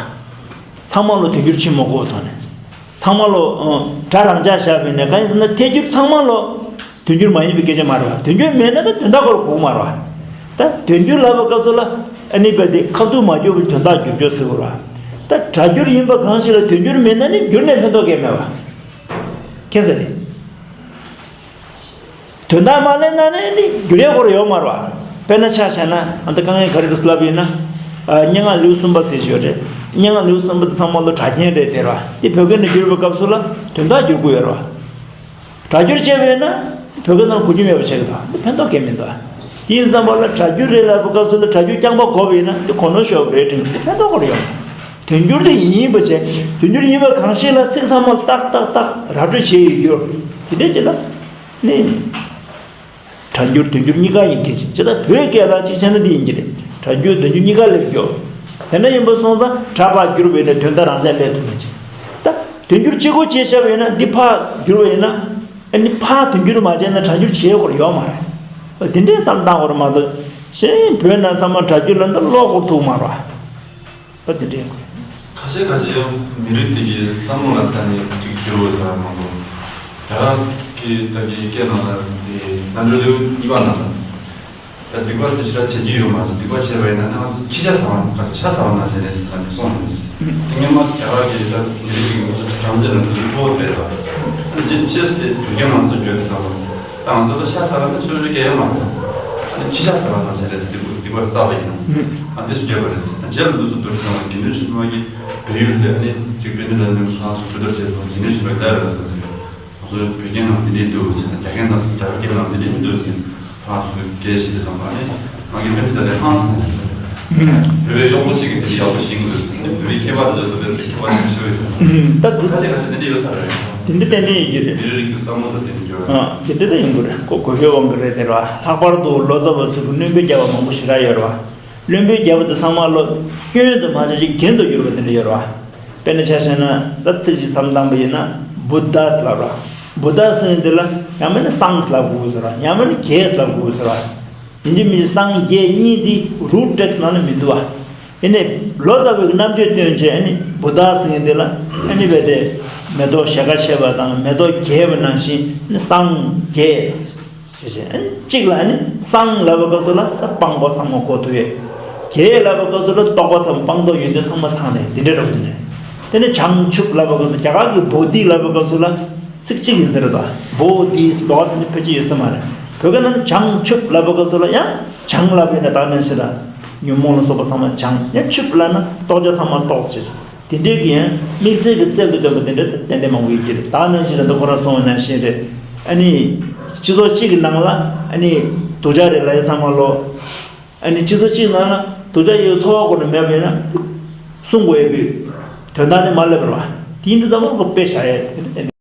ཚང་མ་ལ་དུས་འགྱུར་བྱེད་མི་དགོས་པའི་ཐོག་ནས། ཚང་མ་ལོ། ཨ། སྒྲ་རང་འཇགས་བཞག་པས་ན་གང་ཡིན་ཟེར་ན་ཐལ་འགྱུར་ཚང་མ་ལོ། དུས་འགྱུར་མ་ཡིན་པའི་སྐད་ཆ་མ་རེད་བ། དུས་འགྱུར་མེད་ན་ད་དོན་དག་ཁོ་རང་གོ་གི་མ་རེད་བ། ད་དུས་འགྱུར་ལབ་པའི་སྐབས་སུ་ལ་ཨ་ནི་རྦད་དེ་ཁ་ཐུག་མ་བསྒྱུར་བའི་དོན་དག་བསྒྱུར་བསྒྱུར་ཟེར་དགོས་རེད་བ། ད་སྒྲ་སྒྱུར་ཡིན་པ་གང་ཞིག་ལ་དུས་འགྱུར་མེད་ན་ནི་བསྒྱུར་ནས་ཕན་ཐོགས་གང་ཡང་མེད་བ། མཁྱེན་སོང་ངས། དོན་དག་མ་ལེན་ན་ནི་ནི་བསྒྱུར་ཡས་ཁོ་རང་ཡོད་མ་རེད་བ། དཔེར་ན་ཆ་བཞག་ན་ཨ་ད་དཀའ་ངལ་ག་རེ་འདུག་ལབ་ཡིན་ན། ཨ། སྙན་ངག་ལེའུ་གསུམ་པ་ཟེར་གྱི་ཡོད་རེད། སྙན་ངག་ལེའུ་གསུམ་པ་དེ་ཚང་མ་ལོ་སྒྲ་རྒྱན་རེད་དེ་རེད་བ། དེ་བོད་སྐད་ནང་བསྒྱུར་བའི་སྐབས་སུ་ལ་དོན་དག་བསྒྱུར་དགོས་ཡོད་རེད་བ། སྒྲ་སྒྱུར་བྱས་པས་ན་བོད་སྐད་ནང་གོ་རྒྱུ་མེད་པ་བྱེད་ཀྱི་འདུག་འདི་ཕན་ཐོགས་གང་ཡང་མི་འདུག་དེ་ཡིན་ཙམ་པ་ལ་སྒྲ་སྒྱུར་རེད་ལབ་པའི་སྐབས་སུ་ལ་སྒྲ་སྒྱུར་རྐྱང་པ་དགོས་པ་ཡིན་ན་འདི་གོ་ནོར་ཤོར་བ་རེད་དྲན་གྱི་འདུག་འདི་ཕན་ཐོགས་ཁོ་རང་ཡོད། དུས་འགྱུར་དེ་ཡིན་པ་བྱས། དུས་འགྱུར་ཡིན་པ་གང་ཞིག་ལ་ཚིག་ཚང་མ་ལ་ཏག་ཏག་ཏག་ར་སྤྲོད་བྱས་ཡོད་རྒྱུ། དེ་འདྲས་བྱས་ལ། ནི། སྒྲ་སྒྱུར་དུས་འགྱུར་གཉིས་ཀ་ཡིན་གལ་ཆེ། ཇི་ལྟར་བོད་སྐད་ལ་གཅིག་བྱས་ན་འདི་ཡིན་གྱི་རེད། སྒྲ་སྒྱུར་དུས་འགྱུར་གཉིས་ཀ་སླེབས་ཡོད། དེ་འདྲ་ཡིན་པ་སོང་ཙང་སྒྲ་ཕར་བསྒྱུར་བས་ན་དོན་དག་རང་འཇགས་སླེབས་ཐུབ་མེད་ཅིང་། ད་དུས་འགྱུར་གཅིག་པོ་བྱས་བཞག་པ་ཡིན་ན་འདི་ཕར་བསྒྱུར་བ་ཡིན་ན། ཨ་ནི་ཕར་དུས་འགྱུར་མ་བྱས་ན་སྒྲ་སྒྱུར་བྱེད་ཡས་ཁོ་རང་ཡོད་མ་རེད། འདི་འདྲའི་བསམ་བཏང་བར་མ་གཏོགས་གཞན་བོད་ནང་ཚང་མ་སྒྲ་སྒྱུར་ལ་འདི་བློ་འཁོར་ཐུབ་མ་རེད། ཨ་དེ་འདྲ་ཡིན་དགོས། ཁ་ཤས་ཁ་ཤས་ཡང་མི་རིགས་དེ་གའི་བསམ་བློ་ལ་བལྟས་ནས་ཅིག་བསྒྱུར་བ་ཟེར་བ་མང་པོ། རྒྱ་གར་གྱི་ད་གའི་སྐད་ནང་ལ་དེ་རྣམ་འགྲེལ་ལེའུ་གཉིས་པ་ནང་ལ། ད་སྡིག་པ་དེ་ཞེ་དྲག་བྱེད་ཀྱི་ཡོད་མ་རེད། སྡིག་པ་བྱས་པ་ཡིན་ན་ང་ཚོ་ཁྱི་ཤ་ཟ་བ་ཁ་ཤ་ཟ་བ་ནང་བཞིན་རེད་ཟེར་ནས་གསུངས་ཡོད་ཟེར། དེ་སྔོན་མ་རྒྱ་གར་གྱི་ད་མི་རིགས་ཀྱི་ང་ཚོ་བྲམ་ཟེ་རྣམས་དེ་ཚོ་ཕོ་བ་རེད་ད། ཨ་ཅེ་ཅེས་སུ་དེ་དུས་རྒྱུན་ང་ཚོ་བརྗོད་དེ་ཚང་མ། ད་ང་ཚོ་ལ་ཤ་ཟ་བ་ནི་ཆོས་རིག་གལ་ཡོད་མ་རེད། ཨ་ནི་ཁྱི་ཤ་ཟ་བ་དང་བྱས་རེད་ཟེར་སྡིག་པ་སྡིག་པ་བསགས་པ་ཡིན་ན། ཨ་འདི་སུ་བརྗོད་པ་རེད་ཟེར། རྗེས་ལ་འདུག་སུ་འདུག་ཟེར་བ་དགེ་འདུན་ཆོས་འཕེལ་གྱིས་བལ་ཡུལ་ལ་ནི་ཅིག་དཔེ་འདི་ལ་ནི་ལྷག་སུ་གྲོས་བསྡུར་བྱས་སོང་། དགེ་འདུན་ཆོས་འཕེལ་ལ་རེད་ཟེར་ཟེར། ང་ཚོ་བོད་སྐད་ནང་འདི་འདྲས་འདུག་ཟེར་ན་རྒྱ་སྐད་ནང་རྒྱ་གར་སྐད་ནང་འདི་འདྲས་མི་འདུག་ཟེར། ཕར་ཚུར་སྐད་བཤད་དུས་ཙམ་པ་ནི་ང་གི་དཔེ་དེ་ལས་ཧང་སང་ཟེར། བོད་པའི་གཡོག་པོ་ཞིག་གིས་འདི་ཡག་པོ་ཤེས་ཀྱི་འདུག་ཟེར། ནི་བོད་པའི་མཁས་པ་དེ་ཚོ་བོད་པའི་མཁས་པ་ཞིག་ཤོད་ཀྱི་ཟེར། ད་འདི་ཁ་ཤས་ཁ་ཤས་འདི་འདྲ་ཡོད་ས་རེད། དེ་འདྲ་ཏན་ཏན་ཡིན་གྱི་རེད། མི་རིགས་ཀྱི་བསམ་བློ་དང་ལྡན་རྒྱུ། ཨ་དེ་འདྲ་ད་ཡིན་དགོས་རེད། ཁོ་གོ་ཤོད་དབང་གི་རེད་དེ་རེད་བ། ལྷག་པར་དུ་ལོ་ཙཱ་བ་ཚོ་གི་བླུན་པོའི་རྒྱབ་པ་མང་པོ་ཞེ་དྲག་ཡོད་རེད་བ། བླུན་པོའི་རྒྱབ་པ་དེ་ཚང་མ་ལོ་སྐྱོན་དུ་མ་བྱས་ཤིང་རྒྱན་དུ་བསྒྱུར་བ་དེ་འདྲ་ཡོད་རེད་བ། དཔེར་ན་ཆ་བཞག་ན་ད་ཚིག་གཅིག་བསམ་བཏང་པ་ཡིན་ན་བུདྡྷ་ལབ་ར། བུདྡྷ་ཟེར་འདི་ལ་ཡང་མིན་ན་སངས་ལབ་དགོས་ཟེར་ར། ཡང་མིན་ན་རྒྱལ་ལབ་དགོས་ཟེར་ར། ཡིན་གཅིག་མིན་གཅིག་སངས་རྒྱས་གཉིས་འདི་རུ་ཊེག་སི་ནང་ལ་མི་འདུག་བ། ཡིན་ནའི་ལོ་ཙཱ་བའི་རྣམ་དཔྱོད་བཏོན་བྱས་ཨ་ནི་བུདྡྷ་ཟེར་འདི་ལ་ཨ་ནི་རྦད་དེ་མེ་ཏོག་ཞལ་ཁ་ཕྱེ་བ་དང་མེ་ཏོག་རྒྱས་པ་ནང་བཞིན་ཨ་ནི་སངས་རྒྱས། ཞེས་བྱས། གཅིག་ལ་ནི་སངས་ལབ་པའི་སྐབས་སུ་ལ་སྤངས་པ་ཚང་མ་གོ་ཐུབ་ཡས། རྒྱས་ལབ་པའི་སྐབས་སུ་ལ་རྟོགས་པ་ཚང་མ་སྤངས་རྟོགས་ཡོན་ཏན་ཚང་མ་ཚང་ནས་འདི་འདྲ་རེད་པ། འདི་འདྲ། དེ་ནས་བྱང་ཆུབ་ལབ་པའི་སྐབས་སུ་རྒྱ་གར་གྱི་བོ་དྷི་ལབ་པའི་སྐབས་སུ་ལ་ཚིག་གཅིག་ཡིན་ཟེར་རེད་དོ། བོ་དྷི་ལོག་དེ་ནི་ཕལ་ཆེར་ཡོད་ས་མ་རེད། བོད་སྐད་ནང་ནས་བྱང་ཆུབ་ལབ་པའི་སྐབས་སུ་ལ་ཡང་བྱང་ལབ་ཡིན་ན་ད་ནས་ཟེར་ར། ཉོན་མོངས་ལ་སོགས་པ་ཚང་མ་བྱང་། ཡང་ཆུབ་ལབ་ན་རྟོགས་བྱ་ཚང་མ་རྟོགས་ཟེར། དེ་འདྲའི་གི་ཡང་དམིགས་བསལ་གྱི་རྩལ་དུ་བཏོན་པ་དེ་འདྲ་ཏན་ཏན་མང་པོ་ཡོད་ཀྱི་རེད། ད་ནང་བཞིན་ལ་ད་ཁོ་རང་གསུངས་པ་ནང་བཞིན་རེད། ཨ་ནི་སྤྱི་ཚོགས་གཅིག་གི་ནང་ལ་ཨ་ནི་སྡུག་ཅག་རེད་ལབ་ཡ་ཚང་མ་ལོ། ཨ་ནི་སྤྱི་ཚོགས་གཅིག་ནང་ལ་སྡུག་ཅག་ཡོད་ཚོར་བ་ཁོ་ན་མེད་པ་ཡིན་ན་གསུང་དགོས་ཡ་གི་དོན་དག་དེ་མ་སླེབས་པ་རེད་བ། དེ་འདི་ལྟ་བུ་གི་དཔེ་བཞག་ཡ་རེད། དེ་ནི་དེ་